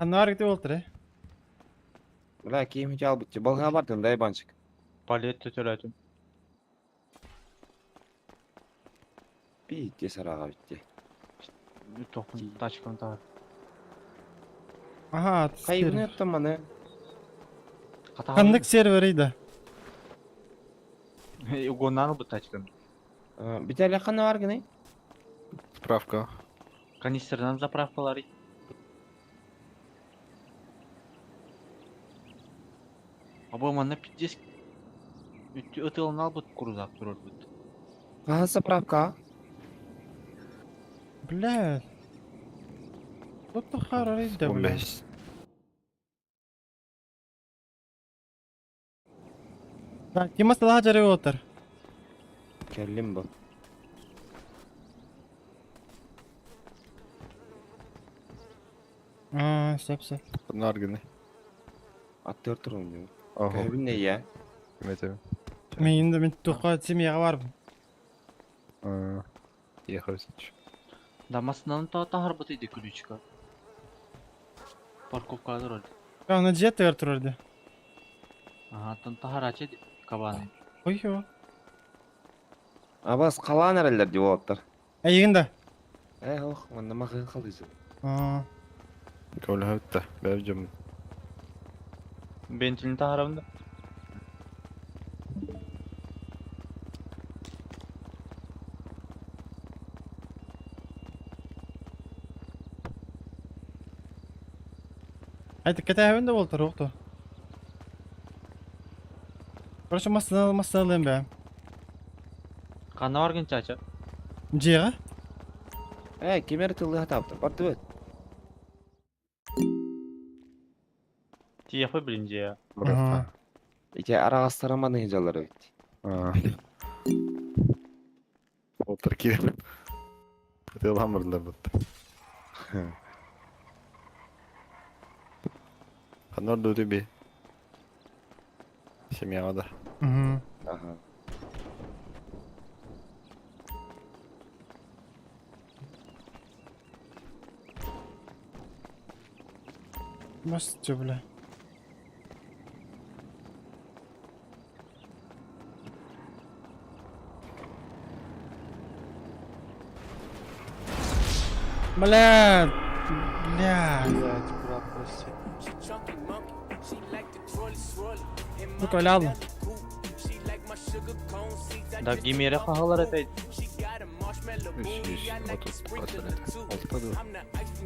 Аннаар гити болтыр э. Бля, киим албыт. Балга бардым да, Ибанчик. Палет төтөлөтүм. Битте сарага битте. Тохун тачканы таар. Аха, Кайыбын өттüm маны. Ханнык сервер иде. Угоннан бу тачканы. Битәле кана бар гыны? Справка. Канистрдан заправкалар. Абы манна пиздец. Өтө албыт курузак турар бут. Кага заправка? Бля. What the hell иде, бля. 15. Да, Тима сылаha жарып отыр. Келлим бу. Аа, сөп сөп. Нар гыны. Аттыр турун. Ого. Кайбын не я? Ким Мен инде мен тухка семьяга барбын. Ехать. Дамасынан та тахар бут иде ключка. Парковка турар. Аны жет турар Ага, тон тахар ачы кабаны. Ой, ё. Абас калан эрелер дип оттар. Әйегин Э, ох, манна магын калыйсы. Аа. Көлі өтті. Бәр жым. Бентлин тахарабында. Айты кетәһен дә болтыр, уқты. Короче, масына масына алайын бә. Кана баргын чача. Жега? Э, кемер тылы хатаптыр. Барды бит. Тияхы билин же. Бұраққа. Ите арагастара маны жалары бит. Отыр киреп. Тылан бұрдылар бұтты. Ханор дуты би. Семьяҕа да. Угу. Ага. Мастё, бля. Бля, бля. Блять, брат, прости. Сука, ляду. Да гимере хаһалар этэй. 336 дуо?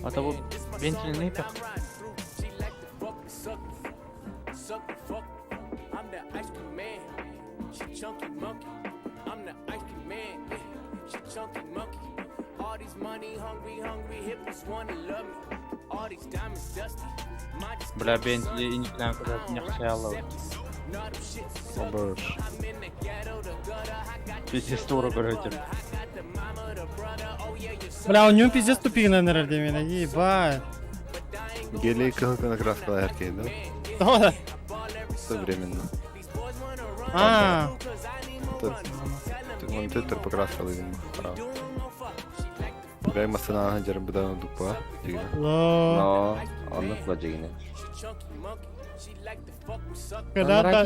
Ата бу бентилини пэх. Бля, бентили иниклään куда нехчаялар. Обыш. Пиздец тура көрөтөр. Бля, у него пиздец тупик, наверное, меня, ебать. Гелий кыһыл гына краскалар эркей, да? Да. Современно. А. Он төттөр покраскалыйын. Бля, масына жар будан дупа. Но, оннук ба дьигинэ. Когда-то...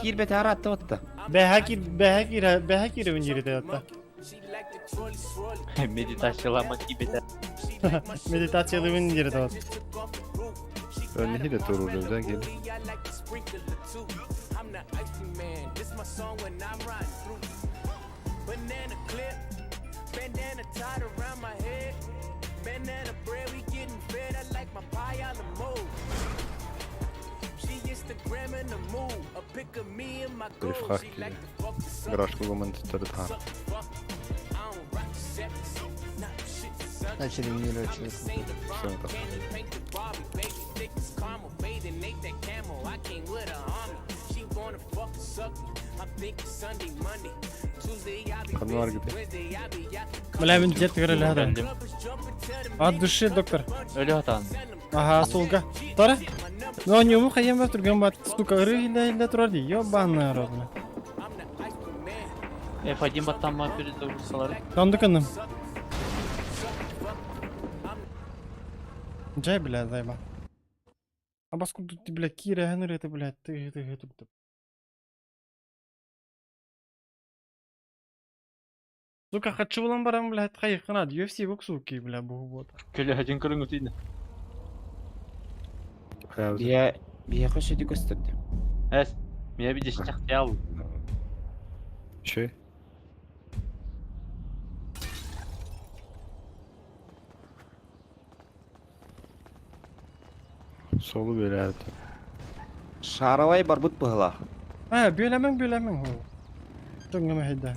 Киирбет аратты отта. Бэхакир, бэхакир, бэхакир өнерде отта. Медитациялама кибете. Медитациялы өнерде отта. Өнехи турулудан кел. Грифхак Гаражка гоман төрөт ха. Начали минировать человека. Все это. Ханвар где? Бля, мен дед көрелі хада. От души, доктор. Өлі атан. Ага, сулга. Тора? Ну, не уму хаем бар турган бат. Сука, ыры иле иле турар ди. Ёбаный рот, бля. F1 баттанма перезагрузкалары. Танды кынным. Жай, бля, зайба. А баску тут, бля, Кира, Генри, ты, бля, ты, ты, ты, ты. Сука, хочу булан барам, блядь, хайхана, UFC боксуки, бля, бу вот. Көлі один көрүңү тиде. Бия бия көшөдү көстөрдү. Эс, меня видишь, чахтял. Че? Солу береді. Шаровай барбыт быһыла. А, бөләмең, бөләмең. Түңгеме хәйдә.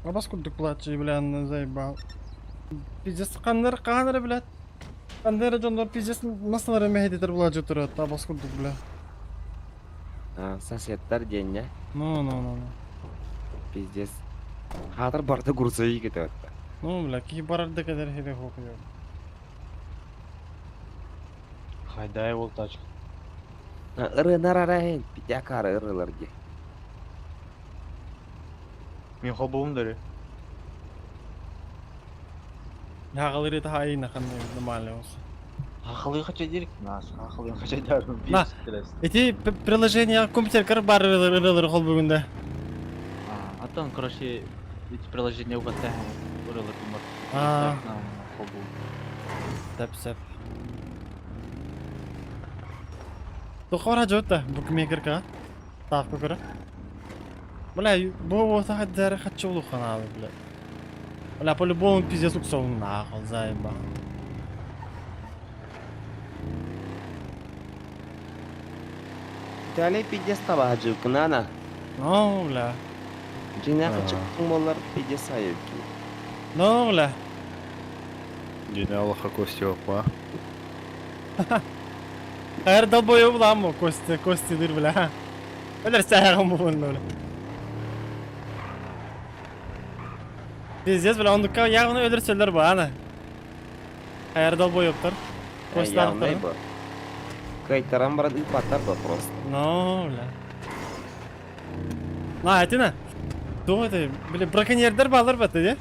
Абас курдук плачы, бля, заебал. Пиздец, каннар, каннар, блядь. Каннар жондар пиздец, масалары мехедетер була жотурат, абас курдук, бля. А, соседтар денне. Ну, ну, ну, ну. Пиздец. Хатыр барды грузовик кетет. Ну, бля, ки барар да кадер хере хокуё. Хайдай ол тачка. Ыры нарарайын, пидякары ырылар ди. Мен холбоум дөрү. Хагылыры та хайна ханны нормально болса. Хахылы хача дирик. Наш, хахылы хача дәрү. На, эти приложения компьютер кыр бар ырылыр хол бүгүндө. Аттан, короче, эти приложения угатта ырылыр бар. А. Холбоум. Сәп сәп. Тохора жота букмекерка. Ставка көрө. Бля, бу болса хаддары хатчы улухана, бля. Бля, по-любому пиздец уксол нахуй, заеба. Италия пиздец таба жыкынана. Ну, бля. Жинақы чыктың болар пиздец айып. Ну, бля. Дүйнө Аллахка кости окма. Хайр долбоёб ламо, кости, кости дыр, бля. Өлөр сәгым бу бля. Пиздец, бля, ондука ягны өлөрсөлөр ба, ана. Хайр долбоёбтар. Явный Костар. бу. Кайтаран баран ыыппаттар да просто. Но, бля. На, этина. Туох это, бля, браконьердер баалар бата, де?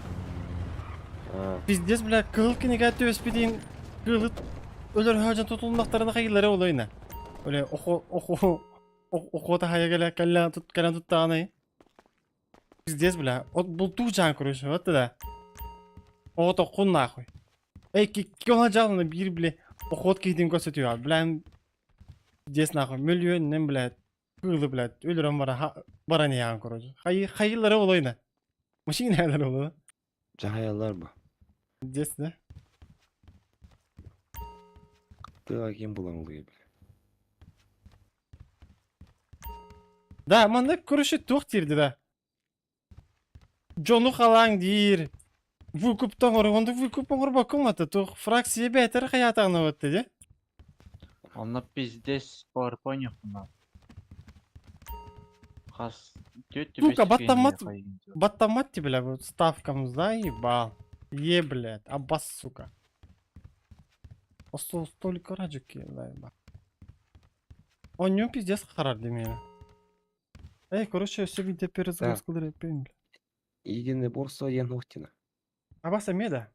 Пиздец, бля, кыһыл кинигэ түбэспитин кыылы өлөр хаажан тутулуннахтарына хайылары олойна. Оле, охо, охо, охота хая келе, кэллэн тут, кэлэн туттаҕына. Пиздец, бля, от бултуу жаан короче, вот да. Ото кун нахуй. Эй, киона жалына биир, бля, охот киһитин көрсөтүө, бля, пиздец нахуй, мөлүйүөннэн, бля, кыылы, бля, өлөрөн бара, баран иһэҕин, короче. Хайы, хайылары олойна. Машиналары оло. Дьаһайаллар бу. Пиздец, да? Тыаҕа ким булан ылыа бля. Да, манна короче туох диирди да. Дьону халааҥ диир. Выкуптан оҥорон выкуп оҥорбоккун мата туох фракция бээтэр хайаатаҕына батта дии. Онно пиздец PowerPoint хуна. Хас тетя Сука, баттаммат, баттаммат ти, бля, вот ставкам заебал. Е, блядь, аббас, сука. Остол столько раджики, заебал. Онньон пиздец харар демеме. Эй, короче, все видео перезагрузку да. Единоборство диэн Охтина. Абас эмиэ да?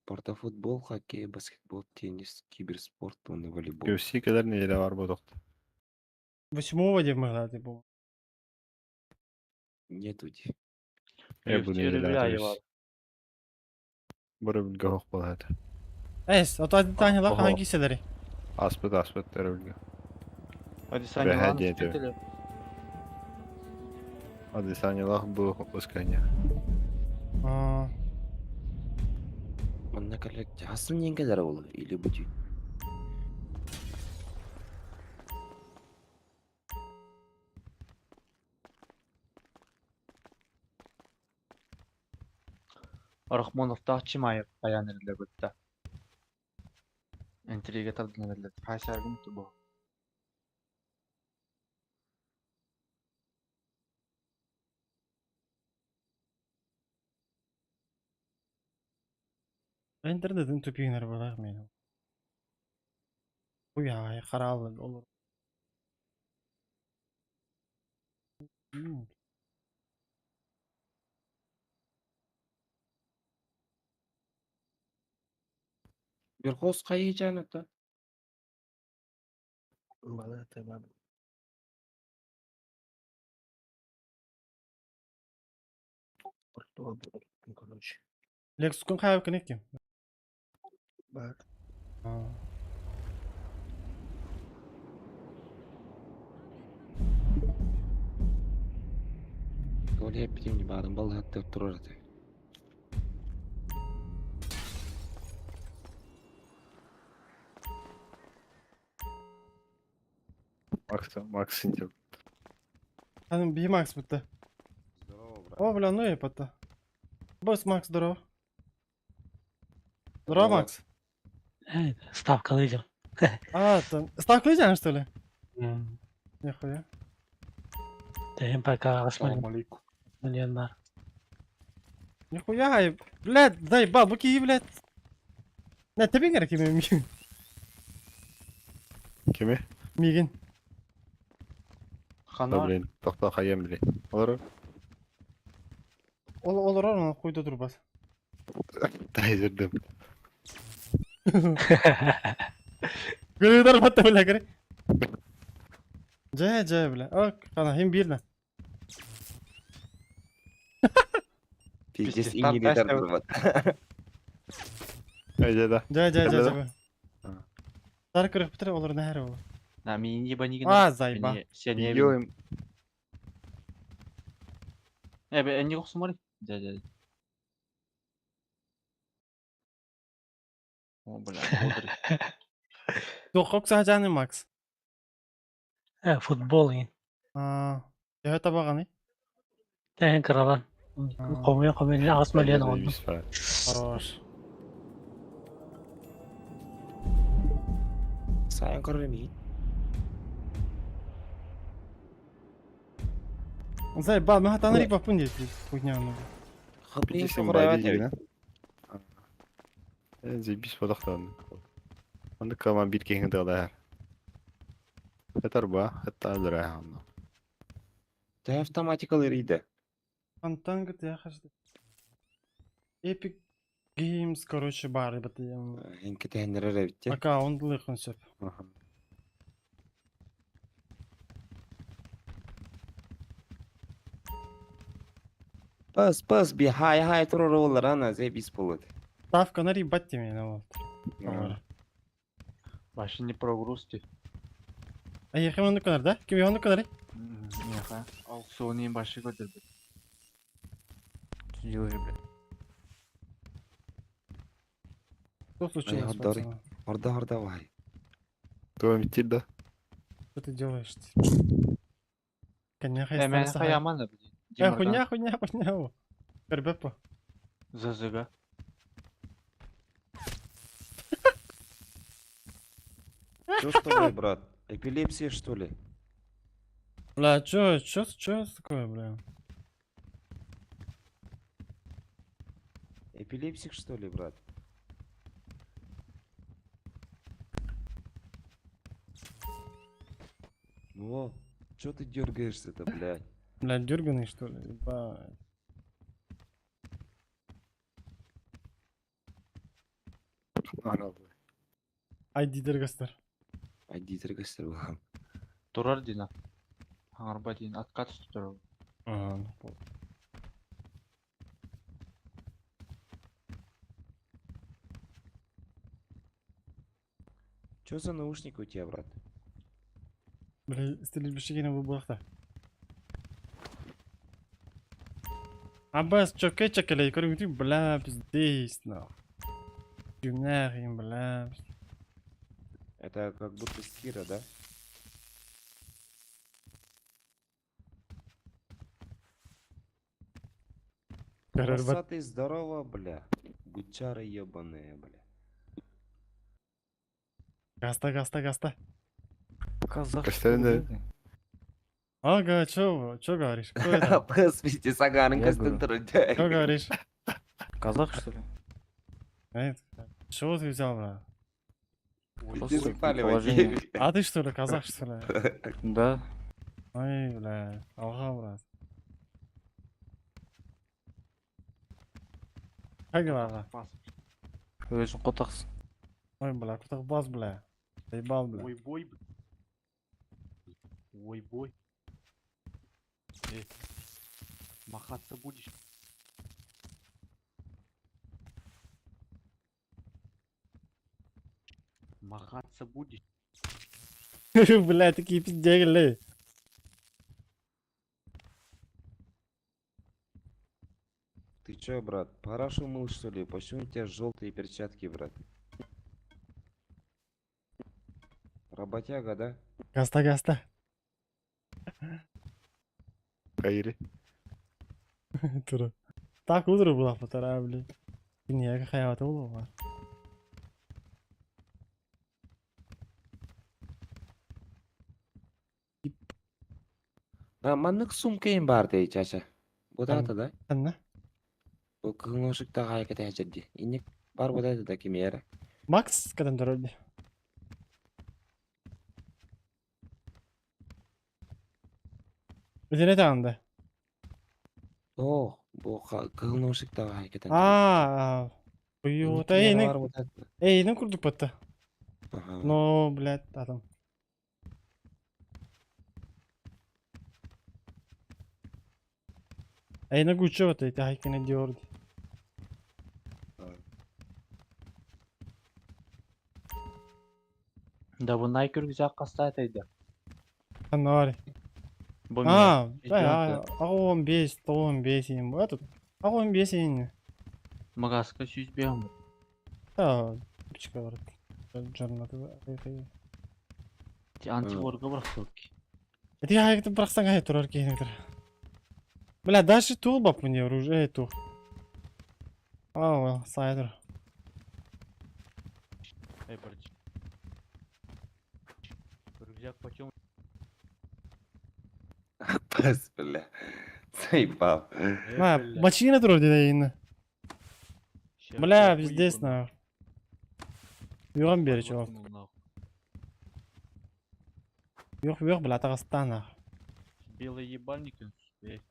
Портофутбол, хоккей, баскетбол, теннис, киберспорт уонна волейбол. UFC кэлэр нэдиэлэ бар буолуохта. Восьмого диэн быһыылаах бу. Нету дии. Э, бу нэдиэлэ Бу өрөбүлгэ оһох буолар этэ. Эс, ото Таня хаһан кииселери? Аспыт аспыт өрөбүлгэ. Адисанялаах Бэһэ диэтэ. Адисанялаах бу воскресенье. Манна кэллик хасын диэн кэлэр ол или бути. Рахмоновтаах Чимаев айаан эрэллэр бытта. Интрига тардан эрэллэр. Хаасаагын тубу. Интернетин тупигинер буолар миэнэ. Уй хараалын олор. Верховс хайыычаан ата. Балата баб. Короче. Лексукун хайа кенеки. Бар. Ол эппитим баарын балыһаттар турар этэ. Макс, Макс синтел. Аны би Макс бутта. Здорово, брат. О, бля, ну епата. Босс Макс, здорово. Здорово, Макс. Ставкалыйдым. А, там ставкалыйдың, что ли? Нихуя. Тэһин пока Салам алейкум. миллиондар. Нихуя, блядь, заебал, буки, блядь. Не, тебе керек кими Кими? Мигин. Да, блин, тохто хайым, блин. Олор? Ол олор оны хуйда турбас. Тайзердем. Гөлөдөр батта бля керек. Жа, жа, бля. Ок, кана хим бирна. Пиздец ингилитер турбат. Айда да. Жа, жа, жа, жа. Тар көрөп битер олор нәһәр ол. На мини ебани А, заеба. Йоим. Э, бе, энни коксум Дя, дя. О, бля, бодрый. Тохок сажаны Макс. Э, футбол ин. А, я табаганы. Тэһин кыралан. Комуя комуя ас миллион оңдум. Хорош. Сайын көрөр мигин. Заебал, мы хатаны рик бапын дейт, хуйня ну. Хыплин Сен соғырайбат байди эбит. Э, заебись бодохтан. Онды калман бир кеңи дала. Этэр ба, это өлөрө. Ты автоматикал ирийдэ. Антан гытыахас. Epic Games, короче, баар эбит. Эн кэтэһиннэрэр эбит дии. Аккаунт ылыаххын сөп. Пас, пас, би хай хай турар олар ана, заебись болады. Ставканы ебать демен ол. Машине прогрузки. А ехем оннук гынар да? Ким оннук гынар? Меха. Аукционы башы көтөрбүт. Что делаешь, блядь? Что случилось, Ордор, пацаны? орда, орда, вай. Твой метиль, да? Что ты делаешь? Коня Э, мен хаяман Э, хуйня, хуйня, хуйня. Көрбөп ЗЗГ. Что с тобой, брат? Эпилепсия, что ли? Бля, чё, чё, чё такое, бля? Эпилепсик, что ли, брат? Во, чё ты дергаешься-то, блядь? Бля, дерганый, что ли? Ебать. Ай, дергастар. Ай, дергастар, вам. Турар дина. Аңарба дин откат турар. Ага, ну, пол. Чё за наушник у тебя, брат? Бля, стрельбище бу буакта. Аббас, чөкө чөкөлей көрүңүтү, бля, пиздец, нах. Гүмнәх, бля. Это как будто с тира, да? Көрөр бат. Красатый, здорово, бля. Гучары ебаные, бля. Гаста, гаста, гаста. Казах. Костян, Ага, чё, чё говоришь? Кто это? Поспите, Сагарын Я говорю. Что говоришь? Казах, что ли? Нет. Чего ты взял, бля? Иди запаливай. Положение. А ты что ли, казах, что ли? Да. Ой, бля, алга, брат. Как дела, ага? Өзің қотақсың. Ой, бля, кутак бас, бля. Заебал, бля. Ой, бой. Ой, бой. Э, махаться будешь? Махаться будешь? Бля, такие пиздегли. Ты чё, брат, парашу мыл, что ли? Почему у тебя желтые перчатки, брат? Работяга, да? Гаста, гаста. Каири. Тура. Так утро была полтора, бля. Не, какая вот улова. А, маннык сумкайын бар дей, чача. Вот Ан- это, да? Анна. Бу кылношук тага айката хачадди. Инник бар вот это да кимера. Макс, когда дороги. Где это анда? О, бу кылношук тага айката. А, Инник Уюта, кимера бар вот это. эй, ну курдук батта. Ага. Но, блядь, адам. Эй, на гуччо вот эти хайкины диорди. Да бу Nike рюкзак каста атайды. Аннары. Бу А, мен. да, а 15, 95 им. Этот, а 15 им. Магаска сүйіз бейім. Да, пичка бар. Жарнаты. Антиворга бұрақтылық. Эти хайкты быраксаң ай турар кейиниктер. Бля, даже тул бап мне оружие ту. А, сайдер. Эй, братик. Рюкзак почем? Пас, бля. Заебал. На, бачина турар деди Бля, пиздец нахуй. Юган бери, чувак. Yok yok бля, Татарстана. Белый ебальник, блядь.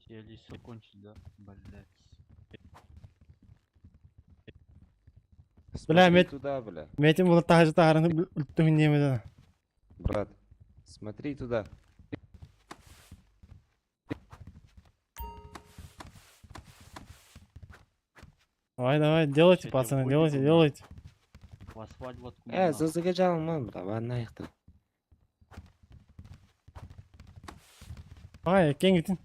Тебе лицо кончить, да? Блядь. Бля, Смотри мет... туда, бля. Метим була тахажы тахарыны үлттүгүн немеден. Брат, смотри туда. Давай, давай, делайте, Этим пацаны, будет делайте, у нас. делайте. В асфальт воткнул, Э, нахуй. зазыгажал, бля, ванна их Давай, кең итин.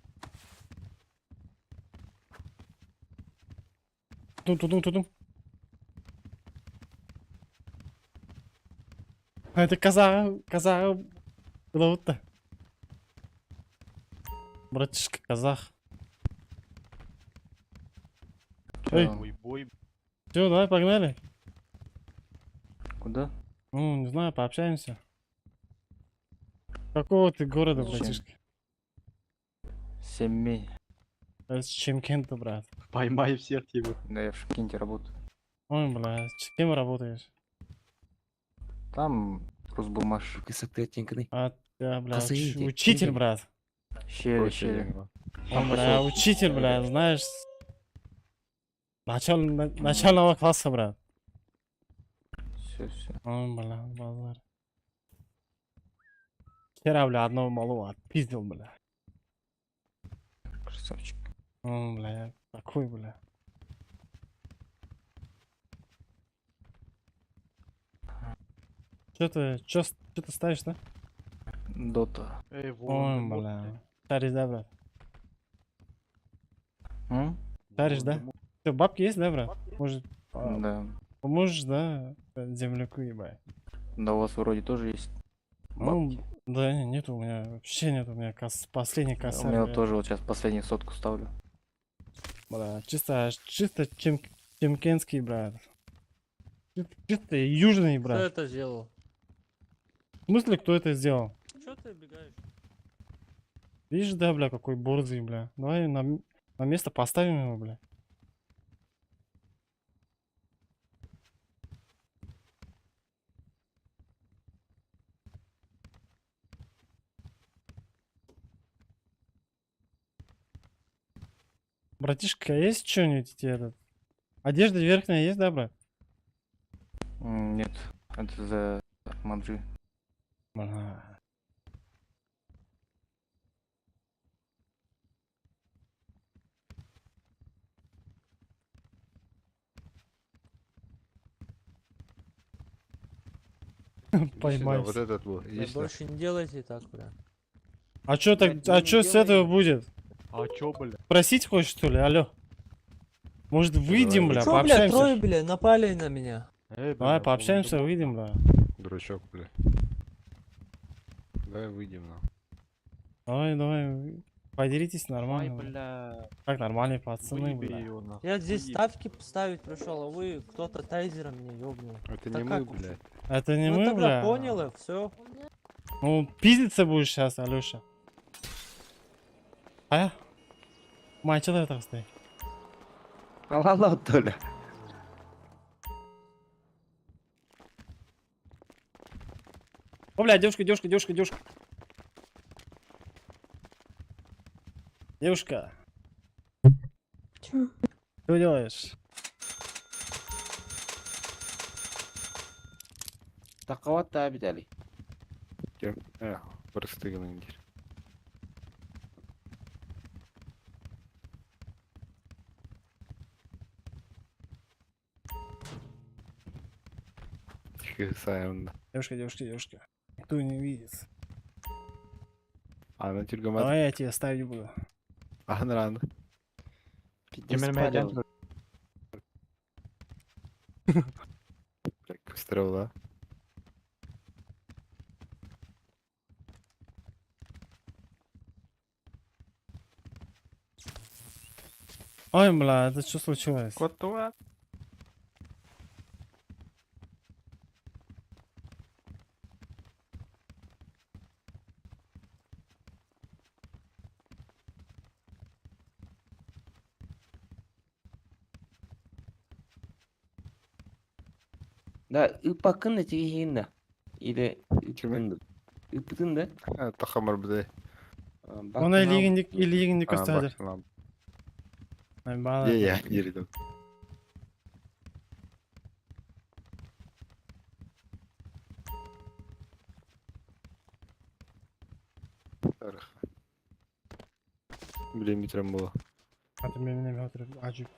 Тутум, тутум, тутум. Это казах, казах, будто. Братишка, казах. Эй, Чё? Ой, бой. все, давай, погнали. Куда? Ну, не знаю, пообщаемся. Какого ты города, Зачем? братишка? Семей. С Чимкента, брат. Поймай всех его. Да я в Шымкенте работаю. Ой, бля, с кем работаешь? Там Росбумаш. А, да, бля, Косые эти, учитель, видели? брат. Щели, Короче, щели. Он, бля, учитель, бля, знаешь, начального класса, брат. Все, все. Ой, бля, базар. Вчера, бля, одного малого отпиздил, бля. Красавчик. Ой, бля, я такой, бля. Чё ты, чё ты ставишь, да? Дота. Эй, Ой, Волан-де-Морт, бля. Шаришь, да, брат? М? Шаришь, да? Чё, бабки есть, да, брат? Может, Да. поможешь, да, земляку, ебать? Да у вас вроде тоже есть Ну, бабки. да не, нет у меня, вообще нет у меня последний У косарь, меня бля. тоже вот сейчас последнюю сотку ставлю. Бля, чисто, чисто чемкенский, брат. Чисто южный, Кто брат. это сделал? В смысле, кто это сделал? Чё ты бегаешь? Видишь, да, бля, какой борзый, бля. Давай на место поставим его, бля. Братишка, есть что-нибудь тебе этот? Одежда верхняя есть, да, брат? Нет, это за Маджи. Бля. Поймай. Вот этот был. Да Иди сюда. больше не делайте так, бля. А чё так, Блядь, а мы не чё с этого делаем. будет? А чё, бля? Просить хочешь, что ли? Алло. Может, выйдем, бля, Чё, бля, пообщаемся? трое, бля, напали на меня. Эй, Давай бля, пообщаемся, Волан-де-Морт. выйдем, бля. Дурачок, бля. Давай выйдем, на. Давай, давай, поделитесь Ай, нормально. бля. бля. Как нормальные пацаны, Выеби бля. её, нахуй. Я здесь выеби. ставки поставить пришел, а вы кто-то тайзером меня ёбнул. Это Да не мы, как вообще? блядь. Это не ну мы, тогда бля. понял, и все. Ну, пиздиться будешь сейчас, Алёша. А? Мальчик, это стой. Алала, Толя. О, бля, девушка, девушка, девушка, девушка. Девушка, Чё? что делаешь? Таковат обидали. Эх, простыгнул. Тихо, Сайон. Девушка, девушка, девушка. Никто не видит. А, на тюргамат. Давай я тебе ставить буду. А, рано. Пиздец, Кострел, да? Ой, бля, это что случилось? Котуа. Да, ыпакын тигиһинна. Или Кими? ыппынду. Ыппытын да? Тахамар быдай. Оны илиигинник илиигинник көстө сылдьар. Баала. Е, е, еридим. Билем битрем була. Аты мен эме отуруп ажып.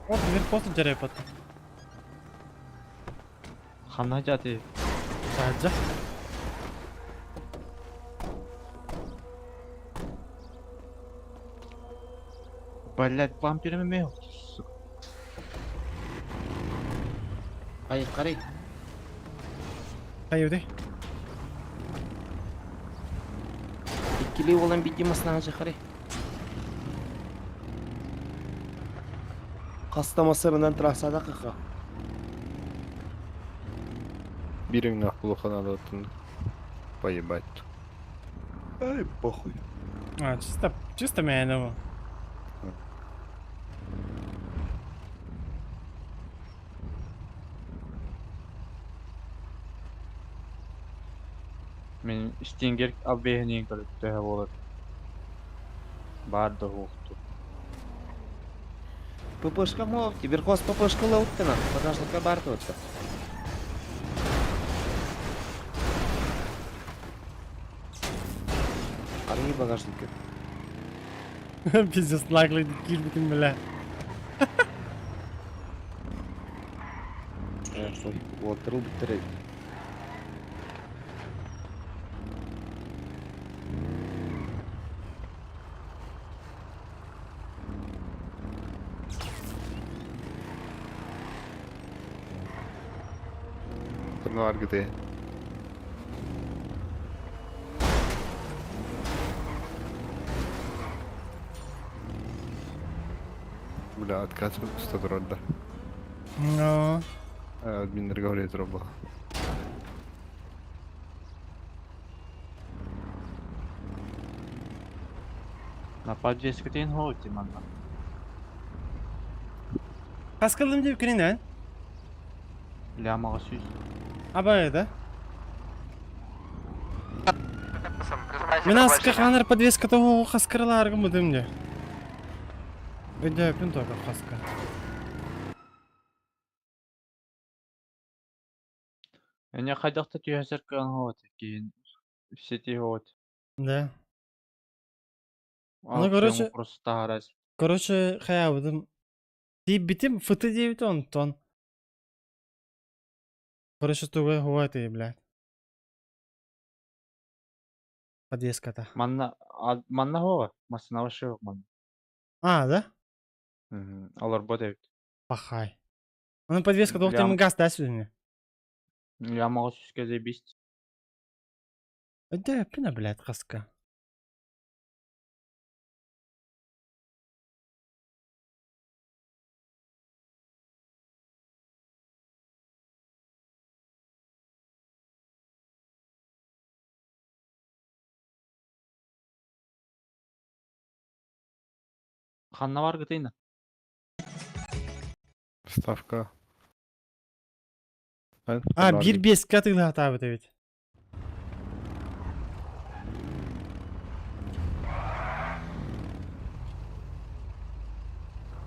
Вот бир пост жарай пат. Ханна жаты. Саджа. Блять, бамперimi mi yok? Сука. Ай, карай. Кайыды. Иккили olan бидди масына жахары. Кастамасырынан трассада кыха. Бириң нах булухана да Поебать. Ай, похуй. А, чисто, чисто мен Мен Стингер аббеһинин көрүп төһө болот. Бар да хукту. ППшка мовти, верхоз ППшка лауттына, багажника бар туотта. Арми багажника. Пиздец, наглый кирбитин бля. Уоттырыл биттер. Ну, аргыты. Бля, откат да. Но. Админдер говорит, робо. На подвескатин хоути манна. Каскалым деп киринен. Лямага сүз. Абай да. Мен аска ханар подвеска того хаскараларгы мыдым де. Өйдө пин тога хаска. Эне хайдакта түйәсер кан хоути кийин сети хоути. Да. Ну, короче, просто таарас. Короче, хаябыдым. Ти битим фыты девит он тон. Короче, туга хуаты, блядь. Подвеска-то. Манна манна хова, масына вообще ман. А, да? Алар бот. Пахай. Ну подвеска двух Лям. газ да сегодня. Лямага сүзкө заебись. Да, пина, блядь, хаска. Ханна бар гытыйна. Ставка. А, бир беска ты да ведь.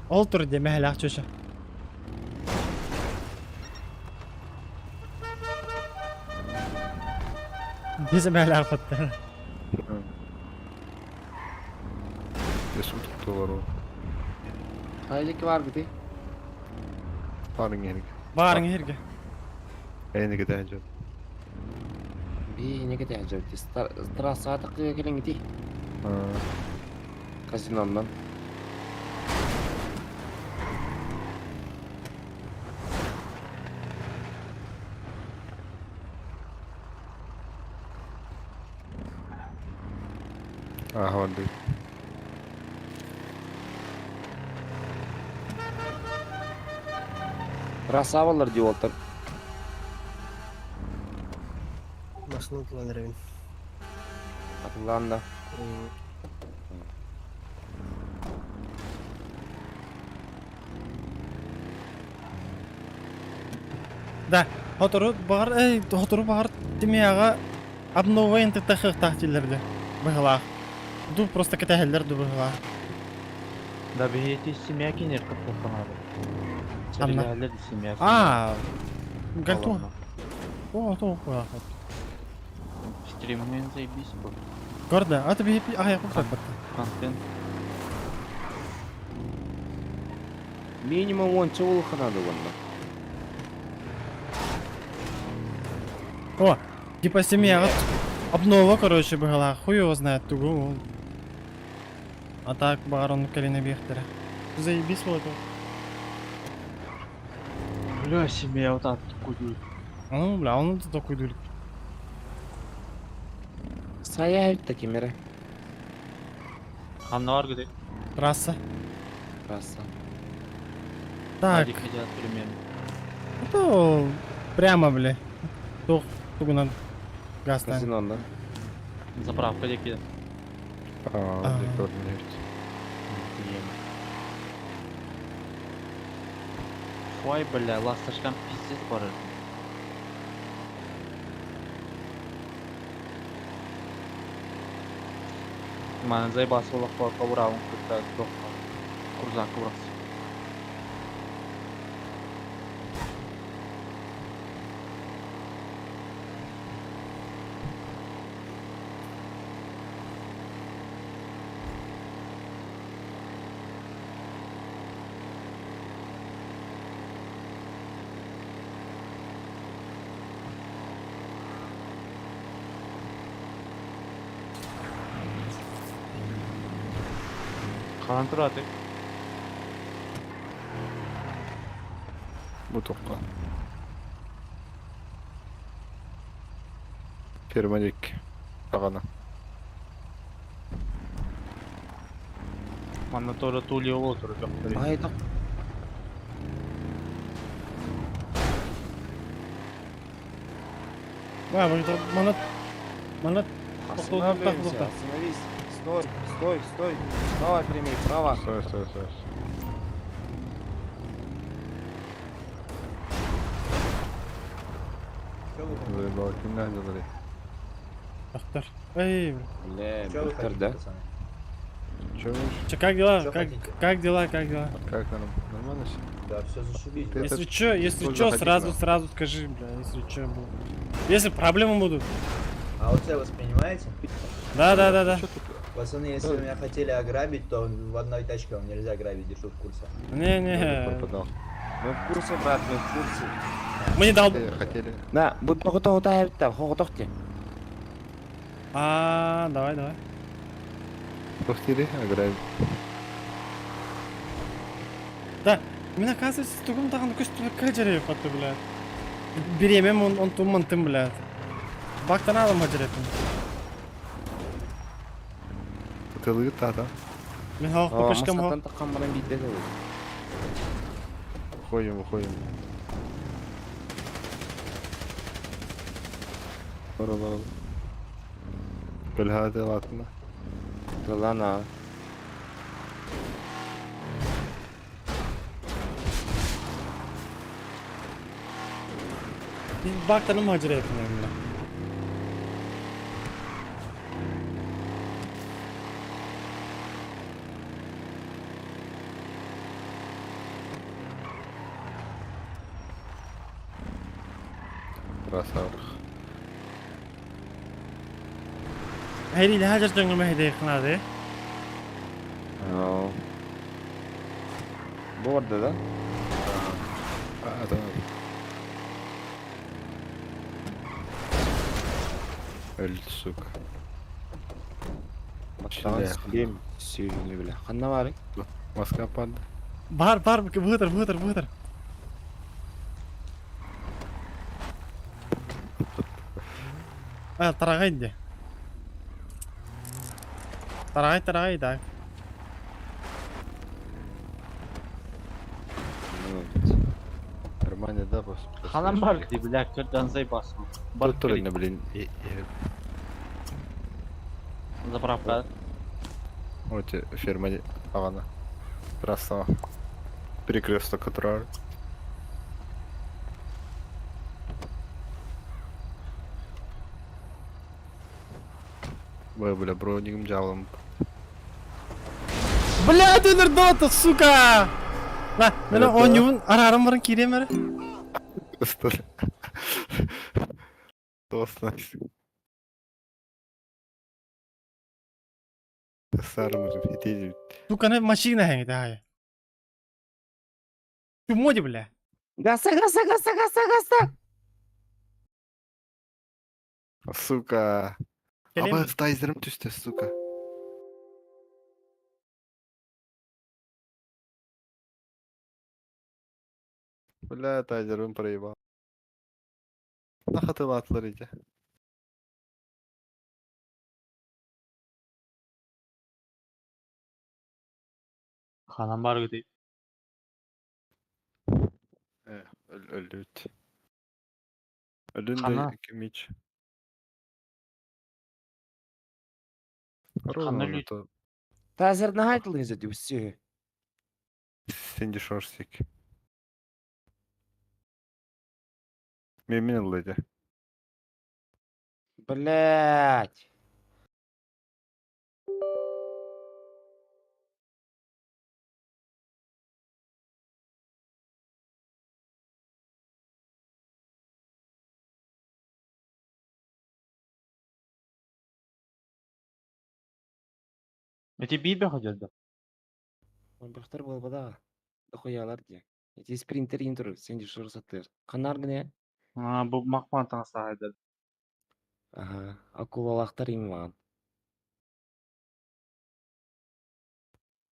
Ол тур деме хәләк чөшө. Биз мәләк фаттар. Я суток долларов. Хайдеки бар гыты. Барың ерге. Барың ерге. Эйнеге тәжет. Би неге тәжет. Трассада кыга келең ити. Казиноннан. Ага, барды. Красавалар деп отыр. Машина тулан Атыланна. Да. Сотору баҕар, эй, сотору баҕар тимиэҕэ обновой ынтыктахыахтаах дииллэр дии, быһыылаах. Ду просто кэтэһэллэр ду быһыылаах. Да биһиэти семья кинер кыттыахтанаары. Ханна? Сэрилэһэллэр семья. А, гальту. О, то хуя. Стриммен заебись был. Гордо, а ты би а я купил. Контент. Минимум уонча улаханады уонна. О, типа семья обнова, короче, быһыылаах. Хуй его знает, тугу. А так баҕар оннук кэлин эбиэхтэрэ. Заебись вот. Бля, семья вот так кудует. Ну, бля, он тут такой дурик. Сайа такимere. Ханна бар гыды. Трасса. Трасса. Так. Адик хотят примерно. Ну, прямо, бля. Тух, тугунан газтан. Казинонда. Заправка деки. А, рекорд нефть. Ой, бля, ласточкам пиздец барыр. Маны заебался олох кабырабын кытта тохха. Курзак кабырас. Хаан тураты. Бу тоққа. Фермадик. Тағана. Манна тоже тули олотур жок. Ай, так. Да, мана мана Останавливаемся, остановись. Стой, стой, стой. Давай прямей, право. Стой, стой, стой. Заебал, кимнән делали? Доктор. Эй, бля. Бля, доктор, да? Чё вы? Че, как дела? Как, как дела, как дела? Как нормально все? Да, все зашибись. Ты Если этот, чё, если тоже чё, заходи к сразу, нам. сразу скажи, бля, если чё, будет. Если проблемы будут. А вот вы воспринимаете? Да, да, да, да. Пацаны, если вы меня хотели ограбить, то в одной тачке вам нельзя грабить, держу в курсе. Не, не. Пропадал. Мы в курсе, брат, мы в курсе. Мы не дал. Хотели. На, будь похотох там, хохотохте. А, давай, давай. Хотели ограбить. Да, мен оказывается, тугум тагын көстүбө кажере патты, бля. Биремем он он тум мантым, бля. Бактан алым хажерепин. Тылы та, да? Мен хақ көпешкем хақ. Масаттан таққан баран бейді де. Уходим, уходим. Бля, ладно. Ладно. Бактаным хажерепин, бля. Красавчик. Хейри хажер жоңго мехде хнады. Борда, да? А, да. Өлді, сука. Маттаған сүйем, сүйгіні біле. Қанна бар? Москва падла. Бар, бар, бытыр, бытыр, бытыр. А, тарагай де. Тарагай, тарагай, да. Нормально, да, босс? Ханан бар гыды, бля, көрдан заебался. Бар туры, блин. Заправка. Вот ферма Ағана. Красава. Перекресток который. Бля, бля, бронигым дьаалым. Блядь, өлөрдөөтө, сука! На, мен оонньуубун арааран баран киириэм эрэ. Ыстар. Тосно. Сарым ити. Сука, на машина хэҥ дай. Ты моди, бля. Гаса, гаса, гаса, гаса, гаса! Сука. Кэлим. Аба тайзерым түстэ, сука. Бля, тайзерым проебал. Нахатылаатылар ити. Ханан бар гыты. Э, өлүт. Өлүн Хана? да кимич. Хана өлүт? Тазер нахайтылыңыз өтіп үсі. Сенди шорсик. Мен мен ыллыды. Блять. Эти бибе ходят да. Бөхтөр болбада. Дохуялар ди. Эти спринтер интур, сен дешур саттыр. Канар гыне? А, бу макпан таңса хайдад. Ага, акулалахтар иман.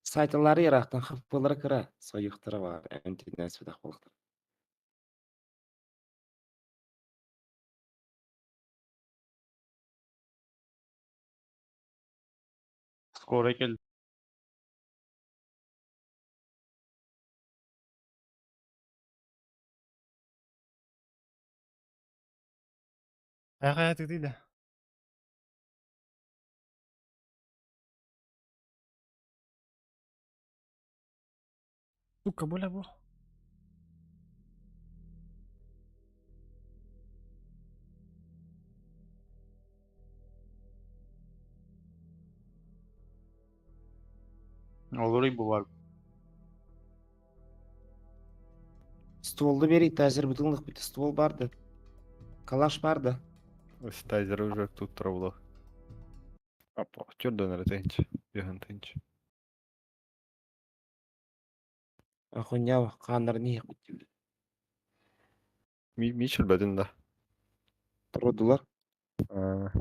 Сайталары ярактан хаппылар кыра, союктары бар, энтинен сүдак болуктар. Скоро кел. Ага, ты да. Сука, бля, бу. Olur bu var. Стволды бери, тазер бутылдык бит ствол барды. Калаш барды. Тайзер уже тут травло. Апа, чөрдөн эрэ тэнч. Бөһөн тэнч. Ахуняв канар не бит. Ми ми чүлбәдин да. Турдулар. А,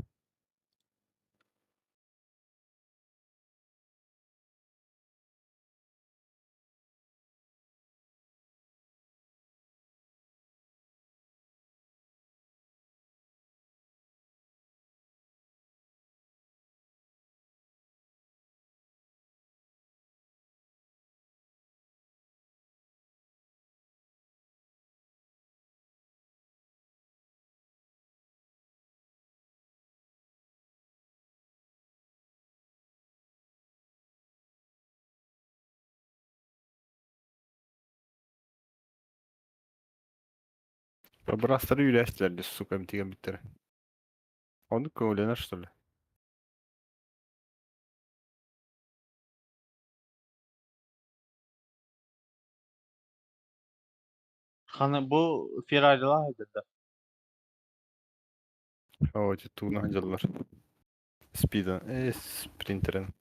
Брастары үйләштиләр, сука, тиген биттер. Оны көңүлөнөр, что ли? Хана бу Ferrari'lar хайдад да. О, эти тугна ханжалар. Спида, э, спринтерин.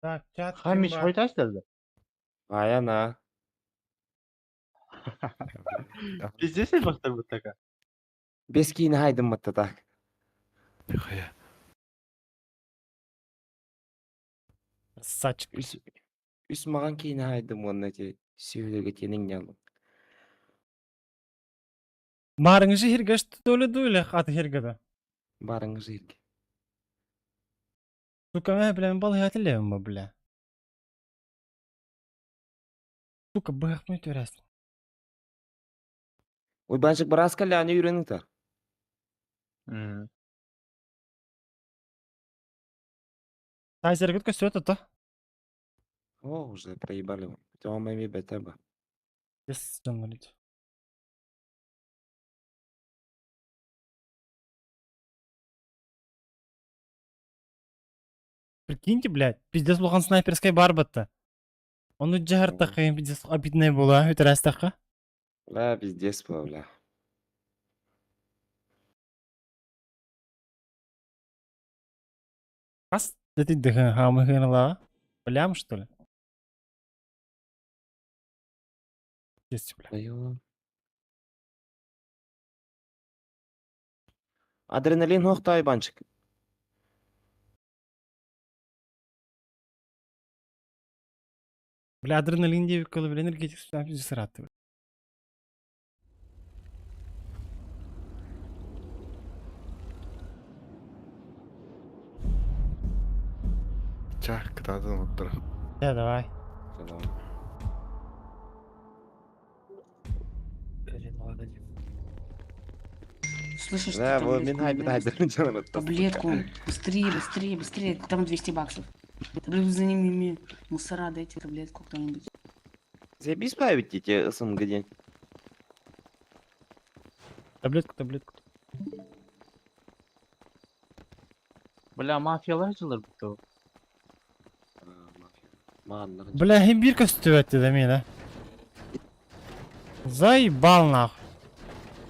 Так, чат. Хамиш хойтастар да. Аяна. Везде бактар бу така. Бес кийин хайдым матта так. Хая. Красавчик. Үс үс маган кийин хайдым онна те сүйөлөргө тенең ялым. Барыңызы хиргеш төлі дуйле хаты хиргеде. Барыңыз жерге. Сука, мә, бля, мен бал хатылем, бля. Сука, быхмы төрәсің. Ой, банчык барас каляны үйрөнүңтөр. Тайзер күткө сөт то. О, уже проебали. Томами бетеба. Пиздец дьоннор ити. Прикиньте, блядь, пиздец улахан снайперскай баар батта. Ону дьаһартахха пиздец обидное буолуо үтэрээстэххэ. Да, пиздец было, бля. Хас дэтийдэхэ хаамыһыаналааҕа? Блям, что ли? Есть, бля. Айоо. Адреналин хуохтай банчик. Бля, адреналин диэбиккэ бля, энергетик пиздец ыраатты. Ча, кытаатын оттор. Да, давай. Давай. Слышишь, Да, ты вот таблетку мин не дай? Таблетку. Быстрее, быстрее, быстрее. Там 200 баксов. Таблетку за ними мусора, дайте таблетку кто-нибудь. Заебись править эти СНГ день. Таблетку, таблетку. Бля, мафиялар жылыр бу. Манна. Бля, хим бир көстүбэт да миэнэ. Заебал нахуй.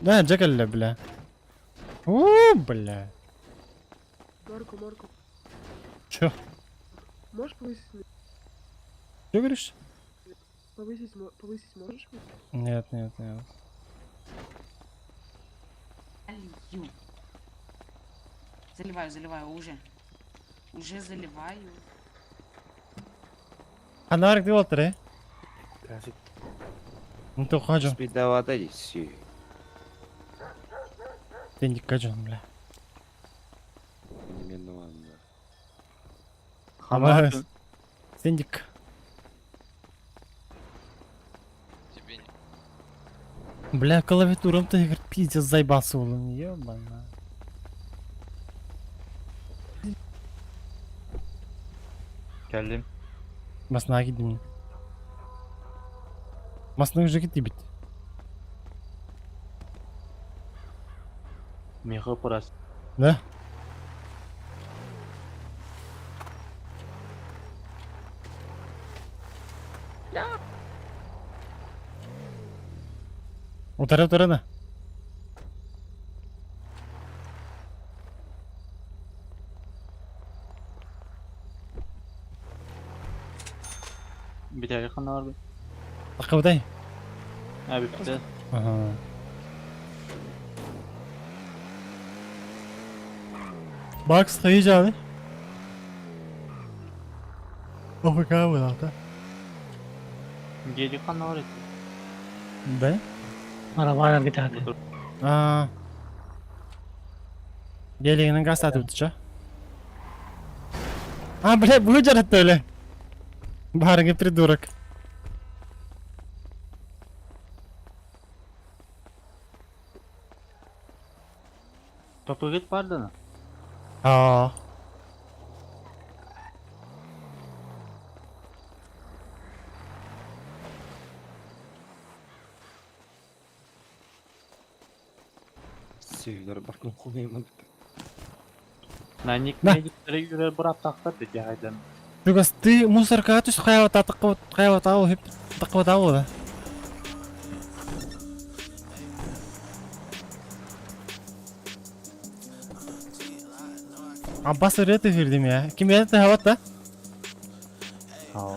Да, дьэ кэллэ, бля. У, бля. Марко, Марко, Чё? можешь повысить? Чё говоришь? Повысить, повысить можешь? Нет, нет, нет. Алью. Заливаю, заливаю уже. Уже заливаю. Ханарик дип э? Ну то хажа. Спидавата дии. Тендик кажон, бля. Именно ладно. Ама Сендик. Тебе не... Бля, клавиатурам ты говорит, пиздец заебался, улым, ебана. Кэллим. Масна кидим. Масна уже китибит. Меха пурас. Да? Утара утара да. Битәге ханнар бу. Акыбытай. Ә битте. Ага. Бакс хайы жады. АФК буолаата. Гели ханнар ити. Да? Маравайнар гитааты. Аа. Гелигинен газ атып ча. А, бля, бу жаратты өле. Барыңы придурок. Топыгыт бардыны. Аа. Сүйілер бартын қолайма бітті. Наник На. медиктері үрер бұрап тақтар деді хайдан. Тугас ты мусорка түс хайвата таққы хайвата ау хеп таққы ау да. Аббас ырыты кирдим я. Ким это хават да? Ау.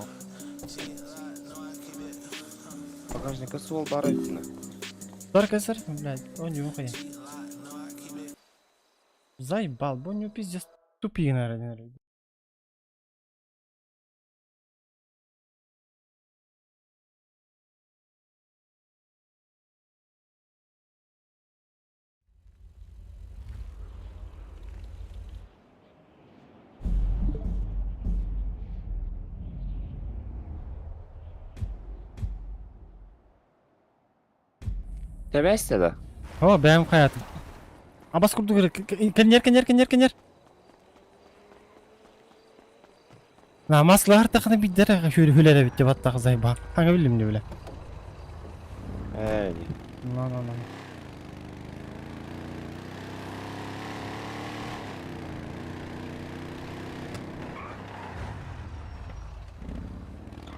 Багажника сол бар өтіні. Только сэр, блядь, он не уходит. Заебал, бо не пиздец тупые, наверное. Тебесте да? О, бэм хаятым. Абас курду керек. Кенер, кенер, кенер, кенер. На маслар тахны биддер хүләре битте баттак зайба. Ханга билим не биле. Черная дии. Ну, ну, ну.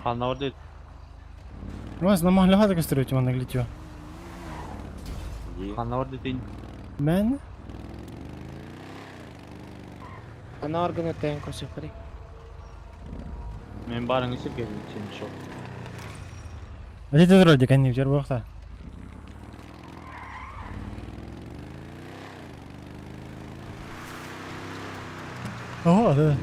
Ханна бар Ой, намахлыха да көстөрү манна глитио. Ханна бар дитин. Мен? Ана органы тәйін көрсөп Мен барың исеп келдим шо. Эти вроде кәнни жер буакта. Ого, да.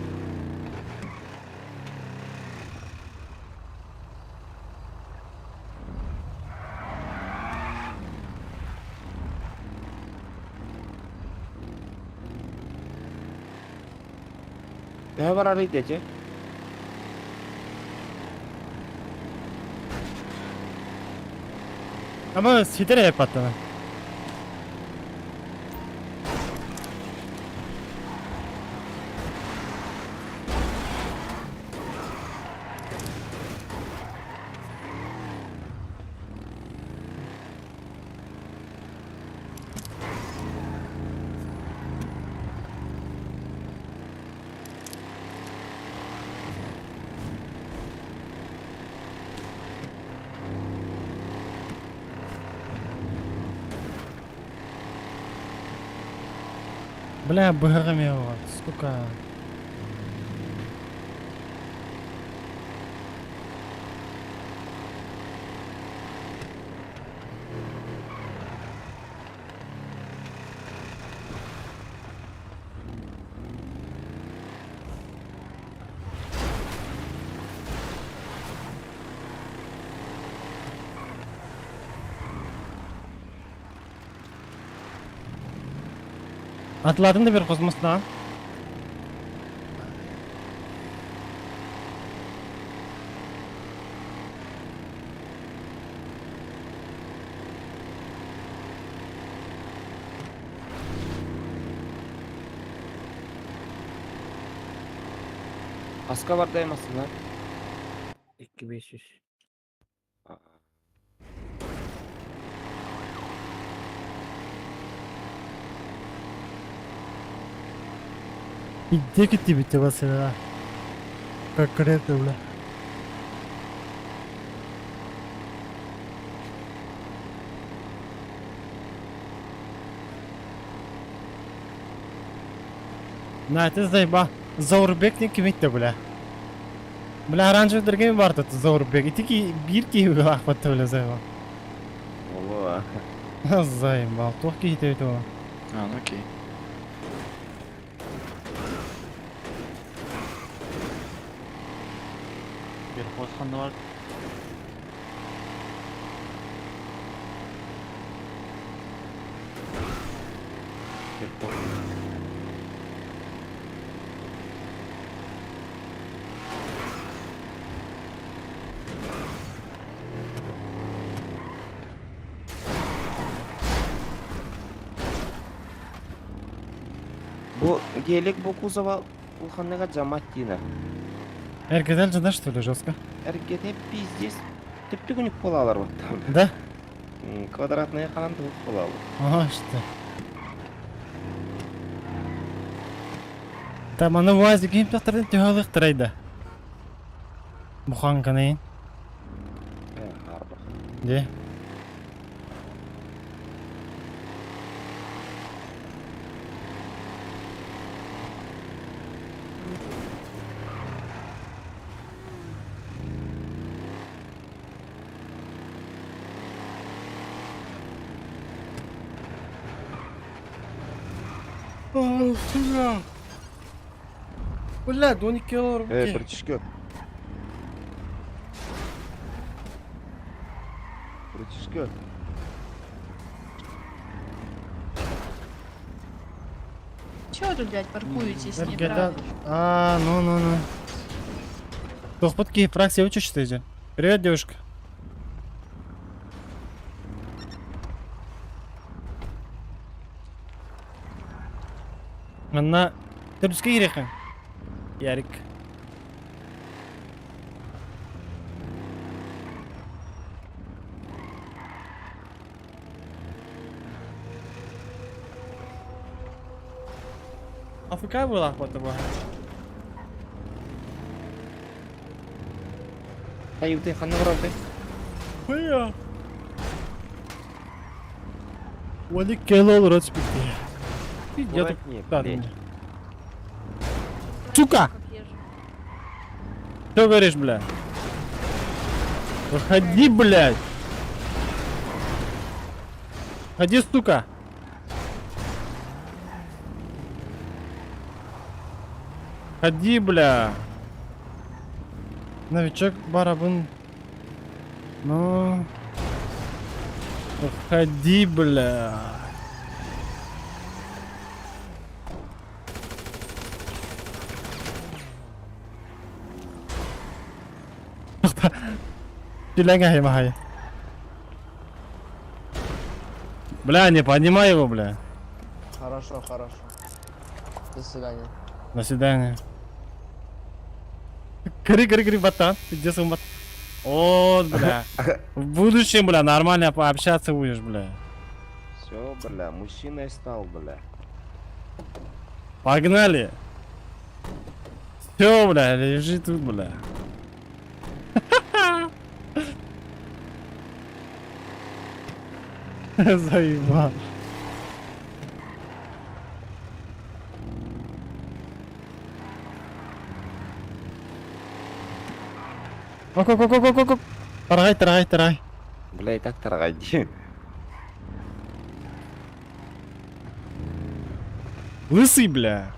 Төһө барар идече? Ama sitere hep attı. Бля, быһыгым его, сука. Атладың да бер космостан. Аска бар даймасынlar. 2500. Где тебе тебя села? Конкретно, бля. На, ты заеба. Заурбек не кимитте, бля. Бля, оранжевый дорогой бар тут Заурбек. И тики бирки ахватты, бля, заеба. Ого. Заебал. Тохки хите этого. А, ну окей. Бир хос ханна бар. Бу гелик бу кузова улханныга жамат дина. Эргедел же, да, что ли, жестко? Эргете пиздец. Түптүгүнүк болалар вот там. Да? Квадратный канан тук болалар. Ага, что. Там аны вазик ким тактырды төхөлүк трайда. Буханка нейин? Арба. Де? Бля, 12 килограмм. Эй, братишка. Братишка. Чего вы тут, блядь, паркуетесь? Эргедел. А, ну, ну, ну. Тохпотки, праксия учишься же. Привет, девушка. Манна Түрүскэ кириэххин. Ярик. АФК буолаах буолта бу. Аюты ханна барабытай? Бля. Они кело олорот спикти. Я тут... Аккуратнее, блядь. Сука! Что говоришь, бля? Выходи, блядь! Ходи, сука! Ходи, бля! Новичок барабын. Ну... Выходи, бля. Пеляга махай. Бля, не поднимай его, бля. Хорошо, хорошо. До свидания. До свидания. Гори, гори, гори, батан. Где бат? О, бля. В будущем, бля, нормально пообщаться будешь, бля. Все, бля, мужчиной стал, бля. Погнали. Все, бля, лежи тут, бля. Заебал. Ок, ок, ок, ок, ок, ок. Таргай, таргай, таргай. Бля, и так таргай. Лысый, бля.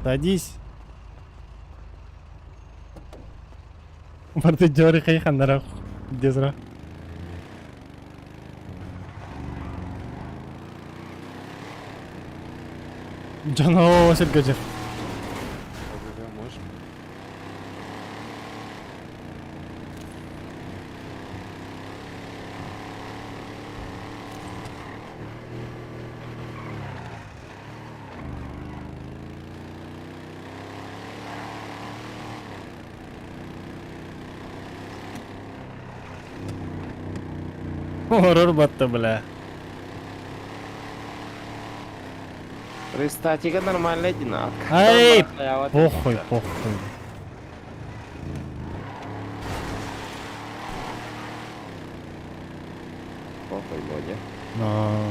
Садись. Барты жори хайханнара дезра. Жано сергажер. Можешь? Хоррор батта, бля. Рестатика нормальная динамика. Ай, похуй, похуй. Похуй, Бодя. Но.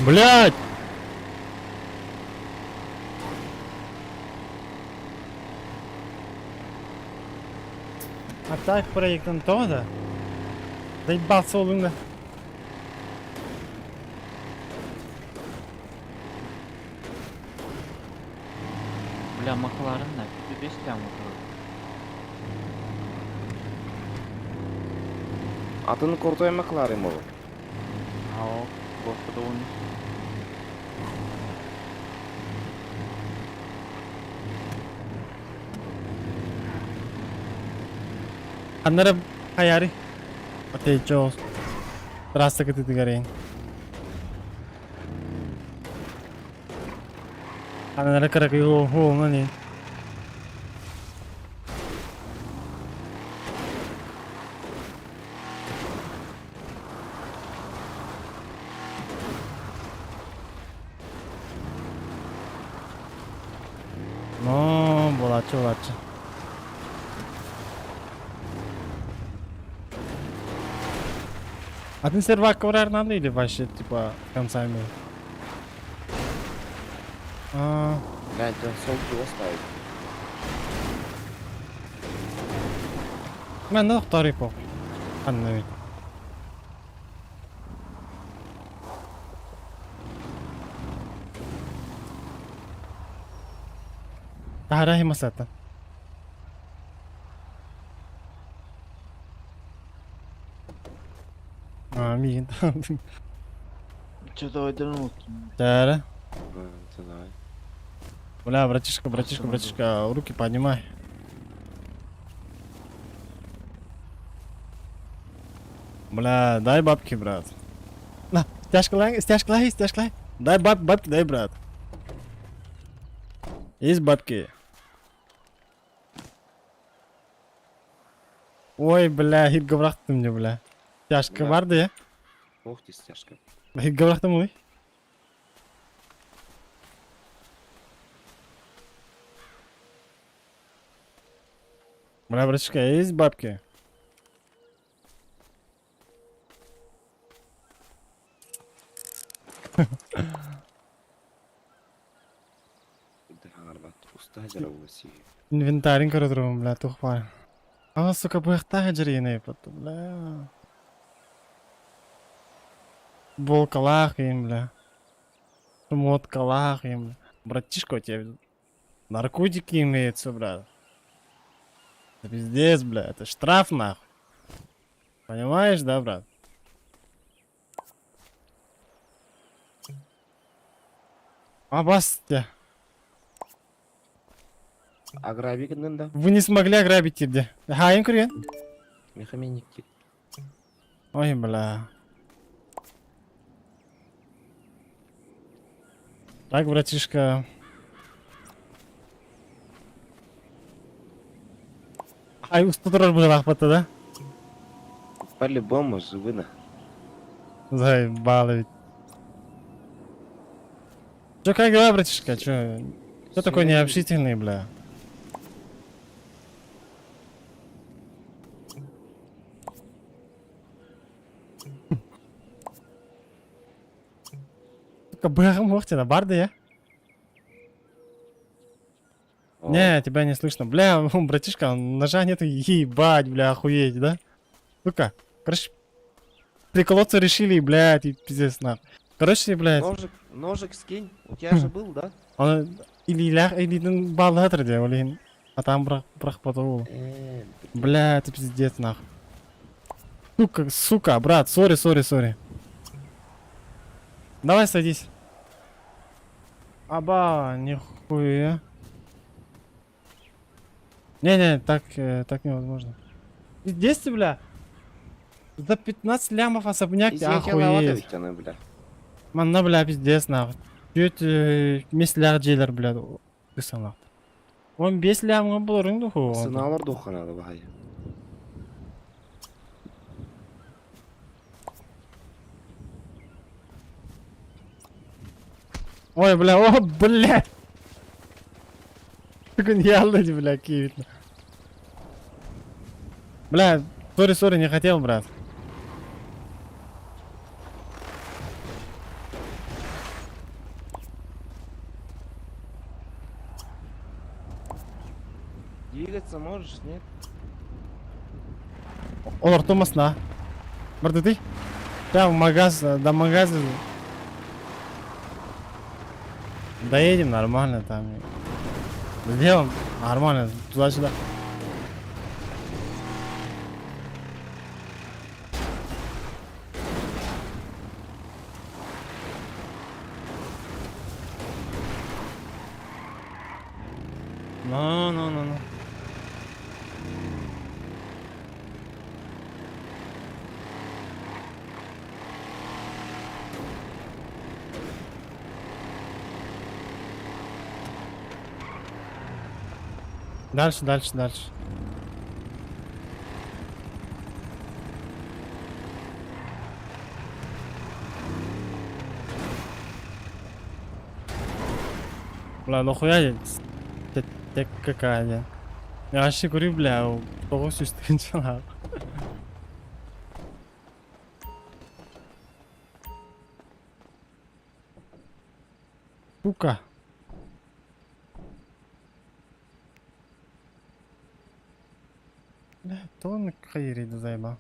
Блять! А так проектын то да? Заебался олуң да. Бля, Макларен на 5 лям отырды. Атын крутой Макларен был. Ау, господи, он. Аннара хаяри. Атейчо. Трасса кытыты гарейн. Аннара каракы хо хо не. Но, болачы, болачы. Атын сервак барар надо или вообще типа концами? А, Блядь, он сол чего ставит? Мен да второй пох. Анна ведь. Тахара химасата. А, мигин. Что-то айдан Тара. Да, давай. Бля, братишка, братишка, братишка, руки поднимай. Бля, дай бабки, брат. На, стяжка, стяжка, стяжка. Дай бабки, дай, брат. Есть бабки. Ой, бля, хиргэ бырахтым дьэ, бля. Тяжко Да. бар да я. Ох ты, стяжка. Хиргэ бырахтым ой. Бля, братишка, есть бабки? Инвентарин көрө бля, тух бар. А, сука, быхтаах дьэрийэнэй бата, бля. Волкалаах им, бля. Шмоткалаах им, бля. Братишка, у тебя наркотики имеются, брат. Это пиздец, бля, это штраф, нахуй. Понимаешь, да, брат? Абасте. Аграбик да? Вы не смогли ограбить тебе. Хаим күрген? Мехаменик Ой, бля. Так, братишка. Ай, устудурар быһылаахпата да? По-любому живы на. Заебало ведь. Чё, как дела, братишка? Чё? Чё такой необщительный, бля? Сука, бэхам охтина, барды я? Не, тебя не слышно. Бля, братишка, ножа нету, ебать, бля, охуеть, да? Сука, короче, приколоться решили, блядь, и пиздец, нахуй. Короче, блядь. Ножик, ножик скинь. У тебя же был, да? Он или лях, или баллатр де, или а там брах, брах потол. Бля, это пиздец, нахуй. Сука, сука, брат, сори, сори, сори. Давай садись. Аба, нихуя. Не-не, так, так невозможно. Здесь, бля? За 15 лямов особняк, охуеть. бля. Манна, бля, пиздец, нахуй. Чуть меслях джейлер, бля, кысанах. Он 5 лямға болырың духу. Сыналар духанады бай. Ой, бля, о, бля. Бүгін ялды, бля, киевит. Бля, сори, сори, не хотел, брат. Двигаться можешь, нет? Олар томасна. Брат, ты? Прям в магаз, до магаза. Доедем нормально там. Сделаем нормально, туда-сюда. Ну, ну, ну, ну. Дальше, дальше, дальше. Бля, нахуя я какая я? Я вообще курю, бля, того сюстынчала. Сука. Бля, то хайри заебал.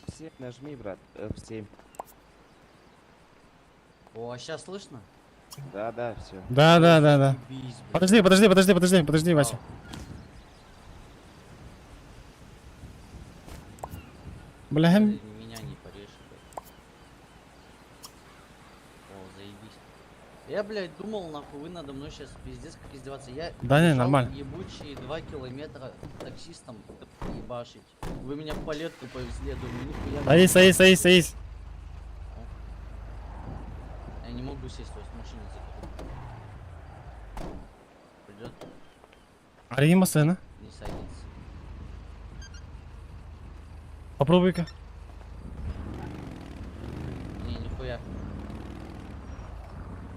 F7 нажми, брат, F7. О, а сейчас слышно? Да, да, все. Да, да, да, да. Подожди, подожди, подожди, подожди, подожди, Вася. Бля, Меня не порежь, блядь. О, заебись. Я, блядь, думал, нахуй, вы надо мной сейчас пиздец как издеваться. Я Да не, бежал нормально. ебучие 2 километра таксистом ебашить. Вы меня в палетку повезли, я думаю, нихуя. Садись, садись, садись, садись. Я не могу сесть, у вас машина закрыта. Ждет, Арыйы массыына. не садится. Попробуй-ка. Не, нихуя.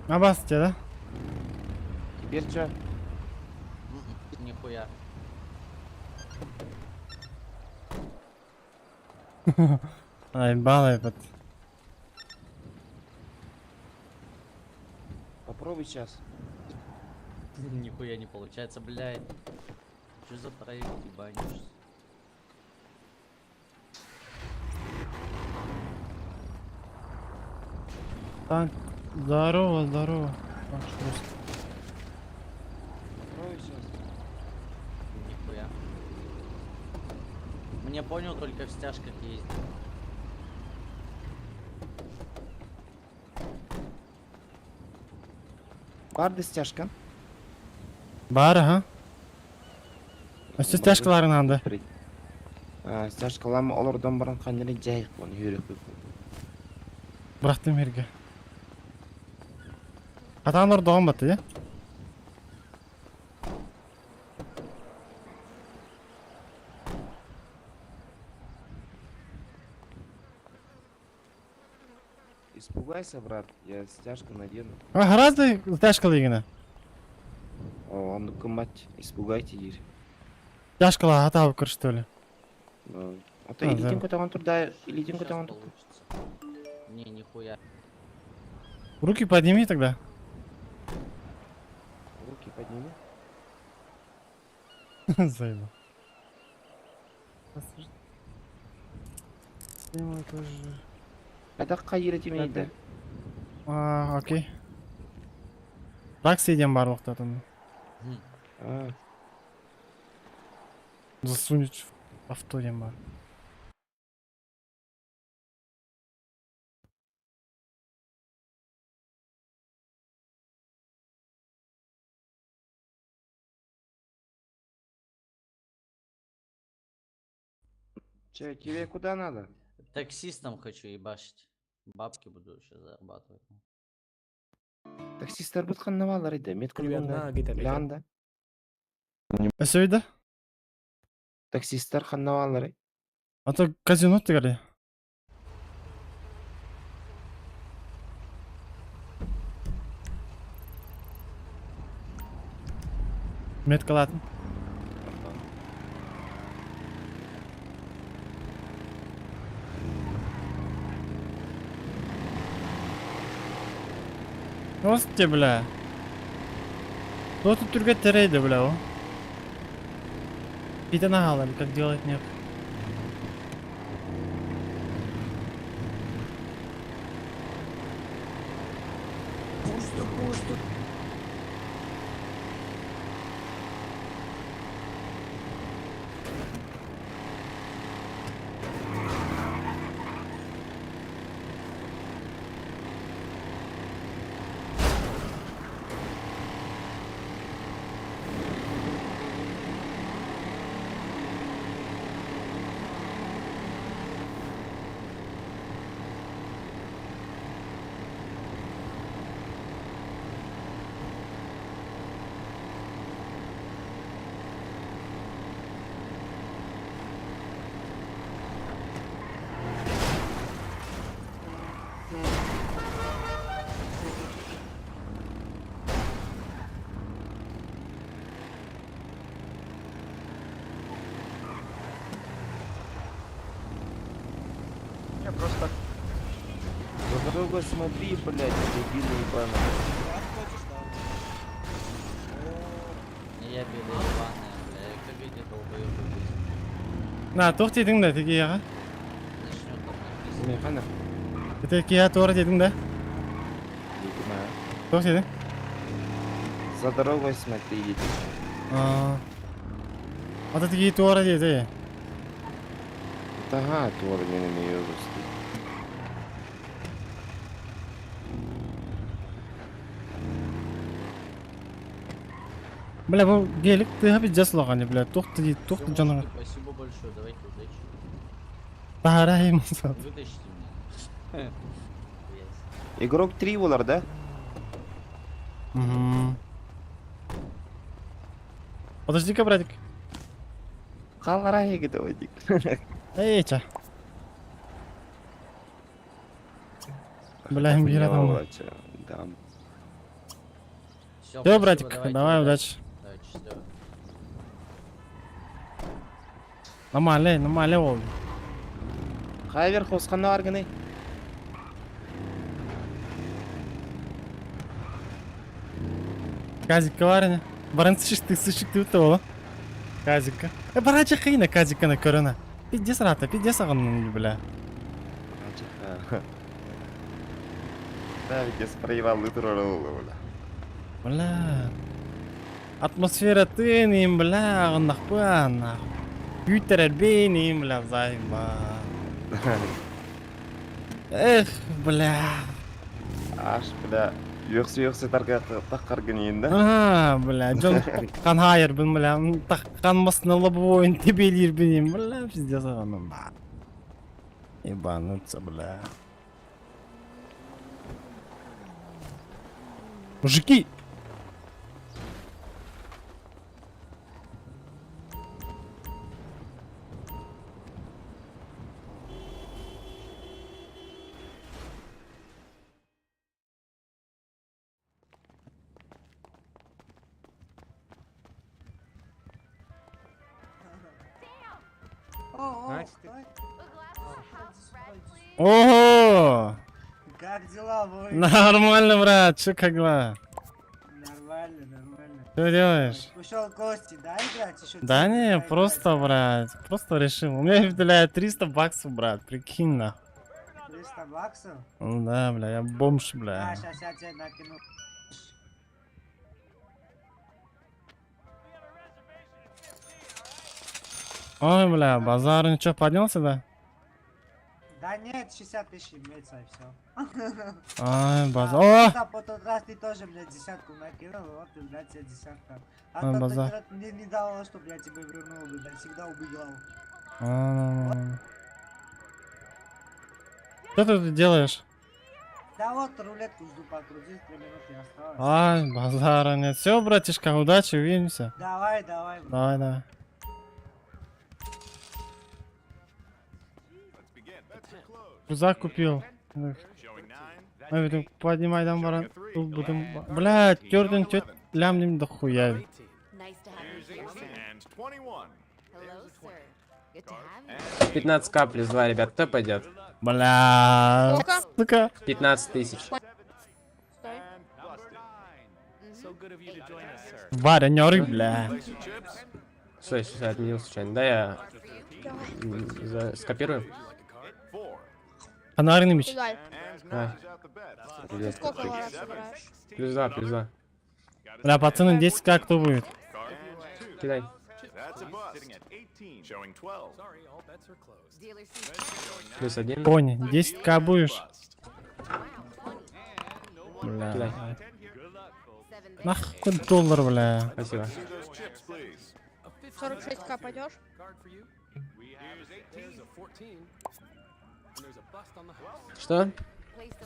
Абас тебе, да? Теперь чё? Нихуя. Ай, балай бат. Попробуй сейчас. Нихуя не получается, блядь. Что за проект ебанишься? Так, здорово, здорово. Так, что Попробуй сейчас. Нихуя. Мне понял, только в стяжках ездит. Барды стяжка. Бар, ага. Өссө стяжкаларын надо. А, стяжкалам олордон баран ханнары жайык бон хүрөк. Бырахтым жерге. Катаан ордоҕон батты, я? Испугайся, брат, я стяжку надену. А, гораздо стяжкалыгына. О, он мать, испугайте дир. Стяжкала атабы кыр, что ли? Ну, А то А, илитин да. котогон турда, илитин Сейчас котогон получится. Не, нихуя. Руки подними тогда. Руки подними. Заебал. Это кайыр тимейди. А, окей. Такси идем бар вақтатын. А, Засунуть в авто дем бар. Че, тебе куда надо? Таксистом хочу ебашить. Бабки буду сейчас зарабатывать. Таксисттер бут ханнавалар иде. Мет Привет, на, гитаре. Лянда. Өсөйді? Таксисттер ханнавалар. А то казино тигали. Меткалатын. Осте, бля. Кто тут түргә терейді, бля, о? Пита нагала, как делать нет. Пусто, пусто. Не, просто так. За дорогой смотри, блядь, дебилы ебаные. Не я беда ебаная, бля. Как эти долбоебы бесят. На, тух дедиң да, тиги яга. Начнет там написано. Механа. Это кия туара дедиң да? Тух дедиң? За дорогой смотри, дети. А. Ата тиги туара деди. Ага, туар мен имею русский. Бля, бу гелик ты хапи жаслаган, бля. Тух ты, тух ты Всё, жаның. мужики, Спасибо большое, давайте удачи. Тахара хим. Вытащите меня. Хуясь. Игрок 3 болар, да? Угу. Подожди-ка, братик. Халара егит Эй, ча. Бля, им там. Да. Все, братик, давай, удачи. Нормально, нормально ол. Хайвер хосқанна аргыны. Казикка бар Баран сышык сышык деп ол. Казикка. Э, барачы кыйна казикканы көрөна. Пиздец рата, пиздец агын, бля. Да, ведь проебал бля. Бля. Атмосфера тыным, бля, агыннах нах. Күтәрәр бейним, бля, займа. Эх, бля. Аш, бля. Юқсы юқсы тарка таққар да? А, бля, жон таккан хайыр бин, бля, таккан масына лобовойын тебелир биним, бля, пиздец агынным. Ебануться, бля. Мужики! Ого! Как дела, бой? Нормально, брат, чё как дела? Нормально, нормально. Что делаешь? Ушел Кости, да, играть еще? Да не, просто, брат, просто решил. У меня, бля, 300 баксов, брат, прикинь, нахуй. 300 баксов? Ну да, бля, я бомж, бля. А, сейчас я тебе накину. Ой, бля, базар, ничего, поднялся, да? Да нет, 60 тысяч имеется и все. Ай, базар. О! Да, по тот раз ты тоже, блядь, десятку накинул, вот и, блядь, тебе десятка. А Ай, то базар. ты мне не давал, чтобы я тебе вернул, блядь, всегда убегал. А, Что ты тут делаешь? Да вот рулетку жду покрутить, 3 минуты осталось. Ай, базара нет. Все, братишка, удачи, увидимся. Давай, давай. Давай, давай. Рюкзак купил. Ой, поднимай там баран. Тут будем. Бля, тёрден тёт лямнем до хуя. 15к плюс 2, ребят, кто пойдет? Бля, сука. 15 тысяч. Варя, не ори, бля. Стой, стой, отменил случайно. Да, я скопирую. Анарный меч. Кидай. А. Ты сколько раз собираешь? Плюс 2, плюс 2. Бля, пацаны, 10к кто будет? Кидай. Плюс 1. Пони, 10к будешь? Бля. Кидай. Нахуй доллар, бля. Спасибо. 46к пойдешь? Что?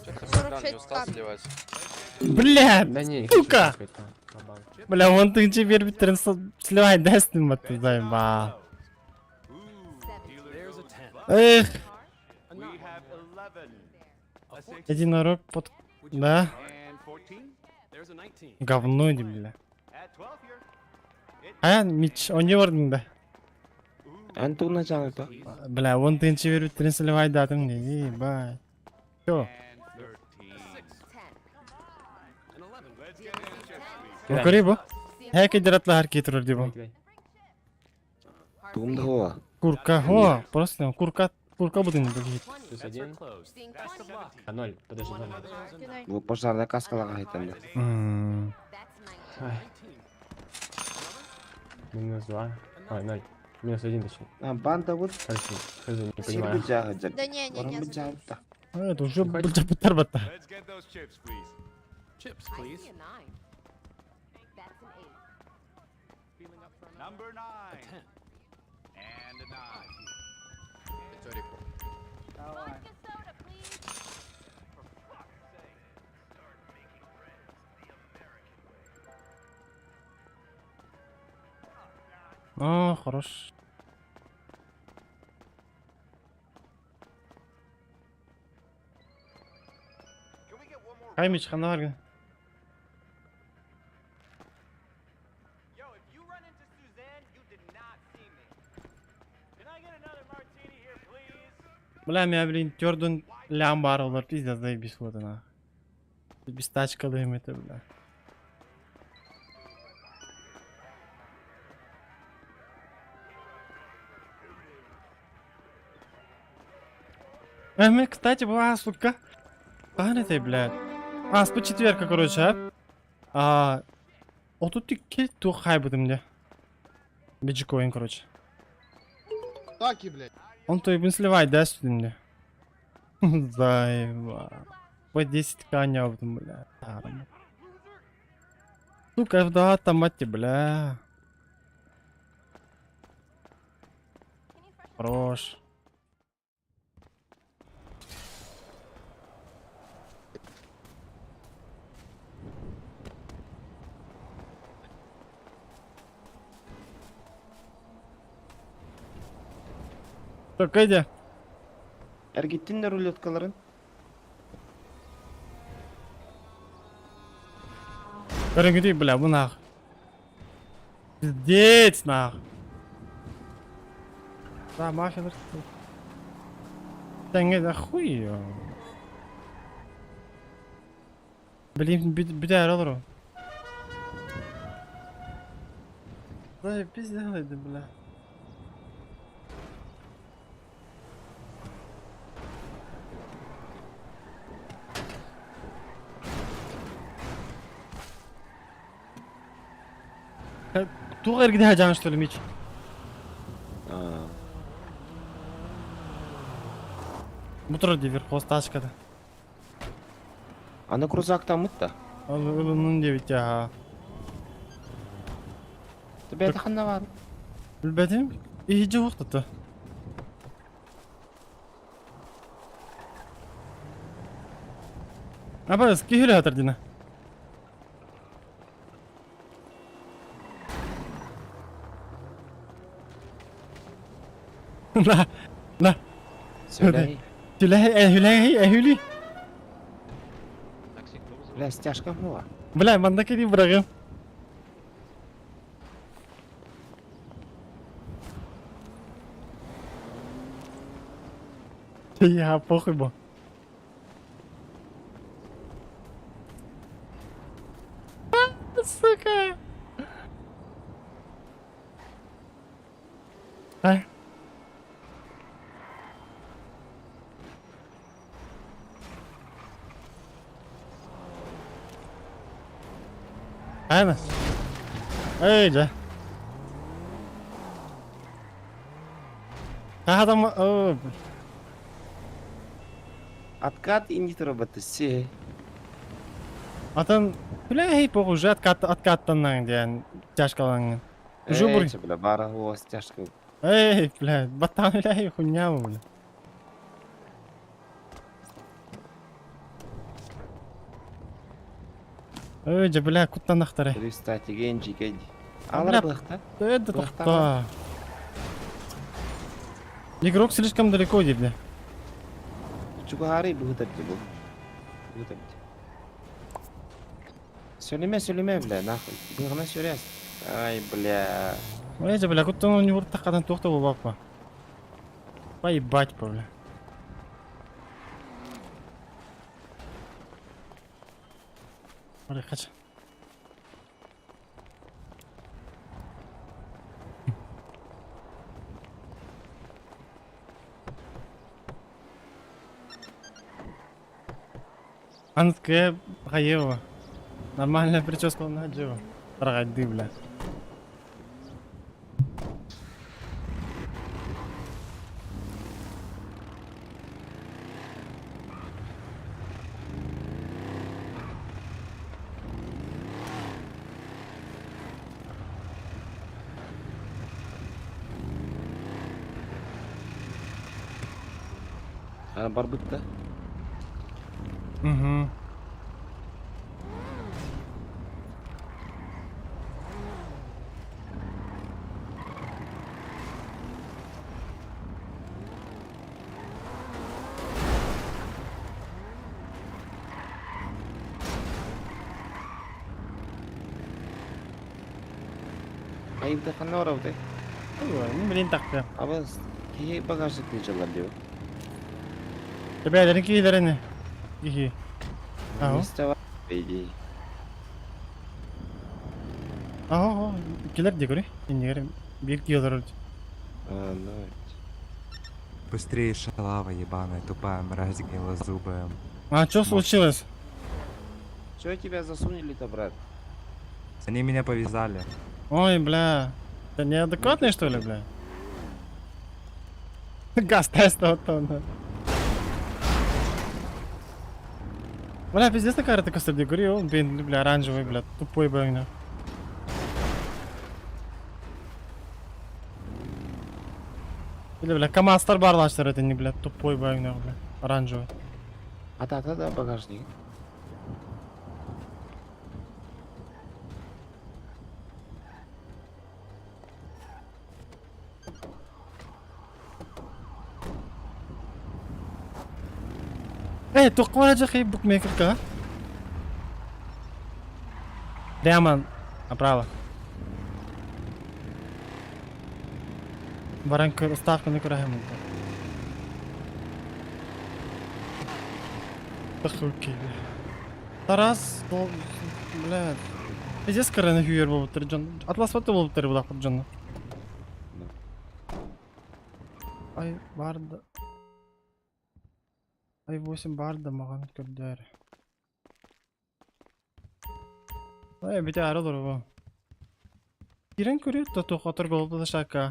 46к. Бля, Да не, не хочу сука! Бля, вон ты теперь сливай, даст им это заебал. Эх. Единорог под... Да? Говно, не, бля. А, меч, он не орден, да? Антуна жаңы Бля, вон ты теперь сливай, да, ты мне, ебать. Чё? Ну, бу. Хэки дератлар кетірер деп. Тугумда хоо. Курка, о, просто курка, курка будем бігет. Плюс 1. А, 0. Подожди, 0. Кидай. Бу пожарная каскалага айтамда. Минус 2. А, 0. Минус 1 точнее. А, банда вот. Короче, хз, не понимаю. Да не, не, не. Это уже бутар бата. Давай. О, хорош. Хаймич, ханна баргын? Бля, меня, блин, тёрдун лям бар олар, пиздец, заебись вот она. Без тачкалыым это, бля. Э, мы, кстати, была сука. Хаһан этэй, блядь? Ааспыт четверка, короче, а? А, отут икки туох хаайбытым дьэ. Биджикоин, короче. Таки, блядь. Он тойбун сливай, да, сүтүм дьэ. Заеба. По 10 канябытым, бля. Сука, FDA мать, бля. Хорош. Так, иди. Эргиттин рулеткаларын. Көрүҥүтүй, бля, бу нах. Пиздец, нах. Да, мафия. Тэҥҥэ да хуй её. Блин, бүтээр олору. Да, пиздец, бля. Туох эргиде жаан что ли мич? Бу турар дии верхоз тачкада. Аны крузактаммыт да. Ол ылыннын диэбит аха. Бэйэтэ ханна баар? Билбэтим. Иһдьэ уохтата. Абас, киһи атар дина. На, на. Сүлэй. Сүлэй, эһүлэй, эһүли. Бля, стяжка була. Бля, манна кири бырагым. Я похуй бо. Сука. Ай. Айна. Эй, дьэ. Хаһатам, о, Откат и не роботы, Атын, бля, эй, похуй, уже откат, откаттаннаң диэн тяжкалаҥҥын. Уже бур. Эй, бля, бара хуос тяжко. Эй, бля, батан, бля, хуйня, бля. Эй, дьэ, бля, куттанахтары. Кстати, Генджи, Генджи. Бля, Алар былахта. Это тохта. Игрок слишком далеко, бля. Чугары быһытар бу. Быһытар. Сөйлеме, сөйлеме, бля, нахуй. Быһына сөйлес. Ай, бля. Эй, дьэ, бля, куттан не уртахадан туохта буолбаппа. Поебать, бля. Бары, хач. Анская Хаева. Нормальная прическа на Джива. Дорогая бля. Ана барбытта. Угу. Айыбыта ханна барабытай? Мин билин тахтым. Абас, киһи багажник дьаллар диэбит. Эбээлэрин киһилэрин киһи. Аһо. Место бар, по идее. Аһо, аһо. Иккилэр дии көрүй. Иннигэр биир киһи олорор. А, ну, Быстрее, шалава ебаная, тупая мразь гнилозубая. А что случилось? Чё тебя засунули-то, брат? Они меня повязали. Ой, бля. Ты неадекватный, что ли, бля? Газ тест вот он. Бля, пиздец такая такой среди говорю, он, блин, бля, оранжевый, бля, тупой, бля. Или, бля, КамАЗтар барлаштыр это не, бля, тупой, бля, бля, оранжевый. А да, багажник. Эй, тоққа жaqay букмекерка. Прямо направо. Баран ставканы көрәһем. Тахуки. Тарас, бля. Пиздец караны хүйер болып тұр жон. Атлас баты болып тұр бұлақ жон. Ай, барды. Ай, 8 барды маған көрдер. Ай, бите ары olur bu. Кирен көрү тату хотор голду да шака.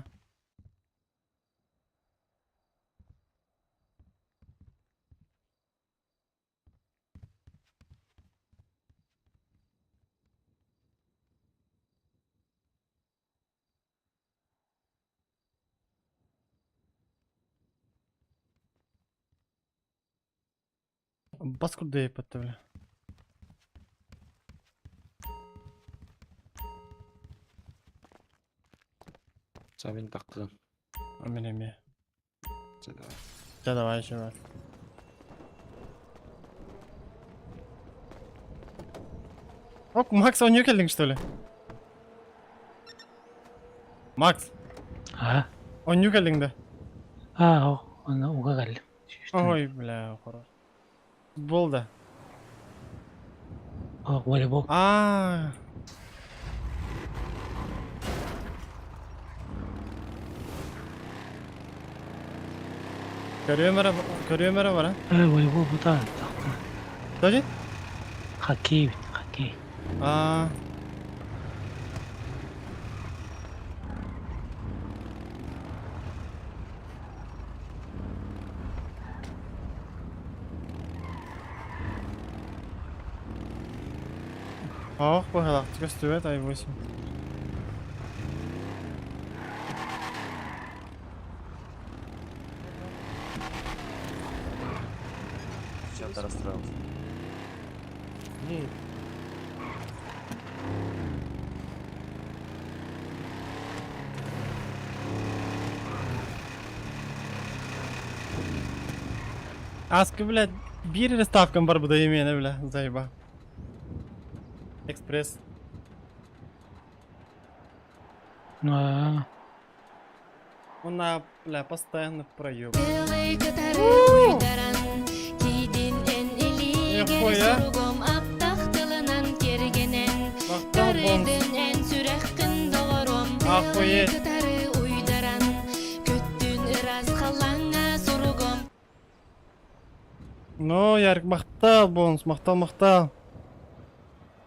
Бас курда епатты бля. Сабин таққын. Мен эме. Давай. Да давай еще раз. Ок, Макс, он келдің, что ли? Макс. А? Он келдің да? А, оны уга кэллим. Ой, бля, хорош. Футбол да. О, волейбол. А. Көрүөмөрө бар, а? Э, волейбол бу та. Тоже? Хоккей, хоккей. А. Ох, быһалаах көстүбэт ай 8. Чем-то расстроился. Нет. Аскы, блядь, бир ставкам бар буда емене, бля, заеба. Экспресс. А, Он на, бля, постоянно проеб. Нихуя. Мактал бонус. Охуеть. Ну, Ярик, мактал бонус, мактал, мактал.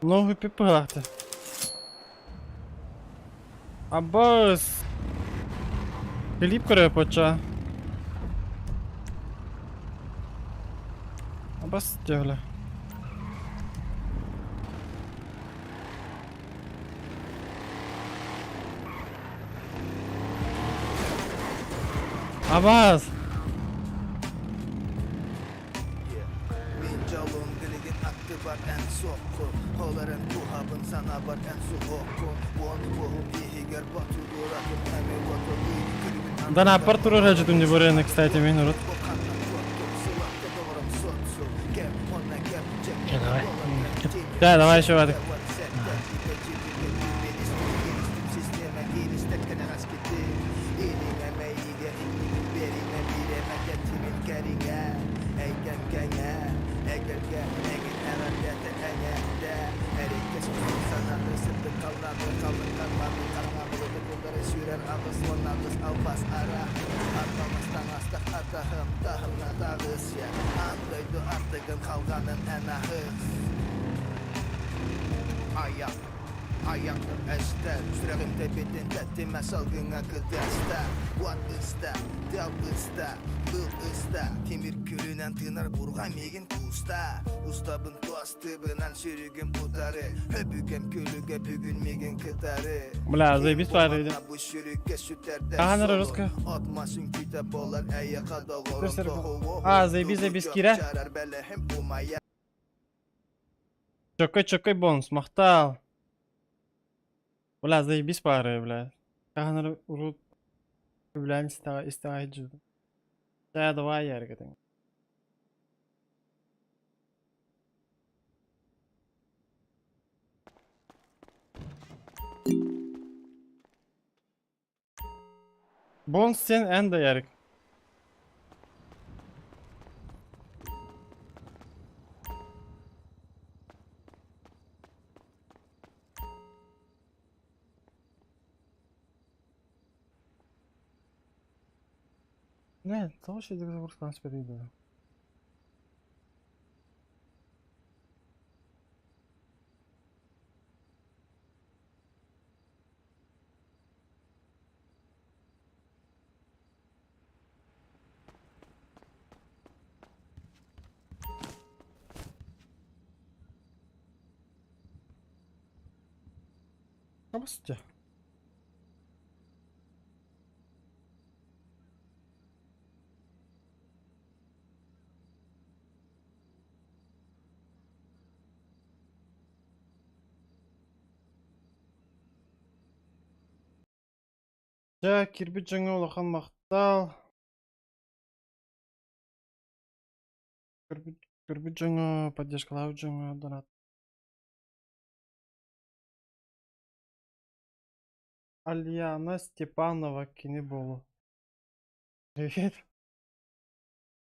Ну, выпи пылахты. Аббас. Филипп көрө поча. Аббас тегля. Аббас. Да на аппар турur ажытым не бурена, кстати, мен урут. давай. Да, давай еще вадик. 88 албас арааһын Арталас таҥастах атаһым таһымҥа таҕыс я Аан дойду артыгын халҕанын эн аһыс Айах Айах эстэр Сүрэҕим тэбитин тэтимэ салгыҥҥа кытыаста Уот ыста, тыал ыста, быыл ыста Тимир күлүнэн тыынар бурҕа миигин кууста Устабын туостыбынан сүрүгүм утары Өбүгэм күлүгэ бүгүн миигин кытары Бля, заебись баар Бу сүрүккэ сүтэрдэр Хаһан солун русская? От мас үҥкүүтэ буолар эйиэхэ доҕорум Сыр тоһуоһун А, заебись, Тугу заебись, киирэ. чарар бэлэһим умайа Чөкөй, чөкөй бонус, махтал. Бля, заебись баары, бля. Хаһан урут үбүлээн истэҕэ истэҕэ сылдьыбытым. Чэ, давай яргытыҥ. Бонус сен эн да Ярик. Не, тоҕо шедик загрузкалаан испэтий дуо? Здравствуйте. Дьэ, киирбит дьоҥҥо улахан махтал. Көрбүт, көрбүт дьоҥҥо, поддержкалаабыт дьоҥҥо донат. Альяна Степанова кини буолуо. Привет.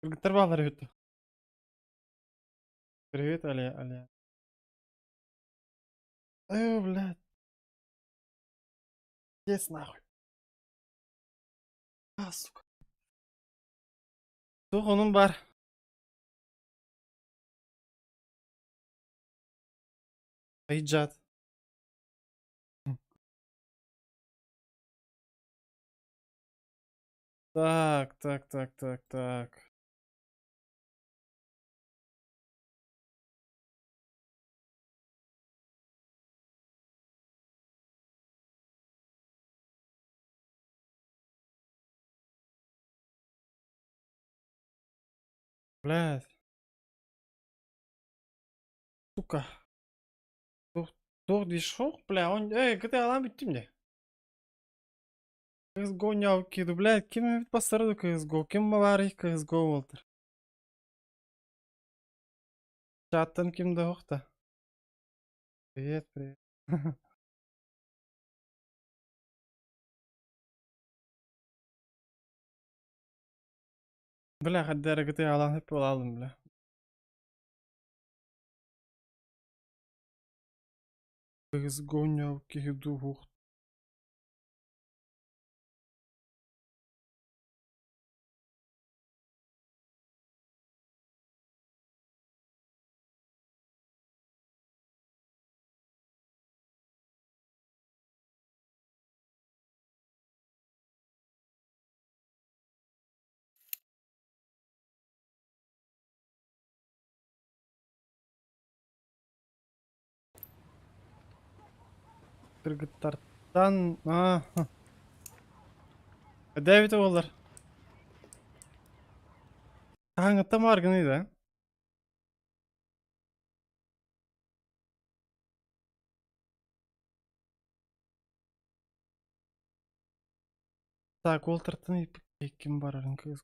Кыргыттар бааллар эбит дуо? Привет, Алия, Алия. Э, блядь. Пиздец нахуй. А, сука. Туох онун бар. Айджат. Так, так, так, так, так. Блядь. Сука. Туох туох дии бля, он эй, GTA-лаан бүттүм дии. CSGO ньаукиду, блядь, ким эбит бастарда CSGO, ким баарый CSGO буолтар. Чаттан ким да да. Привет, привет. Бля, хаддара GTA-лаан хөп буолалым, бля. CSGO ньаукиду хух. Кыргыттартан а Дэвид олар. Хаҥҥыттан бааргыный да? Так, ол тартан ким барарын кыз.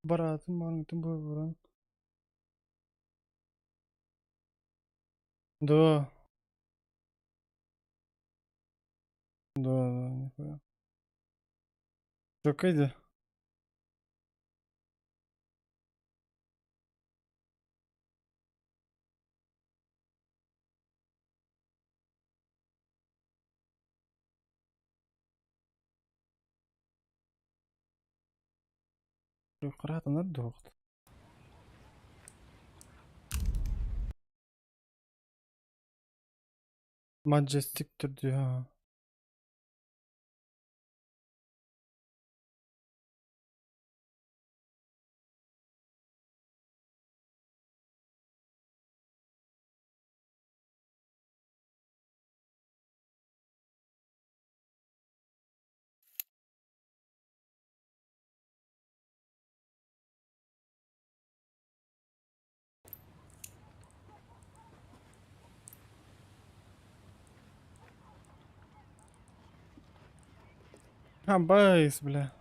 Бараатын барыҥтын баран. Да. Да, да, нихуя. Только иди. Кыраатанар дуоҕут. Majestic түрдүү ha. А, байс, бля.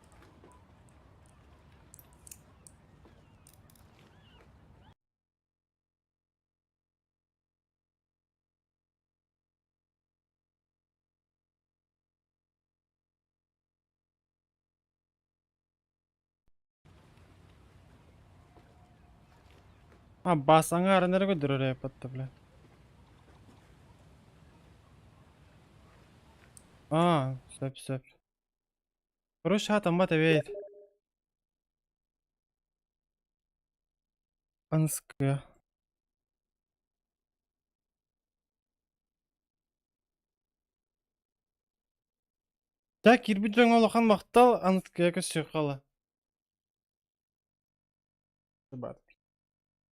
А, бас аңарын эрэ көрдөрөр эппатта, бля. А, сөп, сөп. Короче, хатаммат эбит. Анская. Так, киирбит дьоҥҥо улахан махтал, Анская көссүөххэ ыла. Баар.